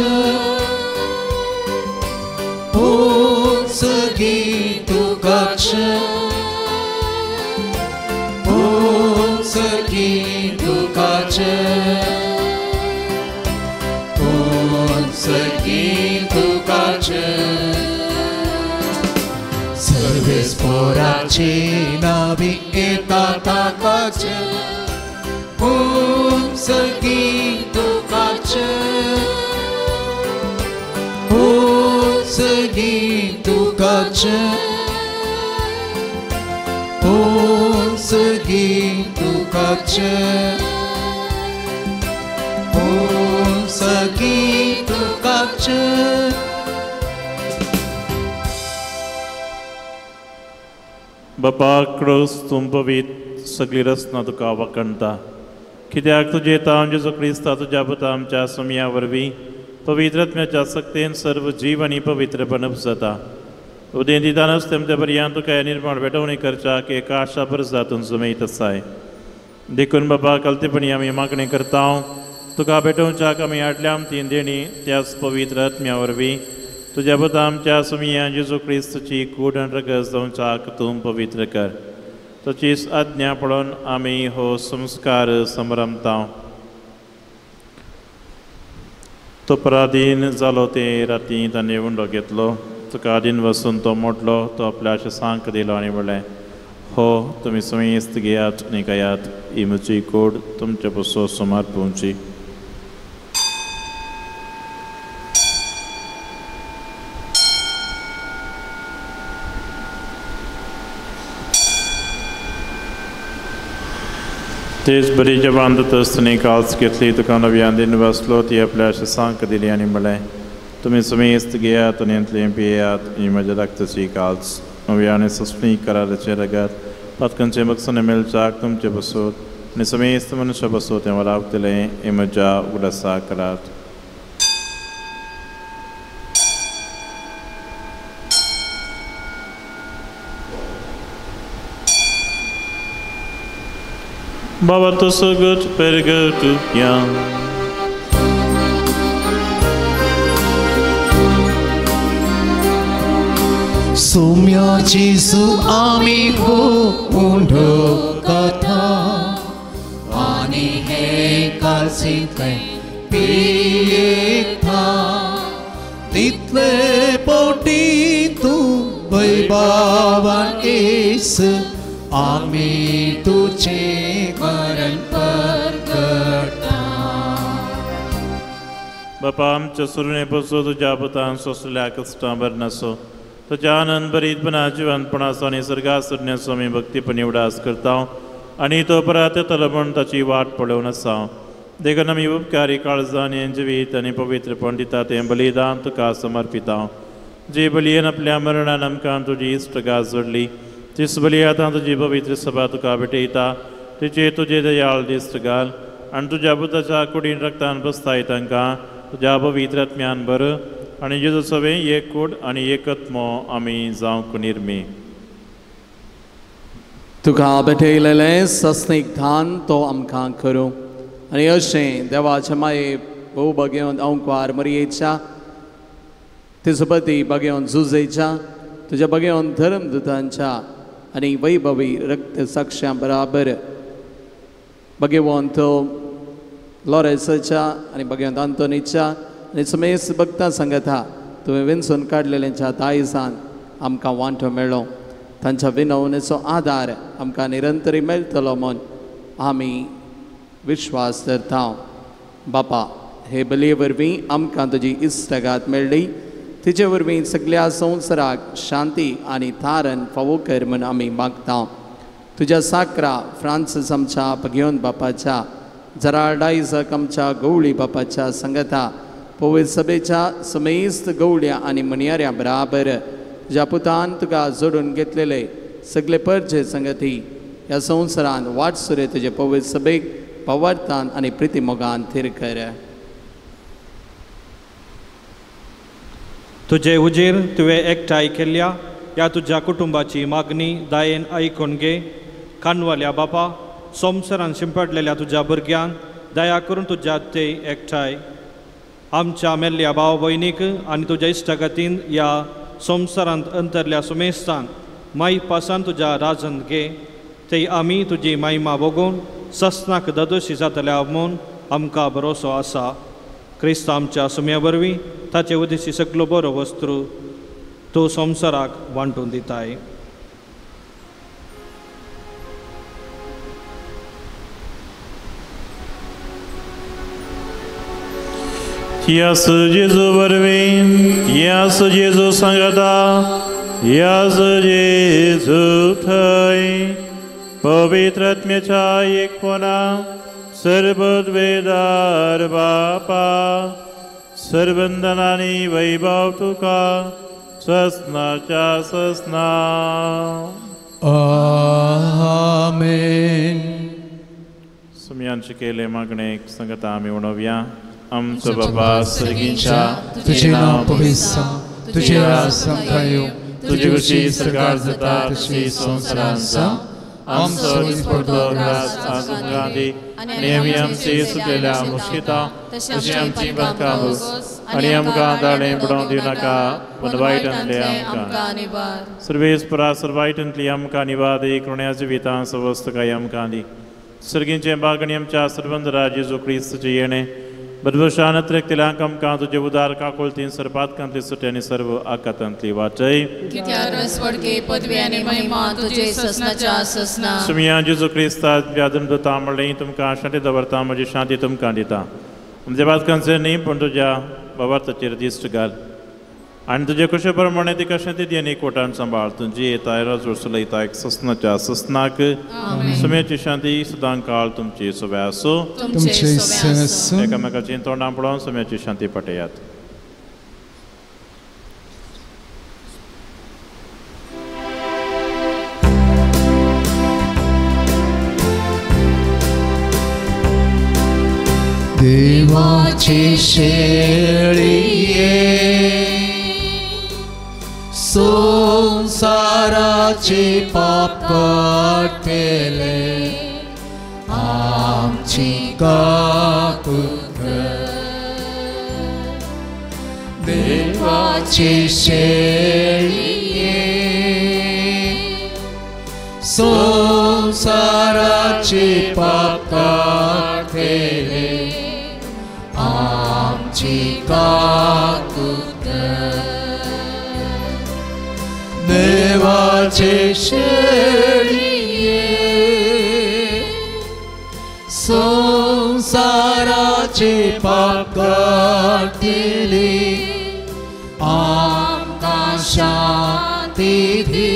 उंचगी तुकाच उंचगी तुकाच उंचगी तुकाच. सर्वेस्पराची नावी येता ताकाच उंचगी तुकाच उंचगी तुकाच उंचगी तुकाच उंचगी तुकाच. बापा क्रोस तूं पवित्र सगळी रचना तुका वाखणटा कित्याक तुजें तांव जेजू क्रिस्ता तुज्या पुता आमच्या सुमया वरवीं पवित्र आत्म्याच्या सक्तेन सर्व जीव आनी पवित्रपण उपजता. उदें दितानच तेमच्या पर्यंत तुका निर्माण भेटवणी करच्याक एका आशा परजातून जमयत आसाय. देखून बाबा कलतेपणी आमी मागणी करता तुका भेटोवच्याक आमी हाडल्या तीन देणी त्याच पवित्र आत्म्या वरवीं तुज्या पुता आमच्या सुमया जेजू क्रिस्तची कूड आनी रगत जावच्याक तूं पवित्र कर. तुजीच आज्ञा पळोवन आमी हो संस्कार समरमता. तो पराधीन जालो ते राती ताणें उंडो घेतलो तुका आदीन वसून तो मोडलो तो आपल्या सांक दिलो आनी म्हणलें हो तुमी समेस्त घेयात आनी खायात ही म्हजी कूड तुमचे पसो सुमार पोवची. तेच बरी जवान जातच ताणें काल्स घेतली तुका नव्यान दिन बसलो ती आपल्या सांक दिली आनी म्हणलें तुमी समेस्त घेयात आनी हांतलें पियेयात ही म्हज्या रक्ताची काल्स नव्या आनी सस्मी कराराचें रगत पातकांचें बक्षणें मेळच्याक तुमचे बसूत आनी समेस्त मनुष्य बसूत तें रावतलें हें म्हज्या उगडासा करात. बाबा तो सगट परगटुया. सोम्या जेजू आमी हो उंडो कथा आनी हे कालसिंतलें पियेता तितले पोटी तूं वैभावान येस आमी तुजें मरण परगटा. बापा आमच्या सुरणे पसून तुज्या पुतान सोंसल्या कश्टां भरनासो तुज्या आनंद बरीतपणा जिवंतपणाचो आनी सर्गा सुरण्याचो आमी भक्तीपणी उडास करता आनी तो परत येतलो म्हूण ताची वाट पळोवन आसा. देखून आमी उपकारी काळजान जिवीत आनी पवित्रपण दिता तें बलिदान तुका समर्पिता. जे बलयेन आपल्या मरणान आमकां तुजी इश्टगात जोडली तीच बली आतां तुजी पवित्र सभा तुका भेटयता. तिचे तुजे दयाळ दिश्ट घाल आनी तुज्या पुताच्या कुडीन रक्तान बसताय तांकां तुज्या पवित्र आत्म्यान भर आनी जेजू सवें एक कूड आनी एकत्मो आमी जावंक निर्मी. तुका भेटयलेलें सस्नीक धान तो आमकां करूं आनी अशें देवाच्या माये भोव बगेवन अंकवार मरयेच्या तिसपती बगेवन झुजेच्या तुज्या बगेवन धर्मदूतांच्या आनी वैभवी रक्त साक्षां बराबर बगेवंत लॉरेसाच्या आनी बगेवंत आंतोनीच्या आनी समेस्त भक्तां सांगता तुवें विंचून काडलेल्यांच्या दायजान आमकां वांटो मेळ्ळो. तांच्या विनवणेचो आदार आमकां निरंतरी मेळटलो म्हूण आमी विश्वास धरता. बापा हे बलये वरवीं आमकां तुजी इश्टगात मेळ्ळी तिचे वरवीं सगळ्या संवसाराक शांती आनी थारण फावो कर म्हूण आमी मागता. तुज्या साकरा फ्रांसीस आमच्या भगेवन बापाच्या जराल्ड आयझक आमच्या गवळी बापाच्या संगता पवित्र सभेच्या समेस्त गवळ्या आनी म्हणयाऱ्या बराबर तुज्या पुतान तुका जोडून घेतलेले सगळे परजे संगती ह्या संवसारान वाटसुरे तुजे पवित्र सभेक पवार्थान आनी प्रितीमोगान थीर कर. तुजे उजीर तुवें एकठांय केल्ल्या ह्या तुज्या कुटुंबाची मागणी दायेन आयकून घे. कानवाल्या बापा संवसारान शिंपडलेल्या तुज्या भुरग्यांक दया करून तुज्या ते एकठांय आमच्या मेल्ल्या भाव भयणीक आनी तुज्या इश्टागतीन ह्या संवसारांत अंतरल्या सुमेस्तान माई पासान तुज्या राजन घे. ते आमी तुजी महिमा भोगून ससनाक ददोशी जातल्या म्हूण आमकां भरोसो आसा. क्रिस्त आमच्या सुम्या वरवीं ताचे उदेशी सगलो बरो वस्त्रू तूं संवसाराक वांटून दिताय. यास जेजू वरवीं यास जेजू सांगता यास जेजू थंय पवित्र आत्म्याच्या एकपणा सर्वद्वेदार बापा सर्वंदनानी वैभव तुका ससनाच्या ससना. आमेन. सुम्यांचे केले मागणे संगता आमी उणोवया. आमचो बाबा सर्गींच्या तुझे नांव पवित्र जावं, तुजें राज आमकां येवं, तुजी खुशी सरकार जाता तशी संवसारांत जावं. आमचो दिसपडतो ग्रास आज आमकां दी आनी आमी आमची सुटलेल्या मुस्किता तशी आमची बदकां आनी आमकां दाळें बुडोवन दिवं नाका पूण वायटांतले आमकां. सर्वेस परासर वायटांतली आमकां निवाद कृण्या जिवितां सवस्तकाय आमकां दी. सर्गींचें बागणी आमच्या सर्वंदरा जेजू क्रिस्तचें येणें बदवशान त्रेकतिलांक आमकां तुजे उदार काकुळतीन सर्पातकांतली सुटी आनी सर्व आकातांतली वाचय. सुमिया जेजू क्रिस्ता व्यादम दिता म्हणलें तुमकां शांती दवरता म्हजी शांती तुमकां दिता. आमच्या बातकांचेर न्ही पूण तुज्या बाबार्थाचेर दिश्ट घाल आनी तुजे कशे प्रमाणे तिका शांती दी आनी कोटान सांबाळ. तुजी येताय रज चलयता एक ससनाच्या ससनाक सुम्याची शांती सदां काळ तुमची सव्या आसूं. एकामेकाची तोंडां पळोवन सुम्याची शांती पटयात. देवाचे शेळये संसाराचे पाप काडटले काकूत देवाचे शेळये संसाराचे पाप काडटले आमची काकूत देवाचे शेळये संसाराचे पाप काडटले आमकां शांती दी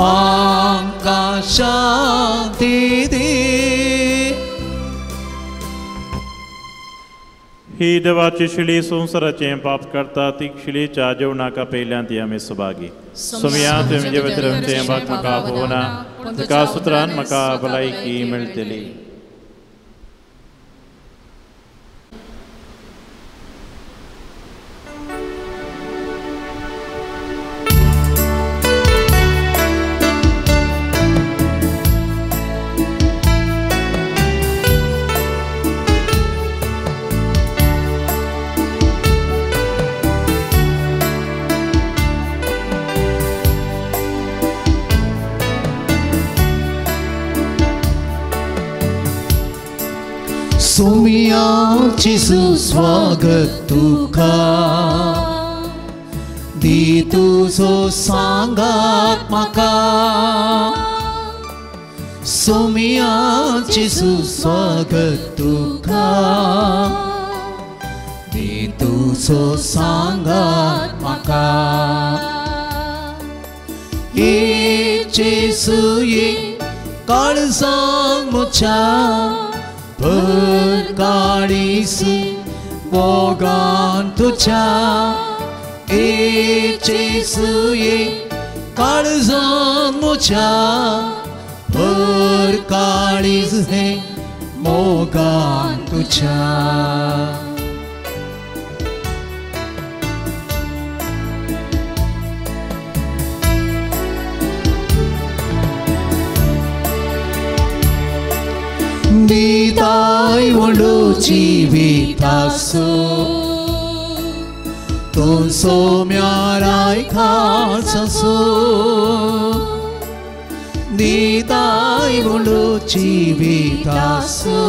आमकां शांती दी. ही देवाची शिळी संवसाराचें पाप करता ती शिळीच्या जेवणाक आपयल्यान ती आमी सुभागी. सोमया तुवें जेवतरेचें भाग म्हाका पळोवना तुका सुत्रान म्हाका भलायकी मेळटली. सोमियाची सुस्वागत तुका दी तुजो सांगात म्हाका सोमियाची सुस्वागत तुका दी तुजो सांगात म्हाका जेसुये काळजांत म्हज्या भर काळीज मोगान तुज्या जेसुये काळजांत म्हज्या भर काळीज हें मोगान तुज्या. दिताय व्हडलो जिविताचो तूं सोम्याराय खासाचो दिताय व्हडलो जिविताचो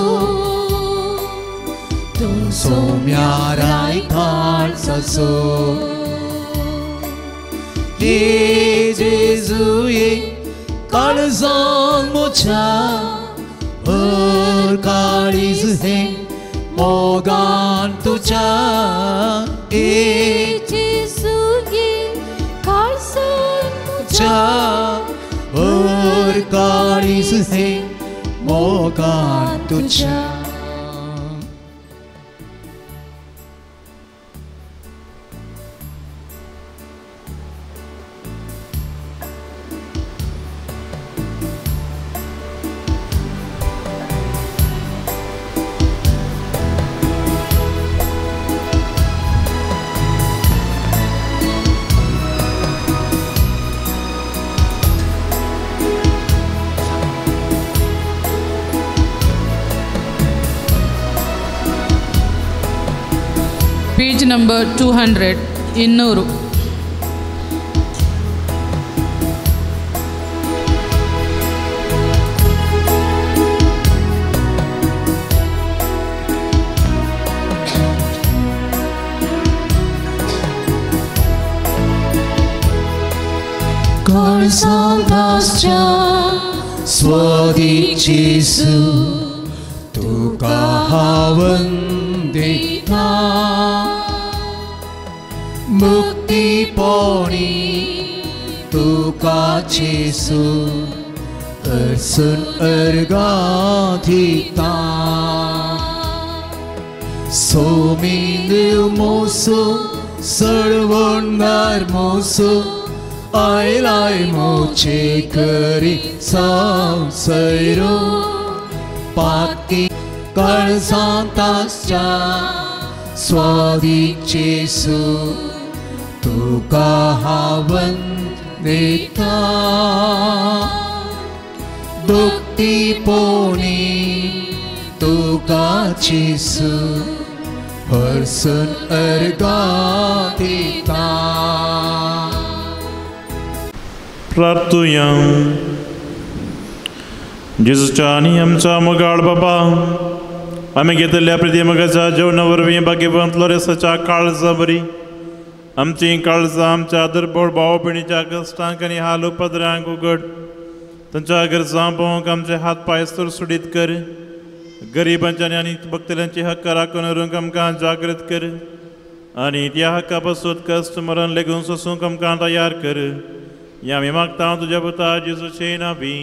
तूं सोम्याराय खासाचो हे जेजुये काळजांत म्हज्या भर काळीज हें मोगान तुज्या जेसुये काळजांत म्हज्या भर काळीज हें मोगान तुज्या. Page number 200, 200. काळजांत आसच्या स्वादीक जेजू तुका हांव वंदिता मुक्ती पोणी तुका जेजू अर्सून अर्गां दिता सोमी देव मोसो सळवणदार मोसो आयलाय मोचे करी संसैरो पाती काळजांत आसच्या स्वादीक जेजू तुका हांव वंदिता दुखती पोणी तुका जेसू हरसून अर्गां दिता. प्रार्थुया. जेजूच्या आनी आमच्या मोगाळ बाबा, आमी घेतिल्ल्या प्रिती मोगाच्या जेवणा वरवीं भाग्यवंत लोरेसाच्या काळजा बरी आमचीं काळजां आमच्या दुर्बळ भाव भयणीच्या कश्टांक आनी हाल उपद्रांक उगड. तांच्या गरजां पळोवंक आमचे हात पांय सुडसुडीत कर. गरिबांच्या आनी भक्तल्यांची हक्क राखून व्हरूंक आमकां जागृत कर आनी त्या हक्का पासून कश्ट मरण लेगून सोसूंक आमकां तयार कर. ह्या आमी मागता तुज्या पुता जेजूचे नांवी.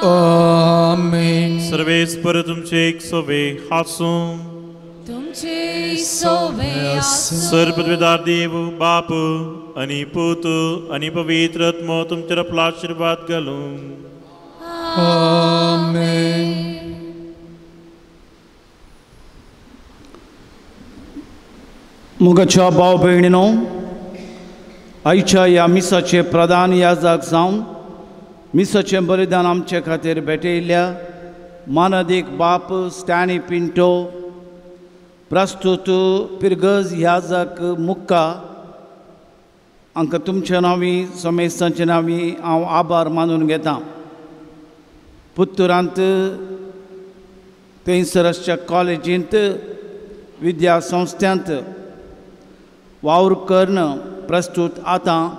आमेन. सर्वेस्पर तुमचे एक सोबे हासूं तुमचे सोबे आसूं. सर्वपदवीदार देव बाप आनी पूत आनी पवित्र आत्मो तुमचेर आपलो आशिर्वाद घालूं. आमेन. मोगाच्या भाव भयणीनो, आयच्या ह्या मिसाचे प्रधान याजक जावन मिसाचें बलिदान आमचे खातीर भेटयल्ल्या मानादीक बाप स्टॅनी पिंटो, प्रस्तुत पिरगज याजक मुक्का हांकां तुमच्या नांवी समेस्तांच्या नांवी हांव आभार मानून घेतां. पुत्तुरांत थंयसर आसच्या कॉलेजींत विद्या संस्थांत वावर करून प्रस्तुत आतां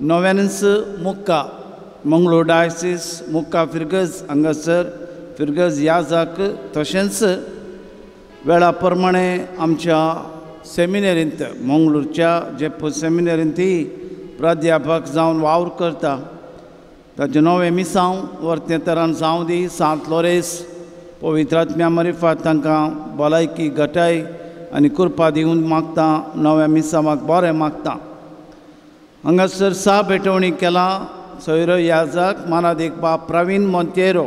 नव्यानच मुक्का मंगळूर डायसीस मुक्का फिरगज हांगासर फिरगज याजक तशेंच वेळा प्रमाणे आमच्या सेमिनरींत मंगळूरच्या जेप्पू सेमिनरींतय प्राध्यापक जावन वावर करता. ताचें नवें मिसांव वर्तें तरान जावं दी. सांत लोरेस पवित्र आत्म्या मरिफात तांकां भलायकी घटाय आनी कृपा दिवन मागता. नव्या मिसांवाक बरें मागता. हांगासर सा भेटवणी केला सोयरो याजक मानादीक बाप प्रवीण मोंतेरो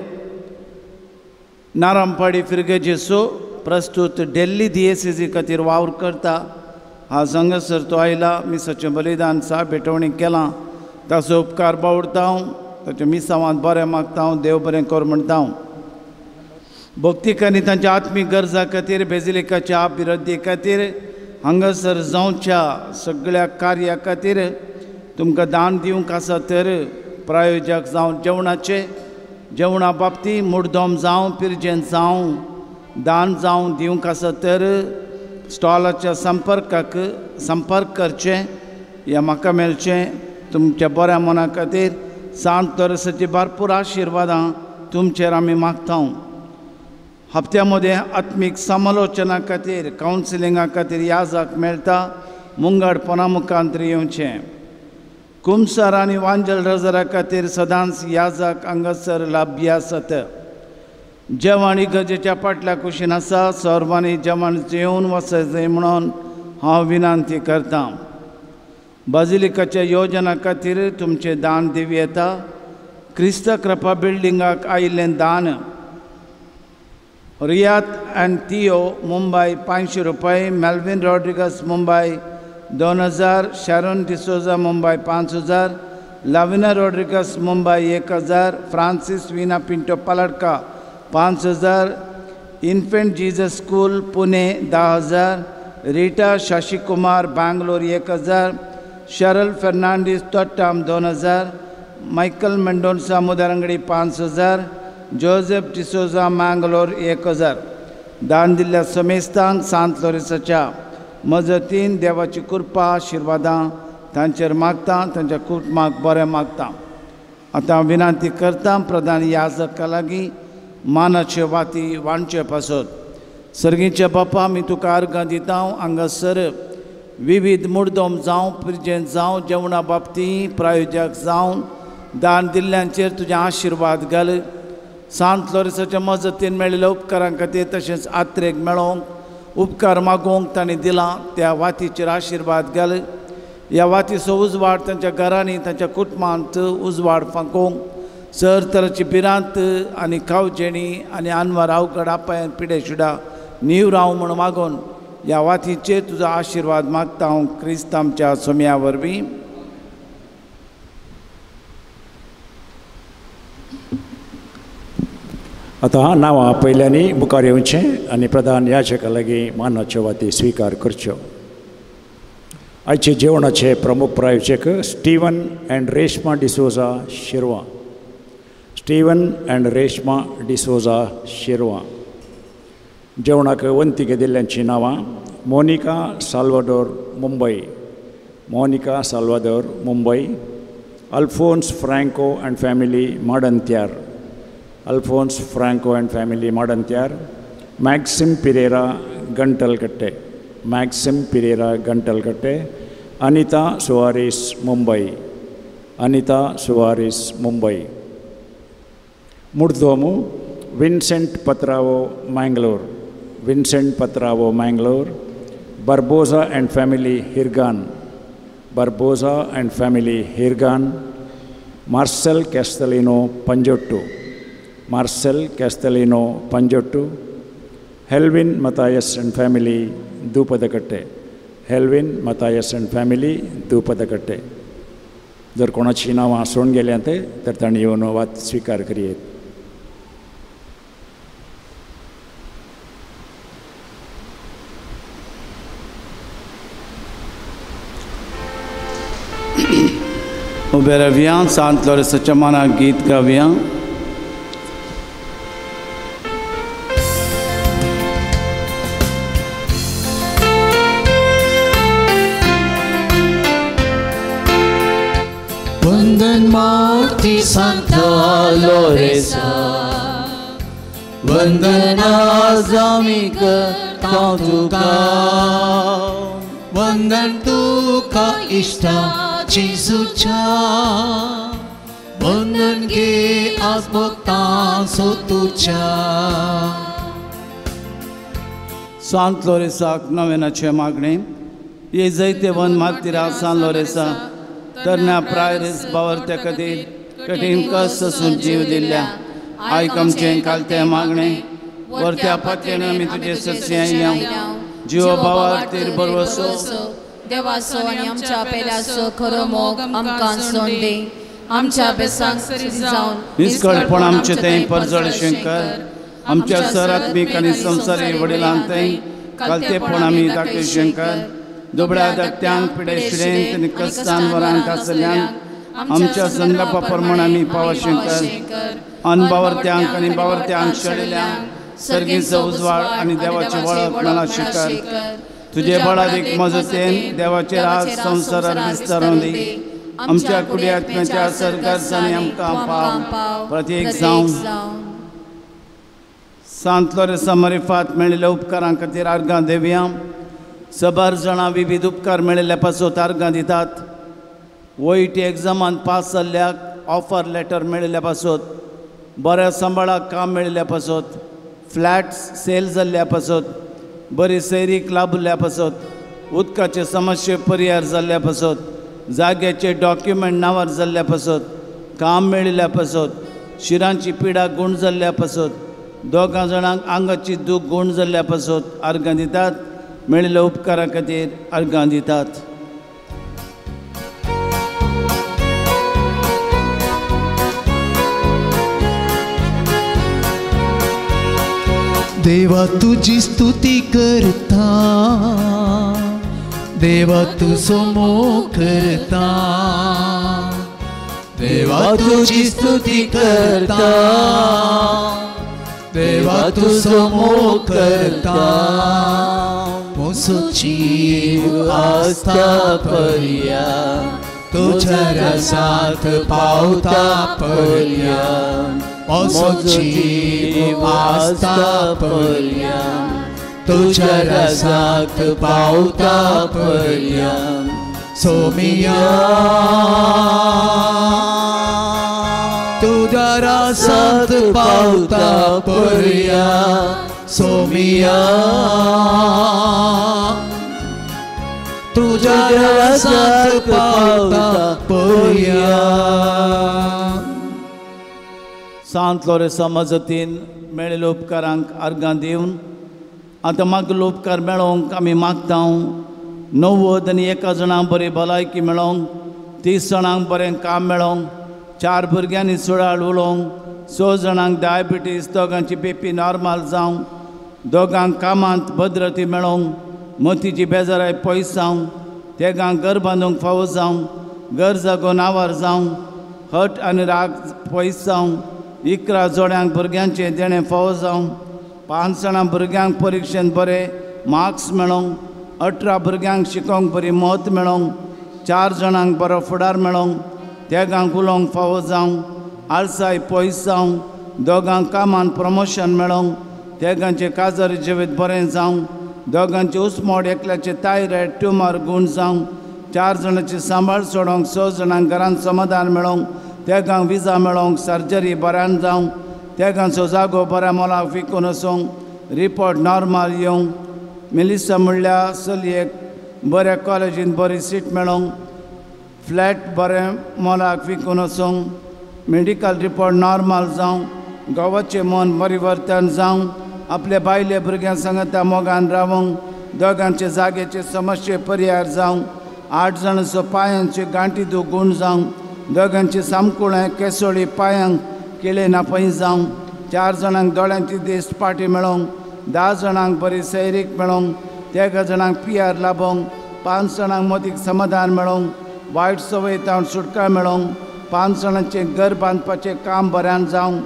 नारामपाडी फिरगेजेसो प्रस्तुत दिल्ली दियेसीसी खातीर वावर करता. आज हांगासर तो आयला मिसाचें बलिदान सा भेटवणी केलां ताचो उपकार बावडता हांव. ताच्या मिसावांत बरें मागता हांव. देव बरें कर म्हणटा हांव. भक्तीक आनी तांच्या आत्मीक गरजा खातीर बेजिलिकाच्या अभिवृद्धी खातीर हांगासर जावच्या सगळ्या कार्या खातीर तुमकां दान दिवंक आसा तर प्रायोजक जावं जेवणाचे जेवणा बाबती मुडदोम जावं पिरजेन जावं दान जावं दिवंक आसा तर स्टॉलाच्या संपर्काक संपर्क करचें या म्हाका मेळचें. तुमच्या बऱ्या मना खातीर सांत लोरेसाची भरपूर आशिर्वादां तुमचेर आमी मागता. हप्त्या मदें आत्मीक समालोचना खातीर कावन्सिलिंगा खातीर याजक मेळटा. मुंगाडपणा मुखांतर येवचें. कुमसार आनी वांजल रजरा खातीर सदांच याजक हांगासर लाभ्य आसत. जेवण इगर्जेच्या पाटल्या कुशीन आसा. सर्वांनी जेवण जेवन वचचें म्हणून हांव विनंती करतां. बाजिलिकाच्या योजना खातीर तुमचें दान दिवं येता. क्रिस्त कृपा बिल्डिंगाक आयिल्लें दान रियात अँड थियो मुंबय 500 रुपये, Melvin Rodrigues Mumbai 2000, Sharon D'Souza Mumbai 5000, Lavina Rodrigues Mumbai 1000, Francis Veena Pinto Paldka 5000, Infant Jesus School Pune 10000, Rita Shashikumar Bangalore 1000, Sharal Fernandes Thottam 2000, Michael Mendonca Mudarangadi 5000, Joseph D'Souza Mangalore 1000. दान दिल्ल्या समेस्तांक सांत लोरेसाच्या मजतीन देवाची कृपा आशिर्वादां तांचेर मागता. तांच्या कुटुंबाक बरें मागता. आतां विनंती करता प्रधान याजका लागीं मानाचे वाती वांटचे पासत. सर्गीच्या बापा, आमी तुका अर्गां दिता. हांगासर विविध मुडदोम जावं पिरजेन जावं जेवणा बाबती प्रायोजक जावन दान दिल्ल्यांचेर तुजे आशिर्वाद घाल. सांत लोरेसाच्या मजतीन मेळिल्ल्या उपकारां खातीर तशेंच आत्रेक मेळोवंक उपकार मागोवंक तांणी दिलां त्या वातीचेर आशिर्वाद घाल. ह्या वातीचो उजवाड तांच्या घरांनी तांच्या कुटुंबांत उजवाड फांकोवंक सर तराची भिरांत आनी खावजेणी आनी अनवर अवघड आपायन पिडे शिडा नीव राव म्हूण मागून ह्या वातीचेर तुजो आशिर्वाद मागता हांव क्रिस्त आमच्या सोम्या वरवीं. आतां नांवां पयल्यांनी मुखार येवचें आनी प्रधान याजका लागीं मानाच्यो वाती स्विकार करच्यो. आयचे जेवणाचे प्रमुख प्रायोजक Steven and Reshma D'Souza Shirva. Steven and Reshma D'Souza Shirva. जेवणाक वंती घेतिल्ल्यांचीं नांवां Monica Salvador Mumbai, Monica Salvador Mumbai, Alphonse Franco and family Madantyar, Alphonse Franco and family Madantyar, Maxim Pereira Gantalkatte, Maxim Pereira Gantalkatte, Anita Soares Mumbai, Anita Soares Mumbai. Murdomu Vincent Patrao Mangalore, Vincent Patrao Mangalore, Barbosa and family Hirgan, Barbosa and family Hirgan, Marcel Castelino Panjottu, Marcel Castelino Panjottu, Helvin Matthias and family Dupadakatte, Helvin Matthias and family Dupadakatte. जर कोणाची नांवां सोडून गेल्यांत तर तांणी येवन वाद स्विकार करयेत. उबे रावया, सांत लोरेसाच्या मनाक गीत गावया. वंदन माती सांता लोरेसा, वंदन आज आमी करता तुका, वंदन तुका इश्टा जेजूच्या, वंदन गे आज भक्तां सो तुज्या. सांत लोरेसाक नवेनाचें मागणें. ये जैतेवन मार्तिरा सांत लोरेसा, तरण्या प्रायरीस बावरत्या खातीर कठीण कश्ट सोसून जीव दिल्ल्या, आयक आमचें कालतें मागणें. वरत्या पातयेन आमी तुजे सरशी आयल्या, जिवा भावार्थीर भरवसो देवाचो आनी आमच्या पेल्याचो खरो मोग आमकां सोड दी. आमच्या बेसांक सरी जावन निस्कळपण आमचें तें परजळशें कर. आमच्या सरात्मीक आनी संवसारी वडिलांक थंय कालतेपण आमी दाखयशें कर. दुबळ्या धाकट्यांक पिडेशिडेंत आनी कश्टान वरांत आसल्यांक आमच्या संदर्भा प्रमाण आमी पावशें कर. अनबावर्त्यांक आनी बावर्त्यांक शेळिल्ल्यांक सर्गीचो उजवाड आनी देवाची वळख मेळाशें कर. तुजे बळादीक मजतीन देवाचे राज संवसारार विस्तारून दी. आमच्या कुडी आत्म्याच्या सरगर्जांनी आमकां पाव प्रत्येक जावं. सांत लोरेसा मरिफात मेळिल्ल्या उपकारां खातीर आर्गां देवया. सबार जाणां विविध उपकार मेळिल्ल्या पासत आर्गां दितात. ओईटी एग्जामान पास जाल्ल्याक ऑफर लेटर मेळिल्ल्या पासत, बऱ्या सांबाळाक काम मेळिल्ल्या पासत, फ्लॅट्स सेल जाल्ल्या पासत, बरी सैरीक लाभल्या पासत, उदकाचे समस्ये परिहार जाल्ल्या पासत, जाग्याचे डॉक्युमेंट नांवार जाल्ल्या पासत, काम मेळिल्ल्या पासत, शिरांची पिडा गूण जाल्ल्या पासत, दोगां जाणांक आंगाची दूख गूण जाल्ल्या पासत आर्गां दितात. मेळिल्ल्या उपकारा खातीर आर्गां दितात. देवा तुजी स्तुती करता, देवा तुजो मोग करता, देवा तुजी स्तुती करता, देवा तुजो मोग करता. म्हजो जीव आसता पर्या तुज्या रसांत पावता पर्या, म्हजो जीव आसता पर्या तुज्या रसांत पावता पर्या. सोमिया तुज्या रसांत पावता पर्या, सोमिया तुज्या रसांत पावता पर्या. सांत लोरेसा मजतीन मेळिल्ल्या उपकारांक आर्गां दिवन आतां मागलो उपकार मेळोवंक आमी मागता. 91 जाणांक बरी भलायकी मेळोवंक, 30 जाणांक बरें काम मेळोवंक, 4 भुरग्यांनी सुळाळ उलोवंक, 6 जाणांक डायबिटीज, दोगांची बीपी नॉर्मल जावं, दोगांक कामांत भद्रती मेळोंक, मोतीची बेजाराय पयस जावं, तेगांक घर बांदूंक फावो जावं, घर जागो नांवार जावं, हट आनी राग पयस जावं, 11 जोड्यांक भुरग्यांचें देणें फावो जावं, 5 जाणां भुरग्यांक परिक्षेंत बरे मार्क्स मेळोंक, 18 भुरग्यांक शिकोवंक बरी मत मेळोंक, 4 जाणांक बरो फुडार मेळोंक, तेगांक उलोवंक फावो जावं, आळसाय पयस जावं, दोगांक कामांत प्रमोशन मेळोंक, तेगांचें काजार जिवीत बरें जावं, दोगांचे उस्मोड, एकल्याचे थायरॉयड ट्युमर गूण जावं, 4 जाणांची सांबाळ सोडोवंक, 6 जाणांक घरांत समाधान मेळोंक, तेगांक विजा मेळोंक, सर्जरी बऱ्यान जावं, तेगांचो जागो बऱ्या मोलाक विकून वचोंक, रिपोर्ट नॉर्मल येवंक, मेलिसा म्हणल्यार चलयेक बऱ्या कॉलेजींत बरी सीट मेळोंक, फ्लॅट बरें मोलाक विकून वचोंक, मेडिकल रिपोर्ट नॉर्मल जावं, घोवाचें मन परिवर्तन जावं, आपल्या बायले भुरग्यां सांगता मोगान रावोंक, दोगांचे जाग्याचे समस्ये परिहार जावं, 8 जाणांचो पांयांचे गांठी दूख गूण जावं, दोगांचे सामकुळें केसोळी पांयांक केळे नापय जावं, 4 जाणांक दोळ्यांची दिश्ट पाटी मेळोंक, 10 जाणांक बरी सैरीक मेळोंक, 13 जाणांक पियार लाभोंक, 5 जाणांक मतीक समाधान मेळोंक, वायट संवय तावन सुटका मेळोंक, 5 जाणांचें घर बांदपाचें काम बऱ्यान जावं,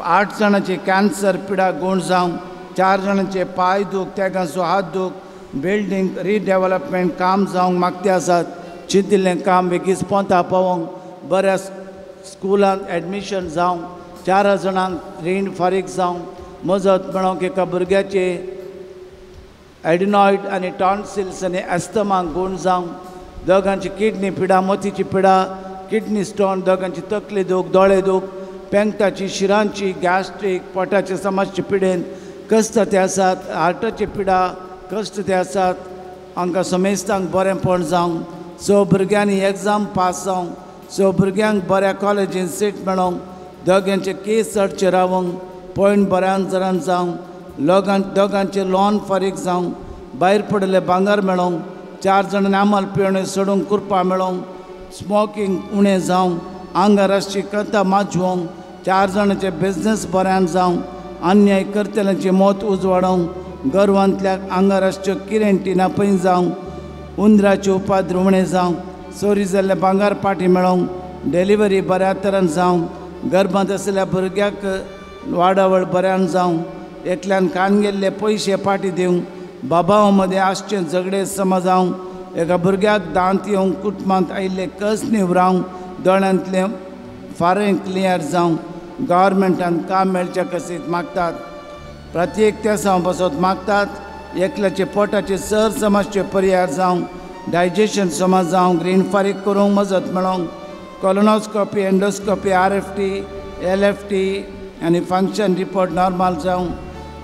8 जाणांचे कॅन्सर पिडा गूण जावं, 4 जाणांचे पांय दूख, तेगांचो हात दूख, बिल्डींग रिडेवलपमेंट काम जावंक मागते आसात, चिंतिल्लें काम बेगीन पोंता पावोंक, बऱ्या स्कुलांत एडमिशन जावं, 4 जाणांक रीण फारीक जावं, मजत मेळोंक, एका भुरग्याचे एडिनॉयड आनी टॉन्सिल्स आनी एस्थमाक गूण जावं, दोगांची किडनी पिडा, मोतीची पिडा, किडनी स्टोन, दोगांची तकली दूख, दोळे दूख, पेंगटाची, शिरांची, गॅस्ट्रीक, पोटाचे समस्ये पिडेन कश्ट ते आसात, हार्टाची पिडा कश्ट ते आसात, हांकां समेस्तांक बरेंपण जावं, 6 भुरग्यांनी एग्जाम पास जावं, 6 भुरग्यांक बऱ्या कॉलेजीन सीट मेळोंक, दोगांचे केस चडचे रावोंक, पॉयंट बऱ्यान जरान जावं, दोगांचे लोन फारीक जावं, भायर पडिल्ले भांगर मेळोंक, 4 जाणांनी आमल पिवणें सोडूंक कृपा मेळोंक, स्मोकींग उणें जावं, आंगार आसची कथा माजवोंक, 4 जाणांचे बिजनेस बऱ्यान जावं, अन्याय करतल्यांची मत उजवाडोवंक, गर्वांतल्या आंगार आसच्यो किरेंटी नापय जावं, उंदराचे उपाद्र उणें जावं, चोरी जाल्ले भांगर पाटी मेळोंक, डिलिव्हरी बऱ्या तरान जावं, गर्भांत आशिल्ल्या भुरग्याक वाडावळ बऱ्यान जावं, एकल्यान कान गेल्ले पयशे पाटी दिवंक, बाबां मदें आसचें झगडे समजावंक, एका भुरग्याक दांत येवंक, कुटुंबांत आयिल्ले कस निवरावंक, दोळ्यांतलें फारें क्लियर जावंक, गव्हर्मेंटान काम मेळच्या कसीत मागतात, प्रत्येक तेसांव बसत मागतात, एकल्याचे पोटाचे सर समजचे परिहार जावंक, डायजेशन समज जावंक, रीण फारीक करूंक मजत मेळोंक, colonoscopy, endoscopy, RFT, LFT आनी फंक्शन रिपोर्ट नॉर्मल जावंक,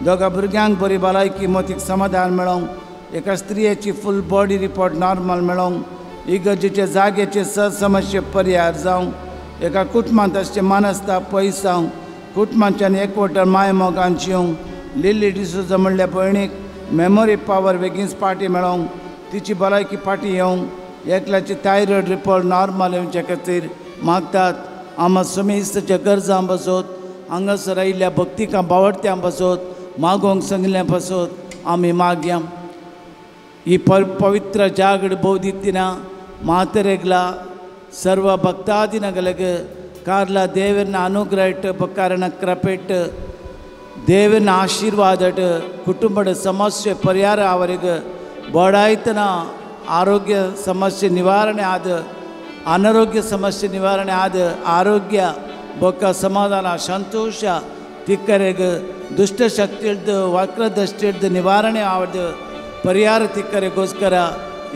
दोगां भुरग्यांक बरी भलायकी मतीक समाधान मेळोंक, एका स्त्रियेची फूल बॉडी रिपोर्ट नॉर्मल मेळोंक, इगर्जेचे जाग्याचे सर समस्ये परिहार जावंक, एका कुटुंबांत आसचें मानसता पयस जावंक, कुटुंबांच्यान एकवटर माय मोगान जिवंक, लिल्ली डिसोजा म्हणल्या भयणीक मेमोरी पावर बेगीन पाटी मेळोंक, तिची भलायकी पाटी येवंक, एकल्याची थायरॉयड रिपोर्ट नॉर्मल येवचे खातीर मागतात. आमा समेस्ताच्या गरजां बसत, हांगासर आयिल्ल्या भक्तिकां बावडत्यां बसत, मागोवंक सांगिल्ल्या बसत आमी मागया. ही पवित्र जागड बोधितिना मातरेगला ಸರ್ವ ಭಕ್ತಾದಿನಗಳಿಗೆ ಕಾರ್ಲ ದೇವರನ್ನ ಅನುಗ್ರಹ ಇಟ್ಟು ಬಕ್ಕಾರನ ಕೃಪೆಟ್ಟು ದೇವರನ್ನ ಆಶೀರ್ವಾದ ಇಟ್ಟು ಕುಟುಂಬದ ಸಮಸ್ಯೆ ಪರಿಹಾರ ಅವರಿಗೆ ಬಡಾಯ್ತನ ಆರೋಗ್ಯ ಸಮಸ್ಯೆ ನಿವಾರಣೆ ಆದ ಅನಾರೋಗ್ಯ ಸಮಸ್ಯೆ ನಿವಾರಣೆ ಆದ ಆರೋಗ್ಯ ಬೊಕ್ಕ ಸಮಾಧಾನ ಸಂತೋಷ ತಿಕ್ಕರೆಗೆ ದುಷ್ಟಶಕ್ತಿ ಹಿಡ್ದು ವಕ್ರದೃಷ್ಟಿ ಹಿಡ್ದು ನಿವಾರಣೆ ಆದ ಪರಿಹಾರ ತಿಕ್ಕರಿಗೋಸ್ಕರ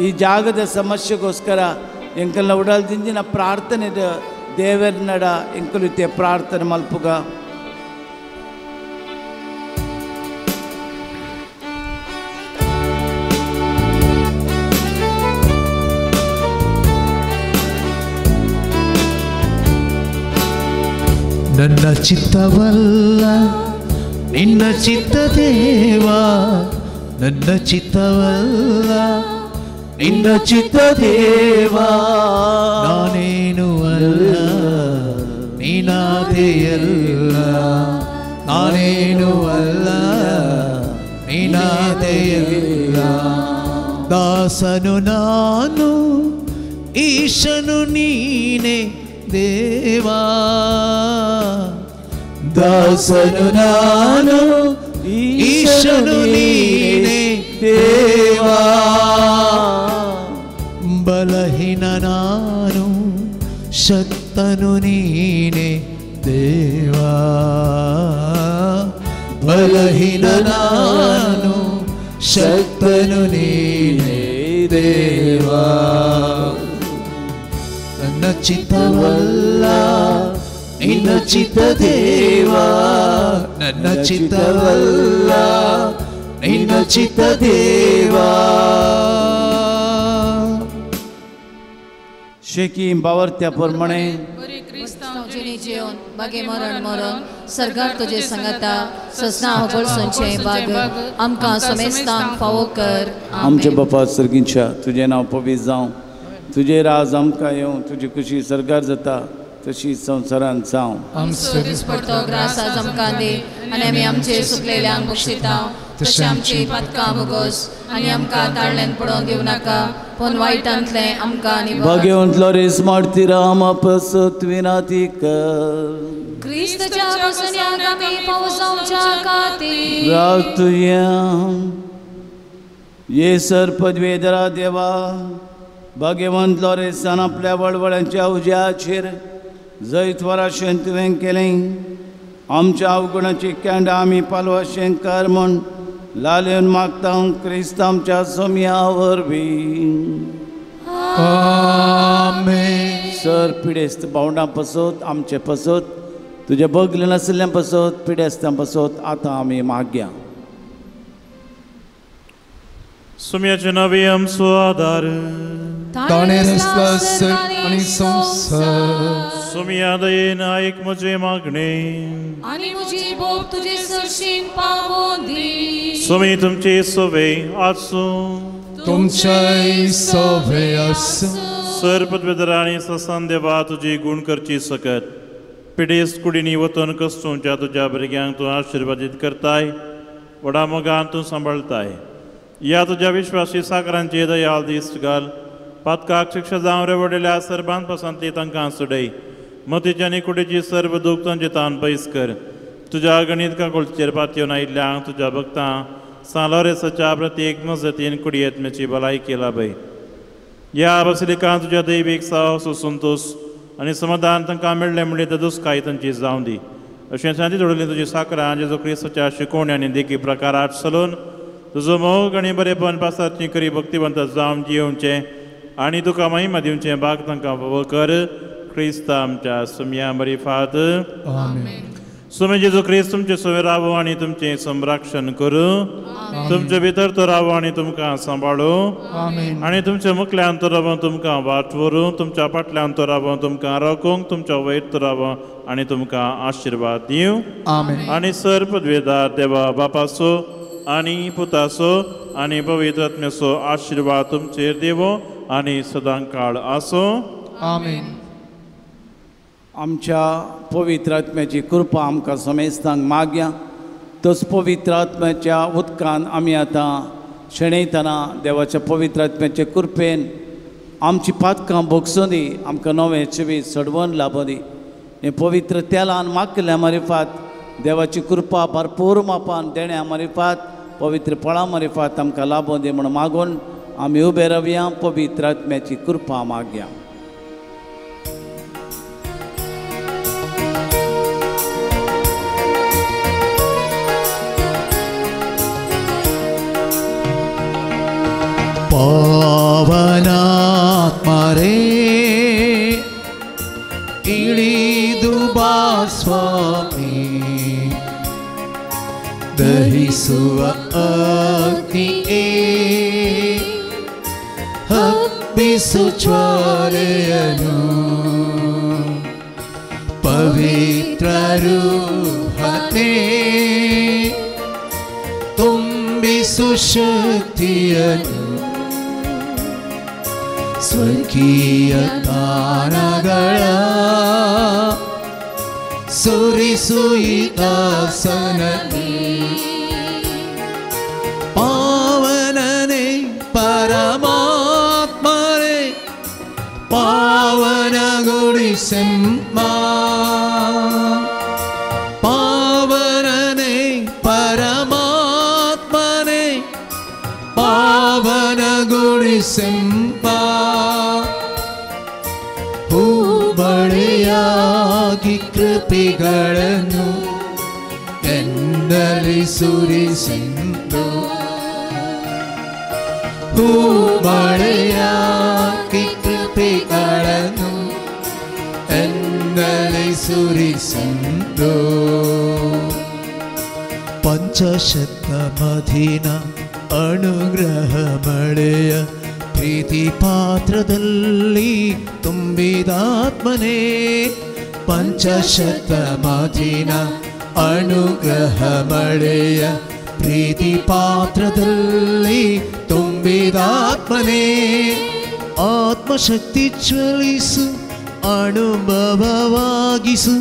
ಈ ಜಾಗದ ಸಮಸ್ಯೆಗೋಸ್ಕರ ಎಂಕಲ್ನ ಉಡಲ್ ದಿಂಜಿನ ಪ್ರಾರ್ಥನೆ ದೇವರನ್ನಡ ಎಂಕಲುತ್ತೆ ಪ್ರಾರ್ಥನೆ ಮಲ್ಪುಗ. ನನ್ನ ಚಿತ್ತವಲ್ಲ ನಿನ್ನ ಚಿತ್ತ ದೇವಾ, ನನ್ನ ಚಿತ್ತವಲ್ಲ ನಿನ್ನ ಚಿತ್ತ ದೇವಾ, ನಾನೇನು ಅಲ್ಲ ನೀನಾದೆಯಲ್ಲ, ನಾನೇನು ಅಲ್ಲ, ನೀನಾದೆಯಲ್ಲ. ದಾಸನು ನಾನು, ಈಶನು ನೀನೇ ದೇವಾ. ದಾಸನು ನಾನು, ಈಶನು ನೀನೇ ದೇವಾ. ಬಲಹೀನ ನಾನು, ಶಕ್ತನು ನೀನೇ ದೇವಾ. ಬಲಹೀನ ನಾನು, ಶಕ್ತನು ನೀನೇ ದೇವಾ. ನನ್ನ ಚಿತ್ತವಲ್ಲ, ನಿನ್ನ ಚಿತ್ತ ದೇವಾ. ನನ್ನ ಚಿತ್ತವಲ್ಲ, ನಿನ್ನ ಚಿತ್ತ ದೇವಾ. शेकी बावरत्या प्रमाणे जेवन बागे मरण मरण सरकार तुझे संगता ससना होगळसोंचे बाग आमकां समेस्तांक फावो कर. आमचे बापा सर्गींच्या, तुजें नांव पवित्र जावं, तुजें राज आमकां येवं, तुजी खुशी सरकार जाता तशी संवसारांत जावं. आमचो दिसपडतो ग्रास आज आमकां दी आनी आमी आमचे सुकलेल्यांक बक्षिता तशें आमची पातकां भोगोस आनी आमकां ताळ्यान पडोवन दिवं नाका, पूण वायटांतलें आमकां निवार. भाग्यवंतलो रेस मारती राम पसत विनाती कर. क्रिस्तच्या पसन्याक आमी पावो जावच्या खातीर. राज तुज्या ये सर पदवेधरा देवा, भाग्यवंत लॉरेसान आपल्या वळवळ्यांच्या उज्याचेर जैत वराशें तुवें केलें. आमच्या अवगुणाची कॅन्डां आमी पालवाशें कर म्हूण लालेवन मागता क्रिस्त आमच्या सोम्या वरवीं. आमेन. सर पिडेस्त भावंडां पसत, आमचे पसत, तुजे बगले नाशिल्ल्यां पसत, पिडेस्तां पसत आतां आमी मागया. सुम्याचे नवे आमचो आदार, ताणें रचला सर्ग आनी संवसार. सुम्या दयेन आयक म्हजें मागणें आनी म्हजी बोब तुजे सरशीन पावोवं दी. सुमी तुमचे सवे आसूं, तुमच्याय सवे आसूं. सर पदवेदरा आनी ससान देवा, तुजी गूण करची सकत पिडेस्त कुडींनी वतन कस्तुंच्या तुज्या भुरग्यांक तूं आशिर्वादीत करताय, व्हडा मोगान तूं सांबाळताय. ह्या तुज्या विश्वासी साकरांची दयाल दिश्ट घाल, पातकाक शिक्षा जावं रे वडिल्या सर्बांत पसंतली तांकां सुडय. मतीची आनी कुडीची सर्व दूख तांचे तान पयस कर. तुज्या गणीत काकुळचेर पातयेवन आयिल्ल्यांक तुज्या भक्तां सान लॉरेसाच्या प्रत्येक मजतीन कुडयेतमेची भलायकी लाभय. ह्या बसलिकां तुज्या दैवीक साहस संतोश आनी समाधान तांकां मेळ्ळें म्हणल्यार ते दुस्काय तांची जावं दी. अशें शांती जोडली तुजी साकरां जेजू क्रिस्ताच्या शिकवणी आनी देखी प्रकारात चलून तुजो मोग आनी बरेपण पासाची खरी भक्तिवंत जावन जियोवचें आनी तुका महिमा दिवचें भाग तांकां फावो कर. क्रिस्त आमच्या सुम्या मरिफात. सुमे जेजू क्रिस्त तुमचे सवे रावो आनी तुमचें संरक्षण करूं, तुमचे भितर तो रावो आनी तुमकां सांबाळूं, आनी तुमच्या मुखल्यान तो रावो तुमकां वाट व्हरूं, तुमच्या फाटल्यान तो रावो तुमकां राखूंक, तुमच्या वयर तो रावो आनी तुमकां आशिर्वाद दिवं. आनी सर पदवेदार देवा बापाचो आनी पुताचो आनी पवित्र आत्म्याचो आशिर्वाद तुमचेर देवो आनी सदां काळ आसूं. आमेन. आमच्या पवित्र आत्म्याची कृपा आमकां समेस्तांक मागया. तस पवित्र आत्म्याच्या उदकान आमी आतां शेणयतना देवाच्या पवित्र आत्म्याचे कृपेन आमची पातकां भोगसूं दी, आमकां नवें जिवीत सडवण लाबूं दी. हें पवित्र तेलान मागल्या मारिफात देवाची कृपा भरपूर मापान देण्या मारिफात पवित्र फळां मारिफात आमकां लाबूं दी म्हूण मागून आमी उबे रावया, पवित्र आत्म्याची कृपा मागया. पवनात्मा रे इळिदु बा ಸ್ವಾಮಿ, ದಹಿಸುವ ಅಗ್ನಿಯೇ ಹಬ್ಬಿಸು ಜ್ವಾಲೆಯನು, ಪವಿತ್ರ ರೂಹನೇ ತುಂಬಿಸು ಶಕ್ತಿಯನು, ಸ್ವರ್ಗೀಯ ತಾರಗಳ ಸುರಿಸುಯಿದಾಸನಲ್ಲಿ. ಪಾವನನೇ ಪರಮಾತ್ಮನೇ ಪಾವನಗೊಳಿಸೆಮ್ಮ. ಪಾವನನೇ ಪರಮಾತ್ಮನೇ ಪಾವನಗೊಳಿಸೆಮ್ಮ. ಹೂಬಳೆಯಾಗಿ ಕೃಪೆಗಳನ್ನು ಎನ್ನಲ್ಲಿ ಸುರಿಸಿಂದು. ಹೂಮಳೆಯಾಗಿ ಕೃಪೆಗಳನ್ನು ಎನ್ನಲ್ಲಿ ಸುರಿಸಿಂದು. ಪಂಚಶತಮಧೀನ ಅನುಗ್ರಹ ಮಳೆಯ ಪ್ರೀತಿ ಪಾತ್ರದಲ್ಲಿ ತುಂಬಿದಾತ್ಮನೇ. ಪಂಚಶತಮಧೀನ ಅನುಗ್ರಹ ಮಳೆಯ ಪ್ರೀತಿ ಪಾತ್ರದಲ್ಲಿ ತುಂಬಿದಾತ್ಮನೇ. ಆತ್ಮಶಕ್ತಿ ಜ್ವಲಿಸು ಅನುಭವವಾಗಿಸು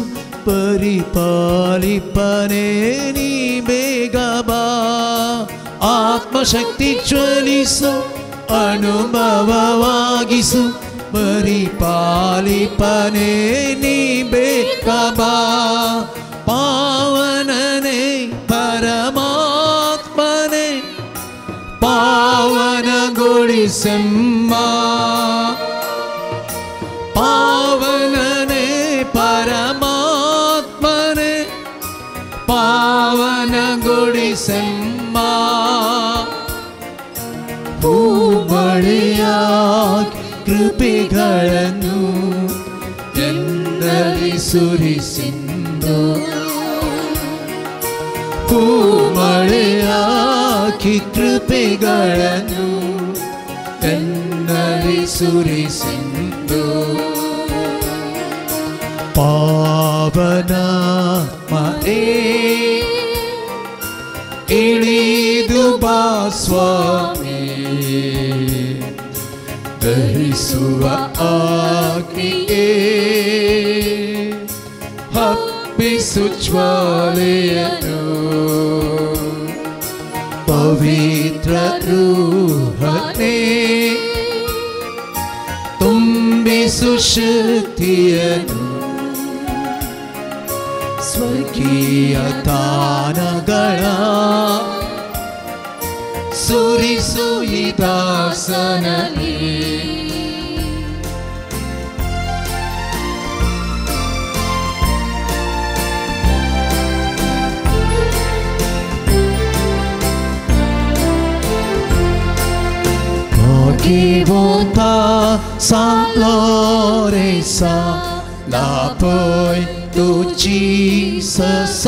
ಪರಿಪಾಲಿಪನೇ ನೀ ಬೇಗ ಬಾ. ಆತ್ಮಶಕ್ತಿ ಜ್ವಲಿಸು ಅನುಭವವಾಗಿಸು ಪರಿಪಾಲಿಪನೇ ನೀ ಬೇಗ ಬಾ. ಪಾವನನೇ ಪರಮಾತ್ಮನೇ ಪಾವನಗೊಳಿಸೆಮ್ಮ. ಪಾವನನೇ ಪರಮಾತ್ಮನೇ ಪಾವನಗೊಳಿಸೆಮ್ಮ. ಹೂಮಳೆಯಾಗಿ ಕೃಪೆಗಳನ್ನು ಎನ್ನಲ್ಲಿ ಸುರಿಸಿಂದು. ಹೂಮಳೆಯಾಗಿ ಕೃಪೆಗಳನ್ನು ಎನ್ನಲ್ಲಿ ಸುರಿಸಿಂದು. ಪಾವನಾತ್ಮನೇ ಇಳಿದು ಬಾ ಸ್ವಾಮಿ, ದಹಿಸುವ ಅಗ್ನಿಯೇ ಹಬ್ಬಿಸು ಜ್ವಾಲೆಯನ್ನು. ಪವಿತ್ರ ರೂಹನೇ ತುಂಬಿಸು ಶಕ್ತಿಯನ್ನು. ಸ್ವರ್ಗೀಯ ದಾನಗಳ ಸುರಿಸು ಈ ದಾಸನಲ್ಲಿ. Bontà San Loresa la poi tu Jesus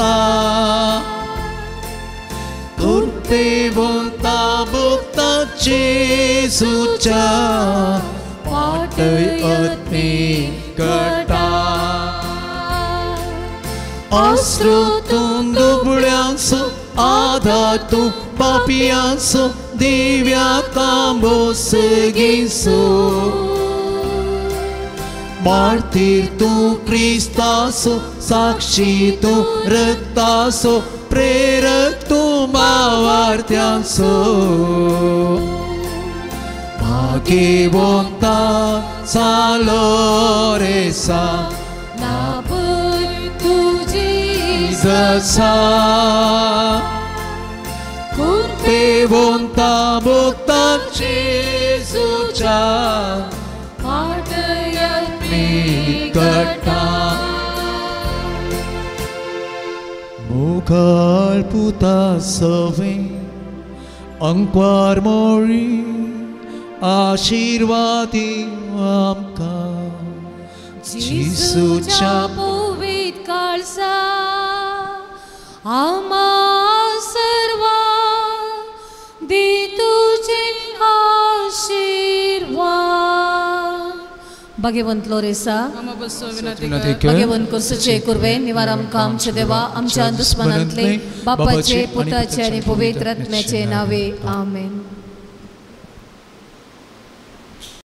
Turte bontà bontà Gesù cha Patay atmi kata Asru tundu bulyanso Adatu papiyanso Divya tambo seginso. Martir tu Cristaso Sakshi tu Raktaso Prerak tu Mavartyanso. Mage bontà San Loresa Lapoy tu Jesus. Kunte bontà bontà Gesù cha Mughal puta save Ankwar mori Ashirvadi amka Jesu cha puvit kalsa Ama sarva di tujhe आशीर्वाद. भाग्यवंत लोरेसा, भाग्यवंत कुर्सचे कुर्वे निवार आमकां आमचे देवा आमच्या दुस्मनांतले बापाचे पुताचे आनी पवित्र आत्म्याचे नावे आमेन.